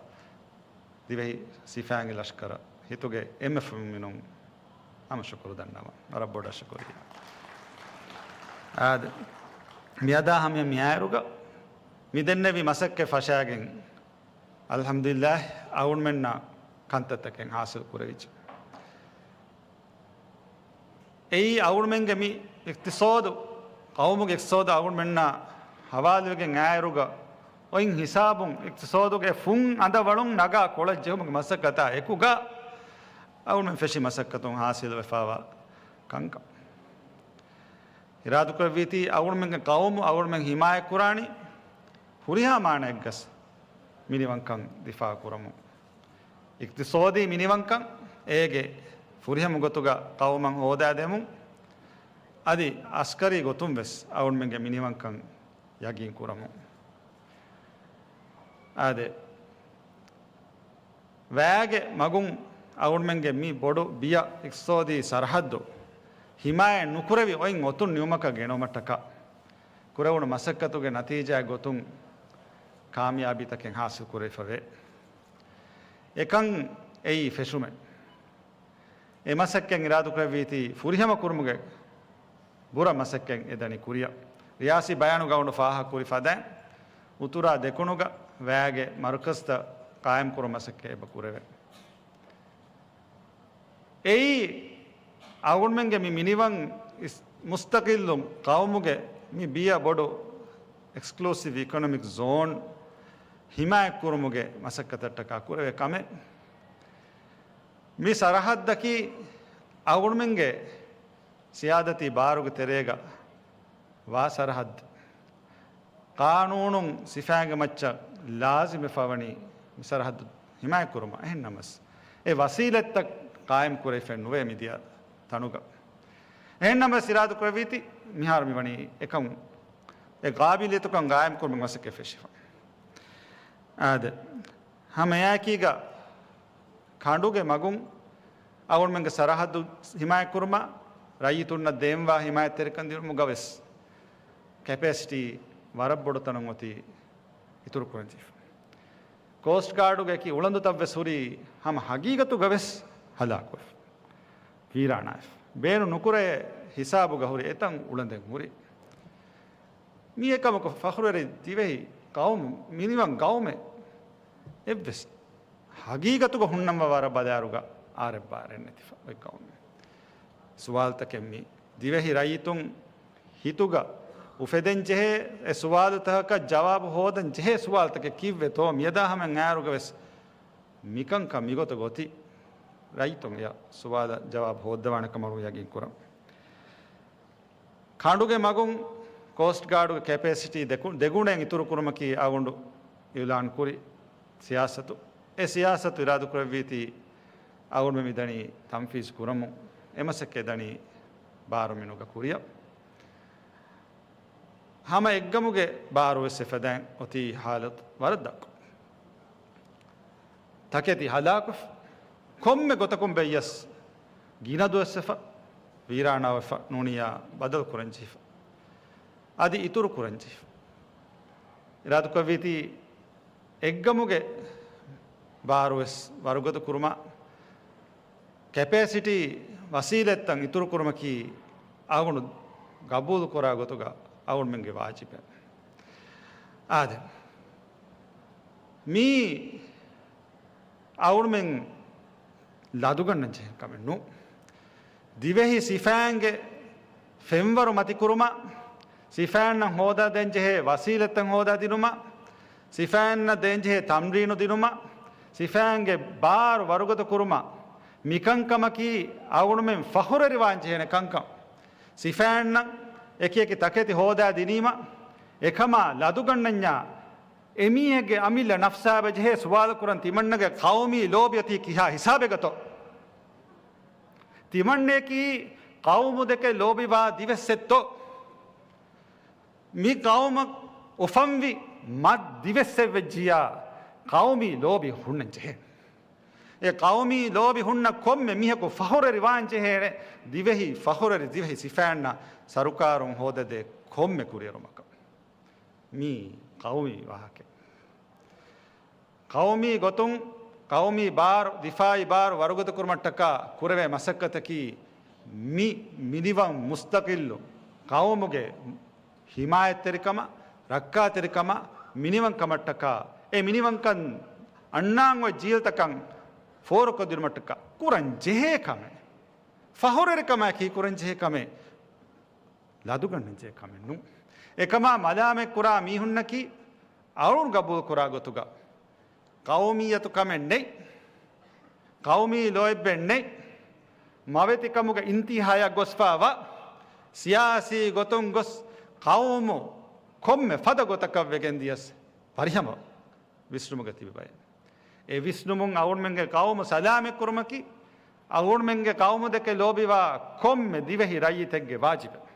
ދިވެހި ސިފައިންގެ ލަޝްކަރަށް ހިތުގެ އެންމެ ފުންމިނުން ހަމަ ޝުކުރު ދަންނަވަން. ވަރަށް ބޮޑަށް ޝުކުރިއްޔާ. އާދެ، މިއަދާ ހަމަޔަށް މިއާއިރުގަ މި ދެންނެވި މަސައްކަތް ފަށާގެން، އަލްޙަމްދުލިއްލާހް، އަޅުގަނޑުމެންނަށް ކަންތައްތަކެއް ހާސިލް ކުރެވިއްޖެ. އެއީ އަޅުގަނޑުމެންގެ މި އިޤްތިޞާދު، ޤައުމުގެ އިޤްތިޞާދު އަޅުގަނޑުމެންނާ ހަވާލުވެގެން އާއިރުގަ އޮތް ހިސާބުން އިޤްތިޞާދުގެ ފުން އަނދަވަޅުން ނަގާ ކޮޅަށް ޖެހުމުގެ މަސައްކަތާ އެކުގަ އަޅުގަނޑުމެން ފެށި މަސައްކަތުން ހާސިލްވެފާވާ ކަންކަން. އިރާދަކުރެއްވީތީ އަޅުގަނޑުމެންގެ ޤައުމު އަޅުގަނޑުމެން ޙިމާޔަތްކުރާނީ ހުރިހާ މާނައެއްގަސް މިނިވަންކަން ދިފާޢު ކުރަމުން. އިޤްތިޞާދީ މިނިވަންކަން އޭގެ ފުރިހަމަ ގޮތުގަ ޤައުމަށް ހޯދާދެމުން، އަދި އަސްކަރީ ގޮތުން ވެސް އަޅުގަނޑުމެންގެ މިނިވަންކަން ޔަގީން ކުރަމުން. އާދެ، ވައިގެ މަގުން އަޅުގަނޑުމެންގެ މި ބޮޑު ބިޔަ އިޤްތިޞާދީ ސަރަޙައްދު ހިމާޔަތް ނުކުރެވި އޮތް އޮތުން ނިމުމަކަށް ގެނައުމަށްޓަކާ ކުރެވުނު މަސައްކަތުގެ ނަތީޖާ ގޮތުން ކާމިޔާބީތަކެއް ހާސިލް ކުރެވިފަވޭ. އެކަން އެއީ ފެށުމެއް. އެ މަސައްކަތް އިރާދަކުރެއްވީތީ ފުރިހަމަ ކުރުމުގެ ބުރަ މަސައްކަތް އެ ދަނީ ކުރިއަށް. ރިޔާސީ ބަޔާނުގަ އަޅުގަނޑު ފާހަގަކުރި ފަދައިން، އުތުރާ ދެކުނުގަ ވައިގެ މަރުކަޒްތައް ޤާއިމްކުރުމަށް މަސައްކަތް އެބަ ކުރެވޭ. އެއީ އަޅުގަނޑުމެންގެ މި މިނިވަން އިސް-، މުސްތަޤިއްލު ޤައުމުގެ މި ބިޔަ ބޮޑު އެކްސްކްލޫސިވް އިކޮނޮމިކް ޒޯން ހިމާޔަތްކުރުމުގެ މަސައްކަތަށްޓަކާ ކުރެވޭ ކަމެއް. މި ސަރަޙައްދަކީ އަޅުގަނޑުމެންގެ ސިޔާދަތީ ބާރުގެ ތެރޭގަ ވާ ސަރަޙައްދެއް. ޤާނޫނުން ސިފައިންގެ މައްޗަށް ލާޒިމްވެފަ ވަނީ މި ސަރަޙައްދު ހިމާޔަތްކުރުމަށް. އެހެންނަމަސް، އެ ވަސީލަތްތައް ޤާއިމް ކުރެވިފައެއް ނުވޭ މިދިޔަ ތަނުގަ. އެހެންނަމަސް، އިރާދަ ކުރެއްވީތީ މިހާރު މި ވަނީ އެކަމު، އެ ޤާބިލިއްޔަތުކަން ޤާއިމް ކުރުމަށް މަސައްކަތް ފެށިފަ. އާދެ، ހަމައެއާއެކީގަ ކަނޑުގެ މަގުން އަޅުގަނޑުމެންގެ ސަރަޙައްދު ހިމާޔަތްކުރުމަށް، ރައްޔިތުންނަށް ދޭންވާ ހިމާޔަތްތެރިކަން ދިނުމުގަ ވެސް ކެޕޭސިޓީ ވަރަށް ބޮޑު ތަނުން އޮތީ އިތުރު ކުރަންޖެހިފަ. ކޯސްޓް ގާޑުގެ އެކި އުޅަނދުތައް ވެސް ހުރީ ހަމަ ހަގީގަތުގަ ވެސް ހަލާކުވެފަ، ވީރާނާވެފަ. ބޭނުން ނުކުރޭ ހިސާބުގަ ހުރި އެތަން އުޅަނދެއް ހުރި. މީ އެކަމަކު ފަޚުރުވެރި ދިވެހި ޤައުމު، މިނިވަން ޤައުމެއް އެއްވެސް ހަގީގަތުގަ ހުންނަންވާ ވަރަށް ބަލާއިރުގަ އާރެއްބާރެއް ނެތިފަ އޮތް ޤައުމެއް. ސުވާލުތަކެއް މީ. ދިވެހި ރައްޔިތުން ހިތުގަ އުފެދެން ޖެހޭ އެ ސުވާލުތަކަކަށް ޖަވާބު ހޯދަން ޖެހޭ ސުވާލުތަކެއް ކީއްވެތޯ؟ މިއަދާ ހަމައަށް އައިއިރުގަ ވެސް މިކަންކަން މިގޮތަށް އޮތީ. ރައްޔިތުން އެ ސުވާލަށް ޖަވާބު ހޯއްދަވާނެ ކަމަށް ޔަގީން ކުރަން. ކަނޑުގެ މަގުން ކޯސްޓް ގާޑުގެ ކެޕޭސިޓީ ދެކު-، ދެގުނައިން އިތުރު ކުރުމަކީ އަޅުގަނޑު އިޢުލާން ކުރި ސިޔާސަތު. އެ ސިޔާސަތު އިރާދަ ކުރެއްވީތީ އަޅުގަނޑު މި ދަނީ ތަންފީޒު ކުރަމުން. އެ މަސައްކަތް ދަނީ ބާރު މިނުގަ ކުރިއަށް. ހަމަ އެއްގަމުގެ ބާރު ވެސް އެފަދައިން އޮތީ ހާލަތު ވަރަށް ދަށްކޮށް. ތަކެތި ހަލާކުވެފަ، ކޮންމެ ގޮތަކުން ބެއްޔަސް ގިނަ ދުވަސްވެފަ، ވީރާނާވެފަ، ނޫނިއްޔާ ބަދަލު ކުރަންޖެހިފަ، އަދި އިތުރު ކުރަންޖެހިފަ. އިރާދަކުރެއްވީތީ އެއްގަމުގެ ބާރު ވެސް ވަރުގަދަ ކުރުމަށް، ކެޕޭސިޓީ ވަސީލަތްތައް އިތުރު ކުރުމަކީ އަޅުގަނޑު ގަބޫލު ކުރާ ގޮތުގަ އަޅުގަނޑުމެންގެ ވާޖިބެއް. އާދެ، މީ އަޅުގަނޑުމެން ލަދުގަންނަން ޖެހޭ ކަމެއް ނޫން. ދިވެހި ސިފައިންގެ ފެންވަރު މަތިކުރުމަށް، ސިފައިންނަށް ހޯދާ ދޭން ޖެހޭ ވަސީލަތްތައް ހޯދާ ދިނުމަށް، ސިފައިންނަށް ދޭން ޖެހޭ ތަމްރީނު ދިނުމަށް، ސިފައިންގެ ބާރު ވަރުގަދަ ކުރުމަށް، މިކަންކަމަކީ އަޅުގަނޑުމެން ފަޚުރުވެރިވާން ޖެހޭނެ ކަންކަން. ސިފައިންނަށް އެކި އެކި ތަކެތި ހޯދާ ދިނީމަ، އެކަމާ ލަދުގަންނަންޏާ، އެމީހެއްގެ އަމިއްލަ ނަފްސާ އެބަޖެހޭ ސުވާލު ކުރަން ތިމަންނަގެ ޤައުމީ ލޯބި އޮތީ ކިހާ ހިސާބެއްގަތޯ؟ ތިމަންނައަކީ ޤައުމު ދެކެ ލޯބިވާ ދިވެއްސެއްތޯ؟ މި ޤައުމަށް އުފަންވި މަ ދިވެއްސެއްވެއްޖިއްޔާ، ޤައުމީ ލޯބި ހުންނަން ޖެހޭ. އެ ޤައުމީ ލޯބި ހުންނަ ކޮންމެ މީހަކު ފަޚުރުވެރިވާން ޖެހޭނެ، ދިވެހި ފަޚުރުވެރި ދިވެހި ސިފައިންނަށް ސަރުކާރުން ހޯދަދޭ ކޮންމެ ކުރިއެރުމަކަށް. މީ ޤައުމީ ވާހަކައެއް. ޤައުމީ ގޮތުން ޤައުމީ ބާރު، ދިފާޢީ ބާރު ވަރުގަދަކުރުމަށްޓަކާ ކުރެވޭ މަސައްކަތަކީ، މި މިނިވަން މުސްތަޤިއްލު ޤައުމުގެ ހިމާޔަތްތެރިކަމަށް، ރައްކާތެރިކަމަށް، މިނިވަންކަމަށްޓަކާ، އެ މިނިވަންކަން އަންނާން އޮތް ޖީލްތަކަށް ފޯރުކޮށްދިނުމަށްޓަކާ ކުރަން ޖެހޭ ކަމެއް. ފަޚުރުވެރިކަމާއެކީ ކުރަން ޖެހޭ ކަމެއް. ލަދުގަންނަންޖެހޭ ކަމެއް ނޫން. އެކަމާ މަލާމަތްކުރާ މީހުންނަކީ އަޅުން ގަބޫލުކުރާ ގޮތުގަ ޤައުމިއްޔަތު ކަމެއް ނެތް، ޤައުމީ ލޯތްބެއް ނެތް، މަވެތިކަމުގެ އިންތިހާޔަށް ގޮސްފާވާ، ސިޔާސީ ގޮތުން ގޮސް ޤައުމު ކޮންމެ ފަދަ ގޮތަކަށް ވެގެން ދިޔަސް ފަރިހަމަ ވިސްނުމުގަ ތިބި ބައެއް. އެ ވިސްނުމުން އަޅުގަނޑުމެންގެ ޤައުމު ސަލާމަތްކުރުމަކީ، އަޅުގަނޑުމެންގެ ޤައުމު ދެކެ ލޯބިވާ ކޮންމެ ދިވެހި ރައްޔިތެއްގެ ވާޖިބެއް.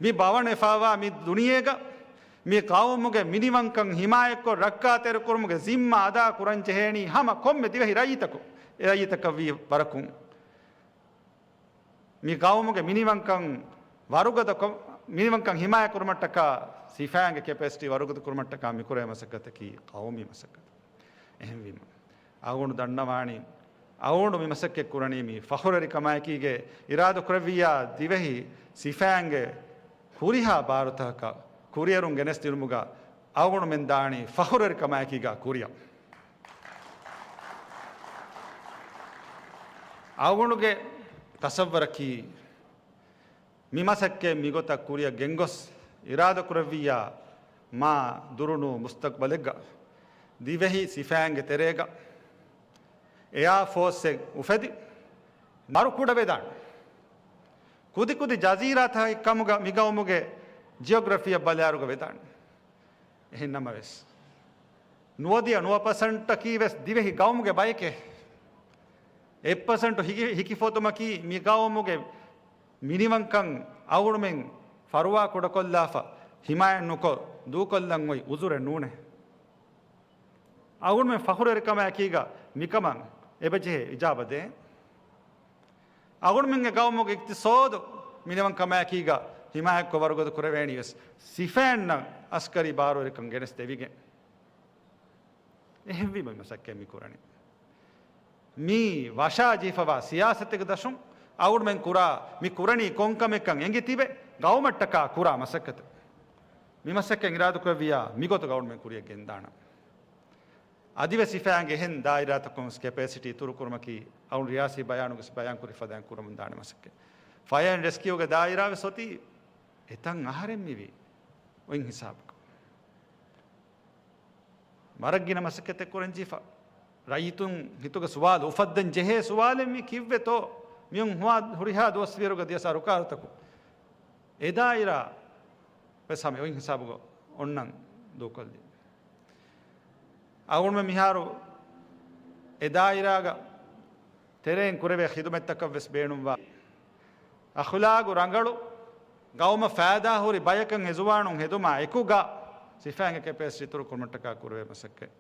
މި ބަވަންވެފައިވާ މި ދުނިޔޭގަ މި ޤައުމުގެ މިނިވަންކަން ހިމާޔަތްކޮށް ރައްކާތެރިކުރުމުގެ ޒިންމާ އަދާކުރަން ޖެހޭނީ ހަމަ ކޮންމެ ދިވެހި ރައްޔިތަކު، ރައްޔިތަކަށް ވީ ވަރަކުން. މި ޤައުމުގެ މިނިވަންކަން ވަރުގަދަކޮށް، މިނިވަންކަން ހިމާޔަތްކުރުމަށްޓަކާ، ސިފައިންގެ ކެޕޭސިޓީ ވަރުގަދަކުރުމަށްޓަކާ މިކުރޭ މަސައްކަތަކީ ޤައުމީ މަސައްކަތެއް. އެހެންވީމަ، އަޅުގަނޑު ދަންނަވާނީ، އަޅުގަނޑު މި މަސައްކަތް ކުރަނީ މި ފަޚުރުވެރިކަމާއެކީގެ އިރާދަކުރެއްވިއްޔާ ދިވެހި ސިފައިންގެ ހުރިހާ ބާރުތަކަކަށް ކުރިއެރުން ގެނެސްދިނުމުގަ އަޅުގަނޑުމެން ދާނީ ފަޚުރުވެރިކަމާއެކީގަ ކުރިއަށް. އަޅުގަނޑުގެ ތަޞައްވަރަކީ، މި މަސައްކަތް މިގޮތަށް ކުރިއަށް ގެންގޮސް، އިރާދަކުރެއްވިއްޔާ މާ ދުރުނޫ މުސްތަޤްބަލެއްގަ ދިވެހި ސިފައިންގެ ތެރޭގަ އެއާ ފޯސްއެއް އުފެދި، މަރު ކުޑަވެދާނެ. ކުދިކުދި ޖަޒީރާތަކެއް ކަމުގަ މި ގައުމުގެ ޖިއޮގްރަފީއަށް ބަލާއިރުގަ ވެދާނެ. އެހެން ނަމަވެސް، ނުވަދިހަ ނުވަ ޕަސެންޓަކީ ވެސް ދިވެހި ގައުމުގެ ބައެކޭ. އެއް ޕަސެންޓު ހިކި-، ހިކިފޮތުމަކީ މި ގައުމުގެ މިނިވަންކަން އަޅުގަނޑުމެން ފަރުވާ ކުޑަކޮށްލާފަ، ހިމާޔަތް ނުކޮށް، ދޫކޮށްލަން އޮތް އުޒުރެއް ނޫނޭ. އަޅުގަނޑުމެން ފަޚުރުވެރިކަމާއެކީގަ މިކަމަށް އެބަޖެހޭ އިޖާބަ ދޭން. އަޅުގަނޑުމެންގެ ގައުމުގެ އިޤްތިޞާދު މިނިވަންކަމާއެކީގަ ހިމާޔަތްކޮށް ވަރުގަދަ ކުރެވޭނީ ވެސް ސިފައިންނަށް އަސްކަރީ ބާރުވެރިކަން ގެނެސްދެވިގެން. އެހެންވީމަ މި މަސައްކަތް މި ކުރަނީ. މީ ވަށާޖެހިފަވާ ސިޔާސަތެއްގެ ދަށުން އަޅުގަނޑުމެން ކުރާ، މި ކުރަނީ ކޮންކަމެއްކަން އެނގި ތިބެ ގައުމަށްޓަކާ ކުރާ މަސައްކަތެއް. މި މަސައްކަތް އިރާދަކުރެއްވިއްޔާ މިގޮތުގަ އަޅުގަނޑުމެން ކުރިއަށް ގެންދާނަން. އަދިވެސް ސިފައިންގެ އެހެން ދާއިރާތަކުން ވެސް ކެޕޭސިޓީ އިތުރުކުރުމަކީ އަޅުގަނޑު ރިޔާސީ ބަޔާނުގަ ވެސް ބަޔާންކުރި ފަދައިން ކުރަމުންދާނެ މަސައްކަތް. ފަޔަރ އެންޑް ރެސްކިއުގެ ދާއިރާ ވެސް އޮތީ އެތަން އަހަރެން މިވީ އޮތް ހިސާބަކަށް. ވަރަށް ގިނަ މަސައްކަތެއް ކުރަންޖެހިފަ. ރައްޔިތުން ހިތުގަ ސުވާލު އުފައްދަން ޖެހޭ ސުވާލެއް މީ ކީއްވެތޯ؟ މިއޮން ހުވާ-، ހުރިހާ ދުވަސްވިއިރުގަ ދިޔަ ސަރުކާރުތަކުން އެ ދާއިރާ ވެސް ހަމަ އޮތް ހިސާބުގަ އޮންނަން ދޫކޮށްލީ. އަޅުގަނޑުމެން މިހާރު އެ ދާއިރާގަ ތެރެއިން ކުރެވޭ ޚިދުމަތްތަކަށް ވެސް ބޭނުންވާ އަޚުލާގު ރަނގަޅު، ގައުމަށް ފައިދާހުރި ބަޔަކަށް އެ ޒުވާނުން ހެދުމާ އެކުގަ ސިފައިންގެ ކެޕޭސިޓީ އިތުރުކުރުމަށްޓަކާ ކުރެވޭ މަސައްކަތް.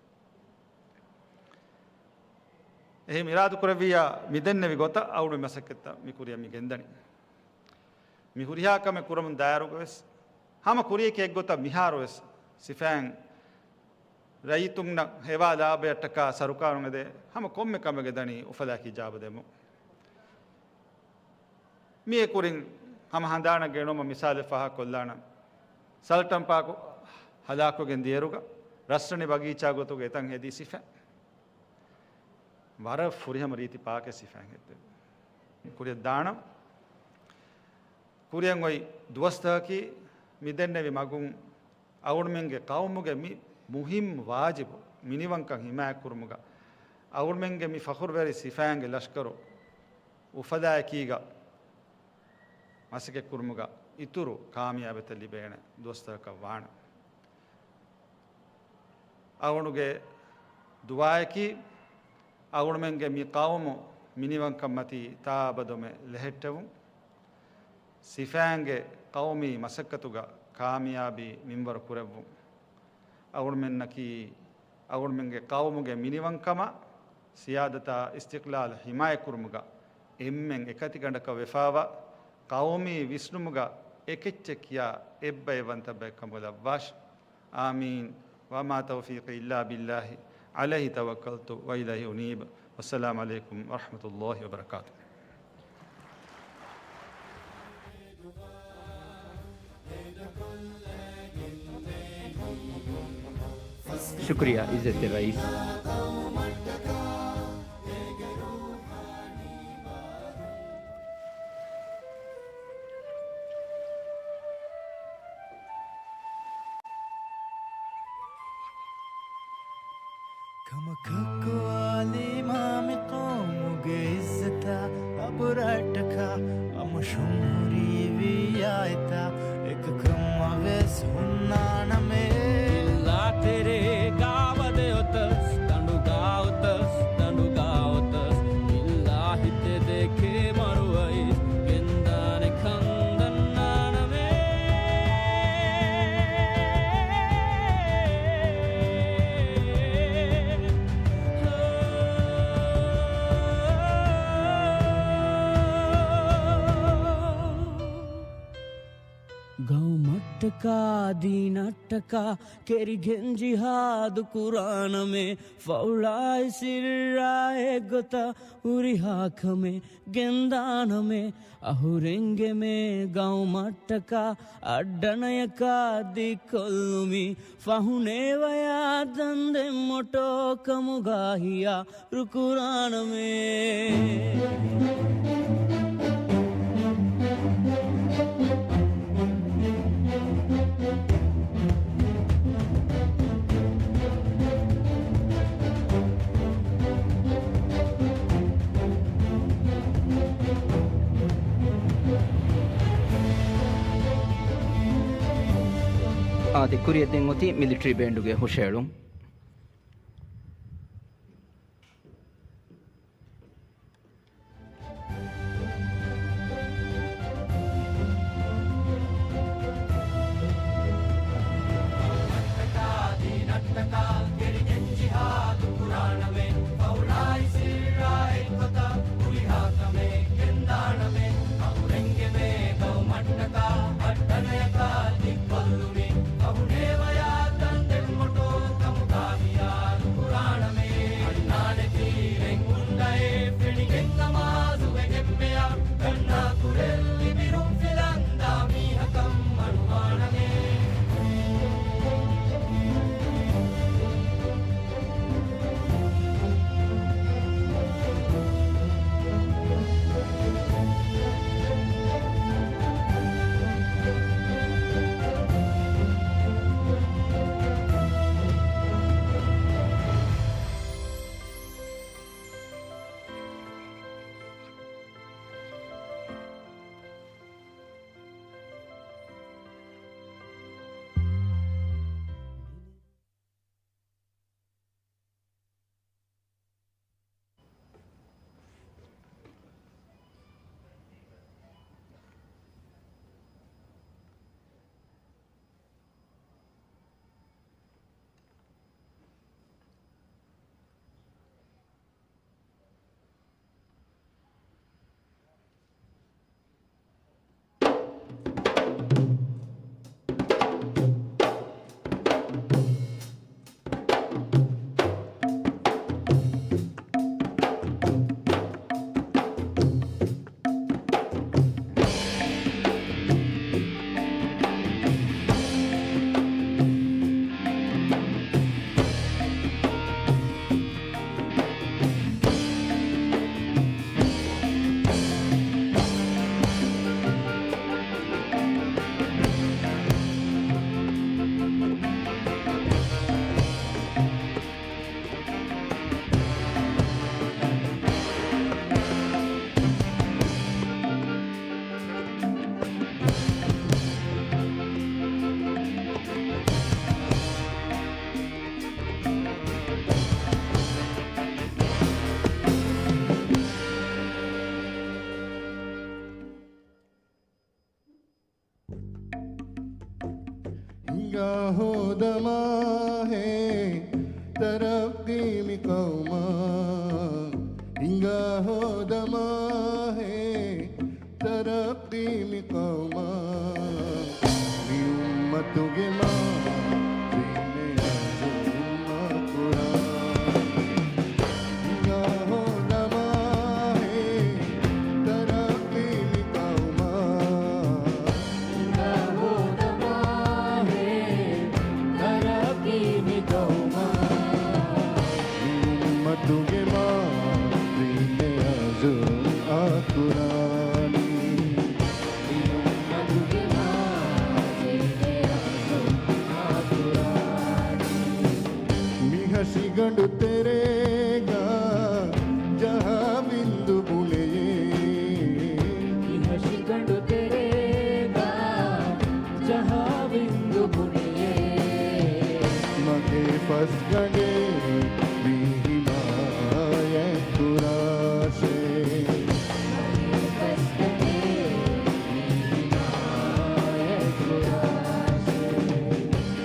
އެހެން އިރާދަކުރެއްވިއްޔާ މިދެންނެވި ގޮތަށް އަޅުގަނޑު މަސައްކަތްތައް މި ކުރިއަށް މި ގެންދަނީ. މި ހުރިހާ ކަމެއް ކުރަމުން ދާއިރުގަ ވެސް ހަމަ ކުރިއަކީ އެއްގޮތަށް މިހާރު ވެސް ސިފައިން ރައްޔިތުންނަށް ހެވާ ލާބަޔަށްޓަކާ ސަރުކާރުން އެދޭ ހަމަ ކޮންމެ ކަމެއް އެދަނީ އުފަލާއެކީ އިޖާބަ ދެމުން. މިއެ ކުރިން ހަމަ ހަނދާނަށް ގެނުމަށް މިސާލެއް ފާހަގަކޮށްލާނަން. ސަލްޓަން ޕާކު ހަލާކުވެގެން ދިޔައިރުގަ ރަސްރަނި ބަގީޗާ ގޮތުގަ އެތަން ހެދީ ސިފައިން. ވަރަށް ފުރިހަމަ ރީތި ޕާކެއް ސިފައިން ހެއްދެވި. ކުރިއަށް ދާނަން. ކުރިއަށް އޮތް ދުވަސްތަކަކީ މިދެންނެވި މަގުން އަޅުގަނޑުމެންގެ ޤައުމުގެ މި މުހިއްމު ވާޖިބު މިނިވަންކަން ހިމާޔަތްކުރުމުގަ އަޅުގަނޑުމެންގެ މި ފަޚުރުވެރި ސިފައިންގެ ލަޝްކަރު އުފަލާއެކީގަ މަސައްކަތްކުރުމުގަ އިތުރު ކާމިޔާބެތައް ލިބޭނެ ދުވަސްތަކަކަށް ވާނެ. އަޅުގަނޑުގެ ދުޢާއަކީ، އަޅުގަނޑުމެންގެ މި ޤައުމު މިނިވަންކަންމަތީ ތާއަބަދުމެ ލެހެއްޓެވުން، ސިފައިންގެ ޤައުމީ މަސައްކަތުގަ ކާމިޔާބީ މިންވަރު ކުރެއްވުން، އަޅުގަނޑުމެންނަކީ އަޅުގަނޑުމެންގެ ޤައުމުގެ މިނިވަންކަމާ، ސިޔާދަތާ، އިސްތިޤްލާލް ޙިމާޔަތްކުރުމުގަ އެންމެން އެކަތިގަނޑަކަށް ވެފާވާ، ޤައުމީ ވިސްނުމުގަ އެކެއްޗެއް ކިޔާ އެއްބައެއް ވަންތަ ބައެއް ކަމުގަ ލައްވާށި. އާމީން. وما توفيقي إلا بالله عليه توكلت وإليه أنيب. والسلام عليكم ورحمة الله وبركاته. ޝުކުރިއްޔާ ޢިއްޒަތްތެރި ރައީސް. ކަމަކަށް ކޮއާލީމާ މި ޤައުމުގެ ޢިއްޒަތާ، އަބުރަށްޓަކާ އަމުށުން ހުރީ ވިއްޔާ އެތާ، އެކަކަށްމަ ވެސް ހުންނާނަމޭ. އިއްލާ ތެރޭ ގާވަދެ އޮތަސް، ދަނޑުގާ އޮތަސް، ދަނޑުގާ އޮތަސް، އިއްލާ ހިތެދެކޭ މަރުވައިސް، ގެންދާނެ ކަން ދަންނާނަމޭ. ގައުމަށްޓަކާ ދީނަށްޓަކާ ކެރިގެން ޖިހާދު ކުރާނަމޭ، ފައުޅާއި ސިއްރާ އެއްގޮތަށް ހުރިހާ ކަމެއް ގެންދާނަމޭ، އަހުރެންގެ މޭ ގައުމަށްޓަކާ އައްޑަނަޔަކާ ދިއްކޮށްލުމީ، ފަހުނޭވަޔާ ދަންދެން މޮޓޯ ކަމުގާ ހިޔާ ރުކުރާނަމޭ. އާދެ، ކުރިއަށް ދެން އޮތީ މިލިޓަރީ ބޭންޑުގެ ހުށައެޅުން. ހިނގާ ހޯދަމާހޭ ތަރައްޤީ މި ޤައުމާ. ހިނގާ ހޯދަމާހޭ ތަރައްޤީ މި ޤައުމާ. މި އުއްމަތުގެ މާ ދީނެއް އަޒުމް އަކުރާ. ހިނގާ ހޯދަމާހޭ ތަރައްޤީ މި ޤައުމާ. ހިނގާ ހޯދަމާހޭ ތަރައްޤީ މި ޤައުމާ. މި އުއްމަތުގެ މާ ދީނެއް އަޒުމް އަކުރާނީ. މި ހަށިގަނޑު ތެރޭގަ ޖަހާ ވިންދު ބުނެޔޭ. މި ހަށިގަނޑު ތެރޭގަ ޖަހާ ވިންދު ބުނެޔޭ. މަގޭ ފަސްގަނޑޭ މި ހިމާޔަތް ކުރާށޭ.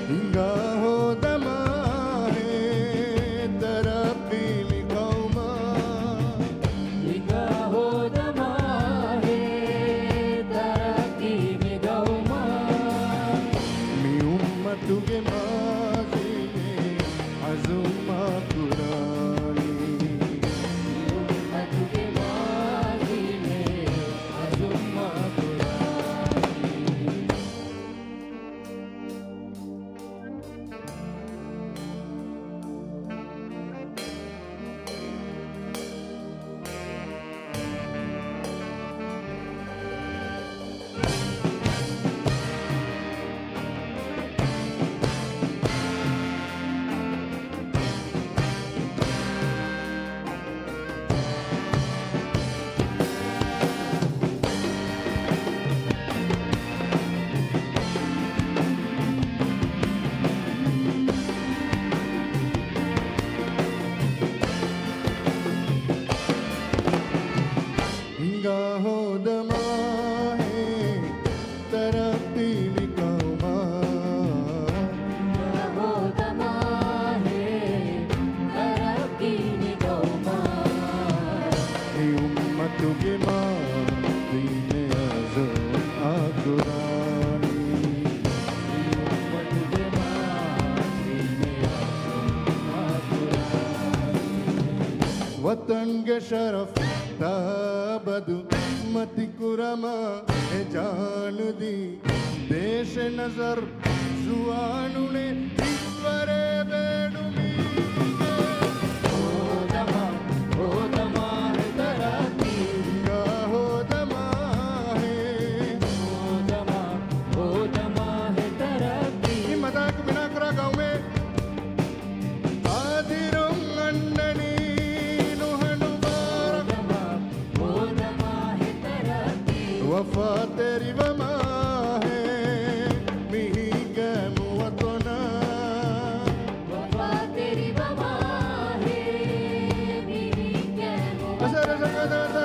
ހިނގާ ހޯދަމާހޭ ތަރައްޤީ މި ޤައުމާ. ހިނގާ ހޯދަމާހޭ ތަރައްޤީ މި ޤައުމާ. ވަޠަންގެ ޝަރަފް ތާ އަބަދު މަތި ކުރަމާ އެ ޖާނުދީ ދޭށެ ނަޒަރު ޒުވާނުންނޭ ހިތްވަރޭ ބޭނުމީގެ. ހޯދަމާ، ހޯދަމާ ހެ ތަރައްޤީ. ހިނގާ ހޯދަމާ ހޭ. ހޯދަމާ، ހޯދަމާ ހެ ތަރައްޤީ. މި މަދާއެކު ބިނާކުރާ ގައުމެއް އާދިރުން އަންނަނީ ނުހަނު ބާރަށް. ވަފާތެރިވަމާހޭ މި ހިނގާ މުވަޠަނާ. ވަފާތެރިވަމާހޭ މި ހިނގާ މުވަޠަނާ.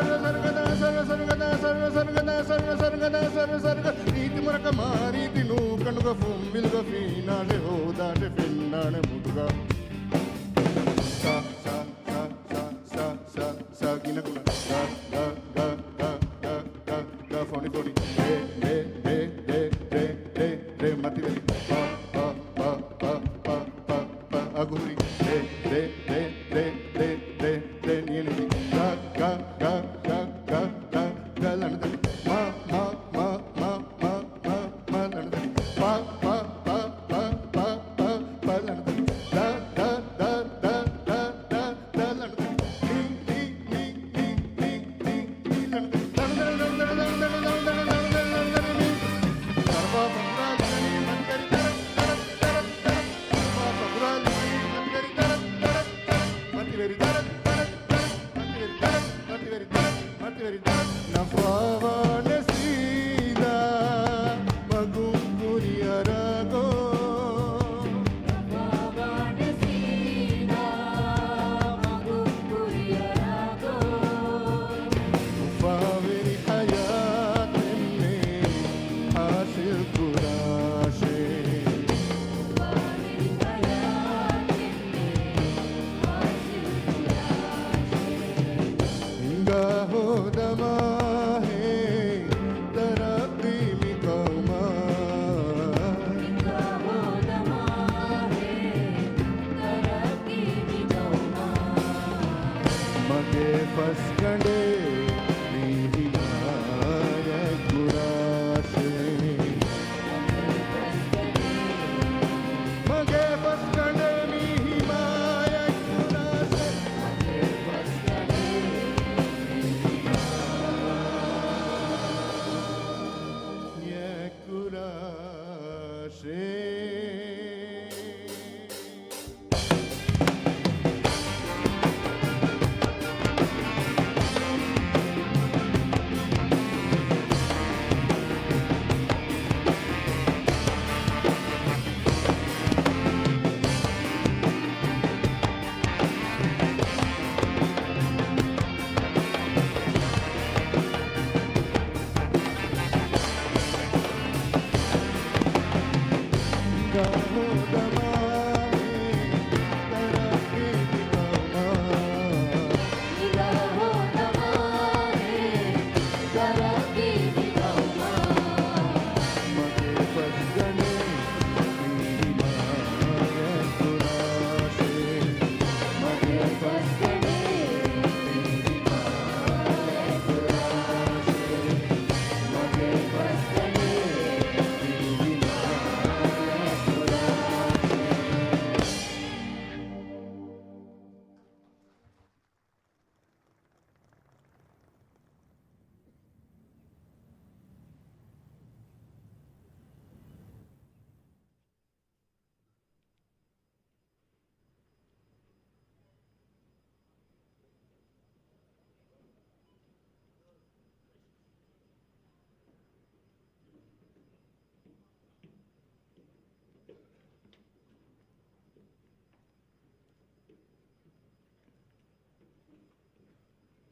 ރީތި މުރަކަމާ ރީތި ނޫކަނޑުގަ ފުންވިލުގަ ފީނާށެ ހޯދާށެ ފެންނާނެ މުދުގަ. ސާ، ސާ، ސާ، ސާ، ސާ، ސާ، ގިނަގުނަ. ގަ، ގަ، ގަ، ފޮނި، ފޮނި. ރޭ، ރޭ، މަތިވެރި. ޕަ، ޕަ، ޕަ، ޕަ، ޕަ، ޕަ، އަގުހުރި. ރޭ، ރޭ، ނިޔަނިދި. ގަ، ގަ، ގަ، ލަނޑުދަނޑި. މަ، މަ، މަ، މަ، މަ، މަ، މަ، ލަނޑުދަނޑި. ޕަ، ޕަ، ޕަ، ލަނޑުދަނޑި. ދަ، ދަ، ލަނޑުދަނޑި. މި، މި، މި، ލަނޑުދަނޑި. ލަނޑުދަނޑި، ލަނޑުދަނޑި، ލަނޑުދަނޑި، ލަނޑުދަނޑި، ލަނޑުދަނޑި، މި. ސަރުބާ ފަންރާ ލިބެނީ މަތިވެރި. ދަ، ދަ، ދަ، ދަ، ސަރުބާ ފަންރާ ލިބެނީ މަތިވެރި. ދަ، ދަ، ދަ، މަތިވެރި. ދަ، ދަ، ދަ، މަތިވެރި. ދަ، ދަ، ދަ، މަތިވެރި. ނަފާވާނެ ސީދާ މަގުން ކުރިއަރާގޯ. ނަފާވާނެ ސީދާ މަގުން ކުރިއަރާގޯ. އުފާވެރި ހަޔާތެއްމެ ހާސިލް ކުރާށޭ. ހިނގާ ހޯދަމާހޭ ތަރައްޤީ މި ޤައުމާ. މަގޭ ފަސްގަނޑޭ މި ހިމާޔަތް ކުރާށޭ. މަގޭ ފަސްގަނޑޭ މި ހިމާޔަތް ކުރާށޭ. ކުރާށޭ.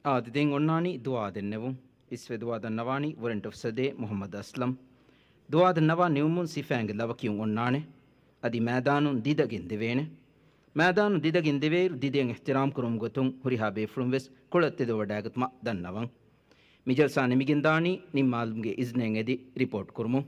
އާދެ، ދެން އޮންނާނީ ދުޢާ ދެންނެވުން. އިސްވެ ދުޢާ ދަންނަވާނީ ވޮރަންޓް އޮފިސަރ ދޭ މުޙައްމަދު އަސްލަމް. ދުޢާ ދަންނަވާ ނިމުމުން ސިފައިންގެ ލަވަ ކިޔުން އޮންނާނެ. އަދި މައިދާނުން ދިދަ ގެންދެވޭނެ. މައިދާނުން ދިދަ ގެންދެވޭއިރު، ދިދައިން އިޙްތިރާމް ކުރުމުގެ ގޮތުން ހުރިހާ ބޭފުޅުން ވެސް ކޮޅަށް ތެދުވަޑައިގަތުމަށް ދަންނަވަން. މި ޖަލްސާ ނިމިގެންދާނީ ނިންމާލުމުގެ އިޒްނެއް އެދި ރިޕޯޓް ކުރުމުން.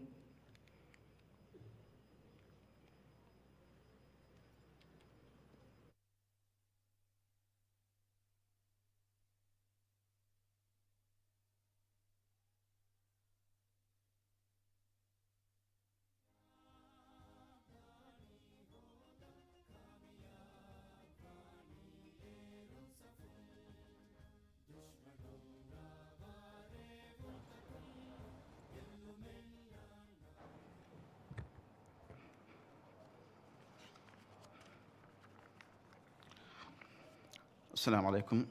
އައްސަލާމު ޢަލައިކުމް.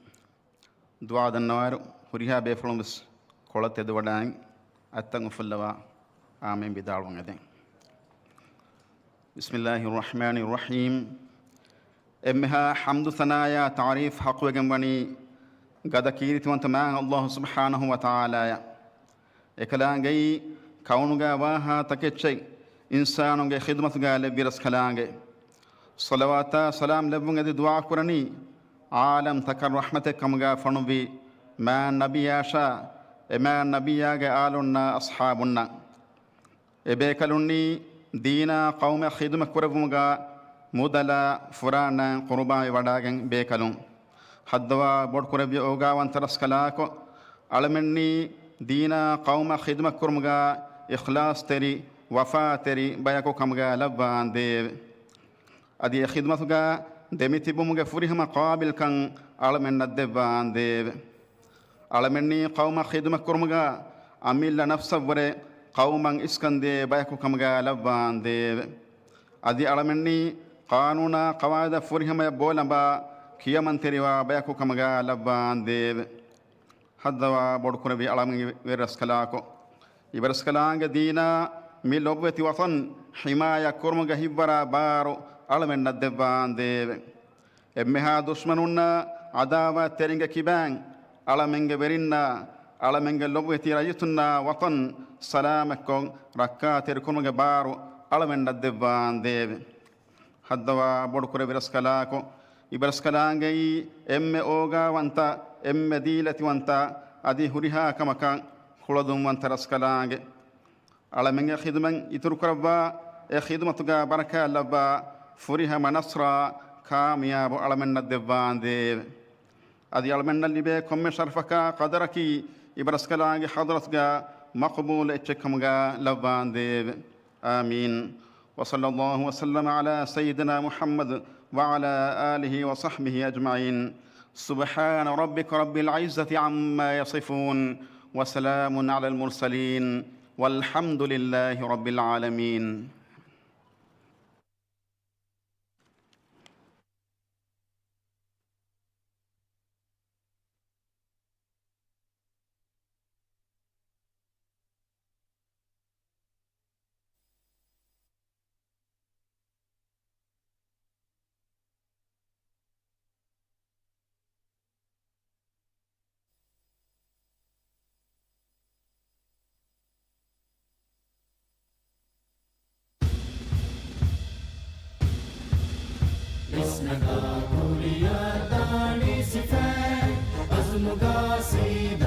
ދުޢާ ދަންނަވާއިރު، ހުރިހާ ބޭފުޅުން ވެސް ކޮޅަށް ތެދުވަޑައިން އަތްތައް އުފުއްލަވާ އާމީން ވިދާޅުވަން އެދެން. بسم الله الرحمن الرحيم. އެންމެހާ ޙަމްދު ސަނާޔާ ތަޢުރީފް ޙައްޤުވެގެން ވަނީ ގަދަ ކީރިތިވަންތަ މާތް ﷲ ސުބްޙާނަހޫ ވަތަޢާލާއަށް. އެކަލާނގެއީ ކައުނުގަ ވާހާ ތަކެއްޗެއް އިންސާނުންގެ ޚިދުމަތުގަ ލެއްވި ރަސްކަލާނގެ. ޞަލަވާތާ ސަލާމް ލެއްވުން އެދި ދުޢާ ކުރަނީ، ޢާލަމްތަކަށް ރަޙްމަތެއް ކަމުގަ ފޮނުއްވި މާތް ނަބިއްޔާއަށާ، އެ މާތް ނަބިއްޔާގެ އާލުންނާ އަޞްޙާބުންނަށް. އެބޭކަލުންނީ ދީނާ ޤައުމަށް ޚިދުމަތް ކުރެއްވުމުގަ މުދަލާ ފުރާނައިން ޤުރުބާންވެ ވަޑާގެން ބޭކަލުން. ހައްދަވާ ބޮޑުކުރެއްވި އޯގާވަންތަ ރަސްކަލާކޮ، އަޅަމެންނީ ދީނާ ޤައުމަށް ޚިދުމަތް ކުރުމުގަ އިޚްލާޞްތެރި، ވަފާތެރި ބަޔަކު ކަމުގަ ލައްވާނދޭވެ. އަދި އެ ޚިދުމަތުގަ ދެމިތިބުމުގެ ފުރިހަމަ ޤާބިލްކަން އަޅަމެންނަށް ދެއްވާނދޭވެ. އަޅަމެންނީ ޤައުމަށް ޚިދުމަތް ކުރުމުގަ އަމިއްލަ ނަފްސަށްވުރެ ޤައުމަށް އިސްކަންދޭ ބަޔަކު ކަމުގަ ލައްވާނދޭވެ. އަދި އަޅަމެންނީ ޤާނޫނާ ޤަވާއިދަށް ފުރިހަމަޔަށް ބޯލަނބާ ކިޔަމަންތެރިވާ ބަޔަކު ކަމުގަ ލައްވާނދޭވެ. ހައްދަވާ ބޮޑުކުރެއްވި އަޅަމެންގެ ވެރިރަސްކަލާކޮ، އިބަރަސްކަލާނގެ ދީނާ މި ލޮބުވެތި ވަޠަން ޙިމާޔަތް ކުރުމުގެ ހިތްވަރާ ބާރު އަޅަމެންނަށް ދެއްވާނދޭވެ. އެންމެހާ ދުޝްމަނުންނާ ޢަދާވާތްތެރިންގެ ކިބައިން އަޅަމެންގެ ވެރިންނާ، އަޅަމެންގެ ލޮބުވެތި ރައްޔިތުންނާ ވަޠަން ސަލާމަތްކޮށް ރައްކާތެރިކުރުމުގެ ބާރު އަޅަމެންނަށް ދެއްވާނދޭވެ. ހައްދަވާ ބޮޑުކުރެއްވި ރަސްކަލާކޮ، އިބަރަސްކަލާނގެއީ އެންމެ އޯގާވަންތަ، އެންމެ ދީލަތިވަންތަ، އަދި ހުރިހާ ކަމަކަށް ކުޅަދުންވަންތަ ރަސްކަލާނގެ. އަޅަމެންގެ ޚިދުމަތް އިތުރުކުރައްވާ، އެ ޚިދުމަތުގަ ބަރަކާތް ލައްވާ، ފުރިހަމަ ނަޞްރާ ކާމިޔާބު އަޅަމެންނަށް ދެއްވާނދޭވެ. އަދި އަޅަމެންނަށް ލިބޭ ކޮންމެ ޝަރަފަކާ ޤަދަރަކީ އިބަރަސްކަލާނގެ ޙަޟްރަތުގަ މަޤުބޫލު އެއްޗެއް ކަމުގަ ލައްވާނދޭވެ. آمين. وصلى الله وسلم على سيدنا محمد وعلى آله وصحبه أجمعين. سبحان ربك رب العزة عما يصفون. وسلام على المرسلين. والحمد لله رب العالمين. ވިސްނަގާ ކުރިޔަށް ދާނީ ސިފައެއް، އަޒުމުގާ ސީދާ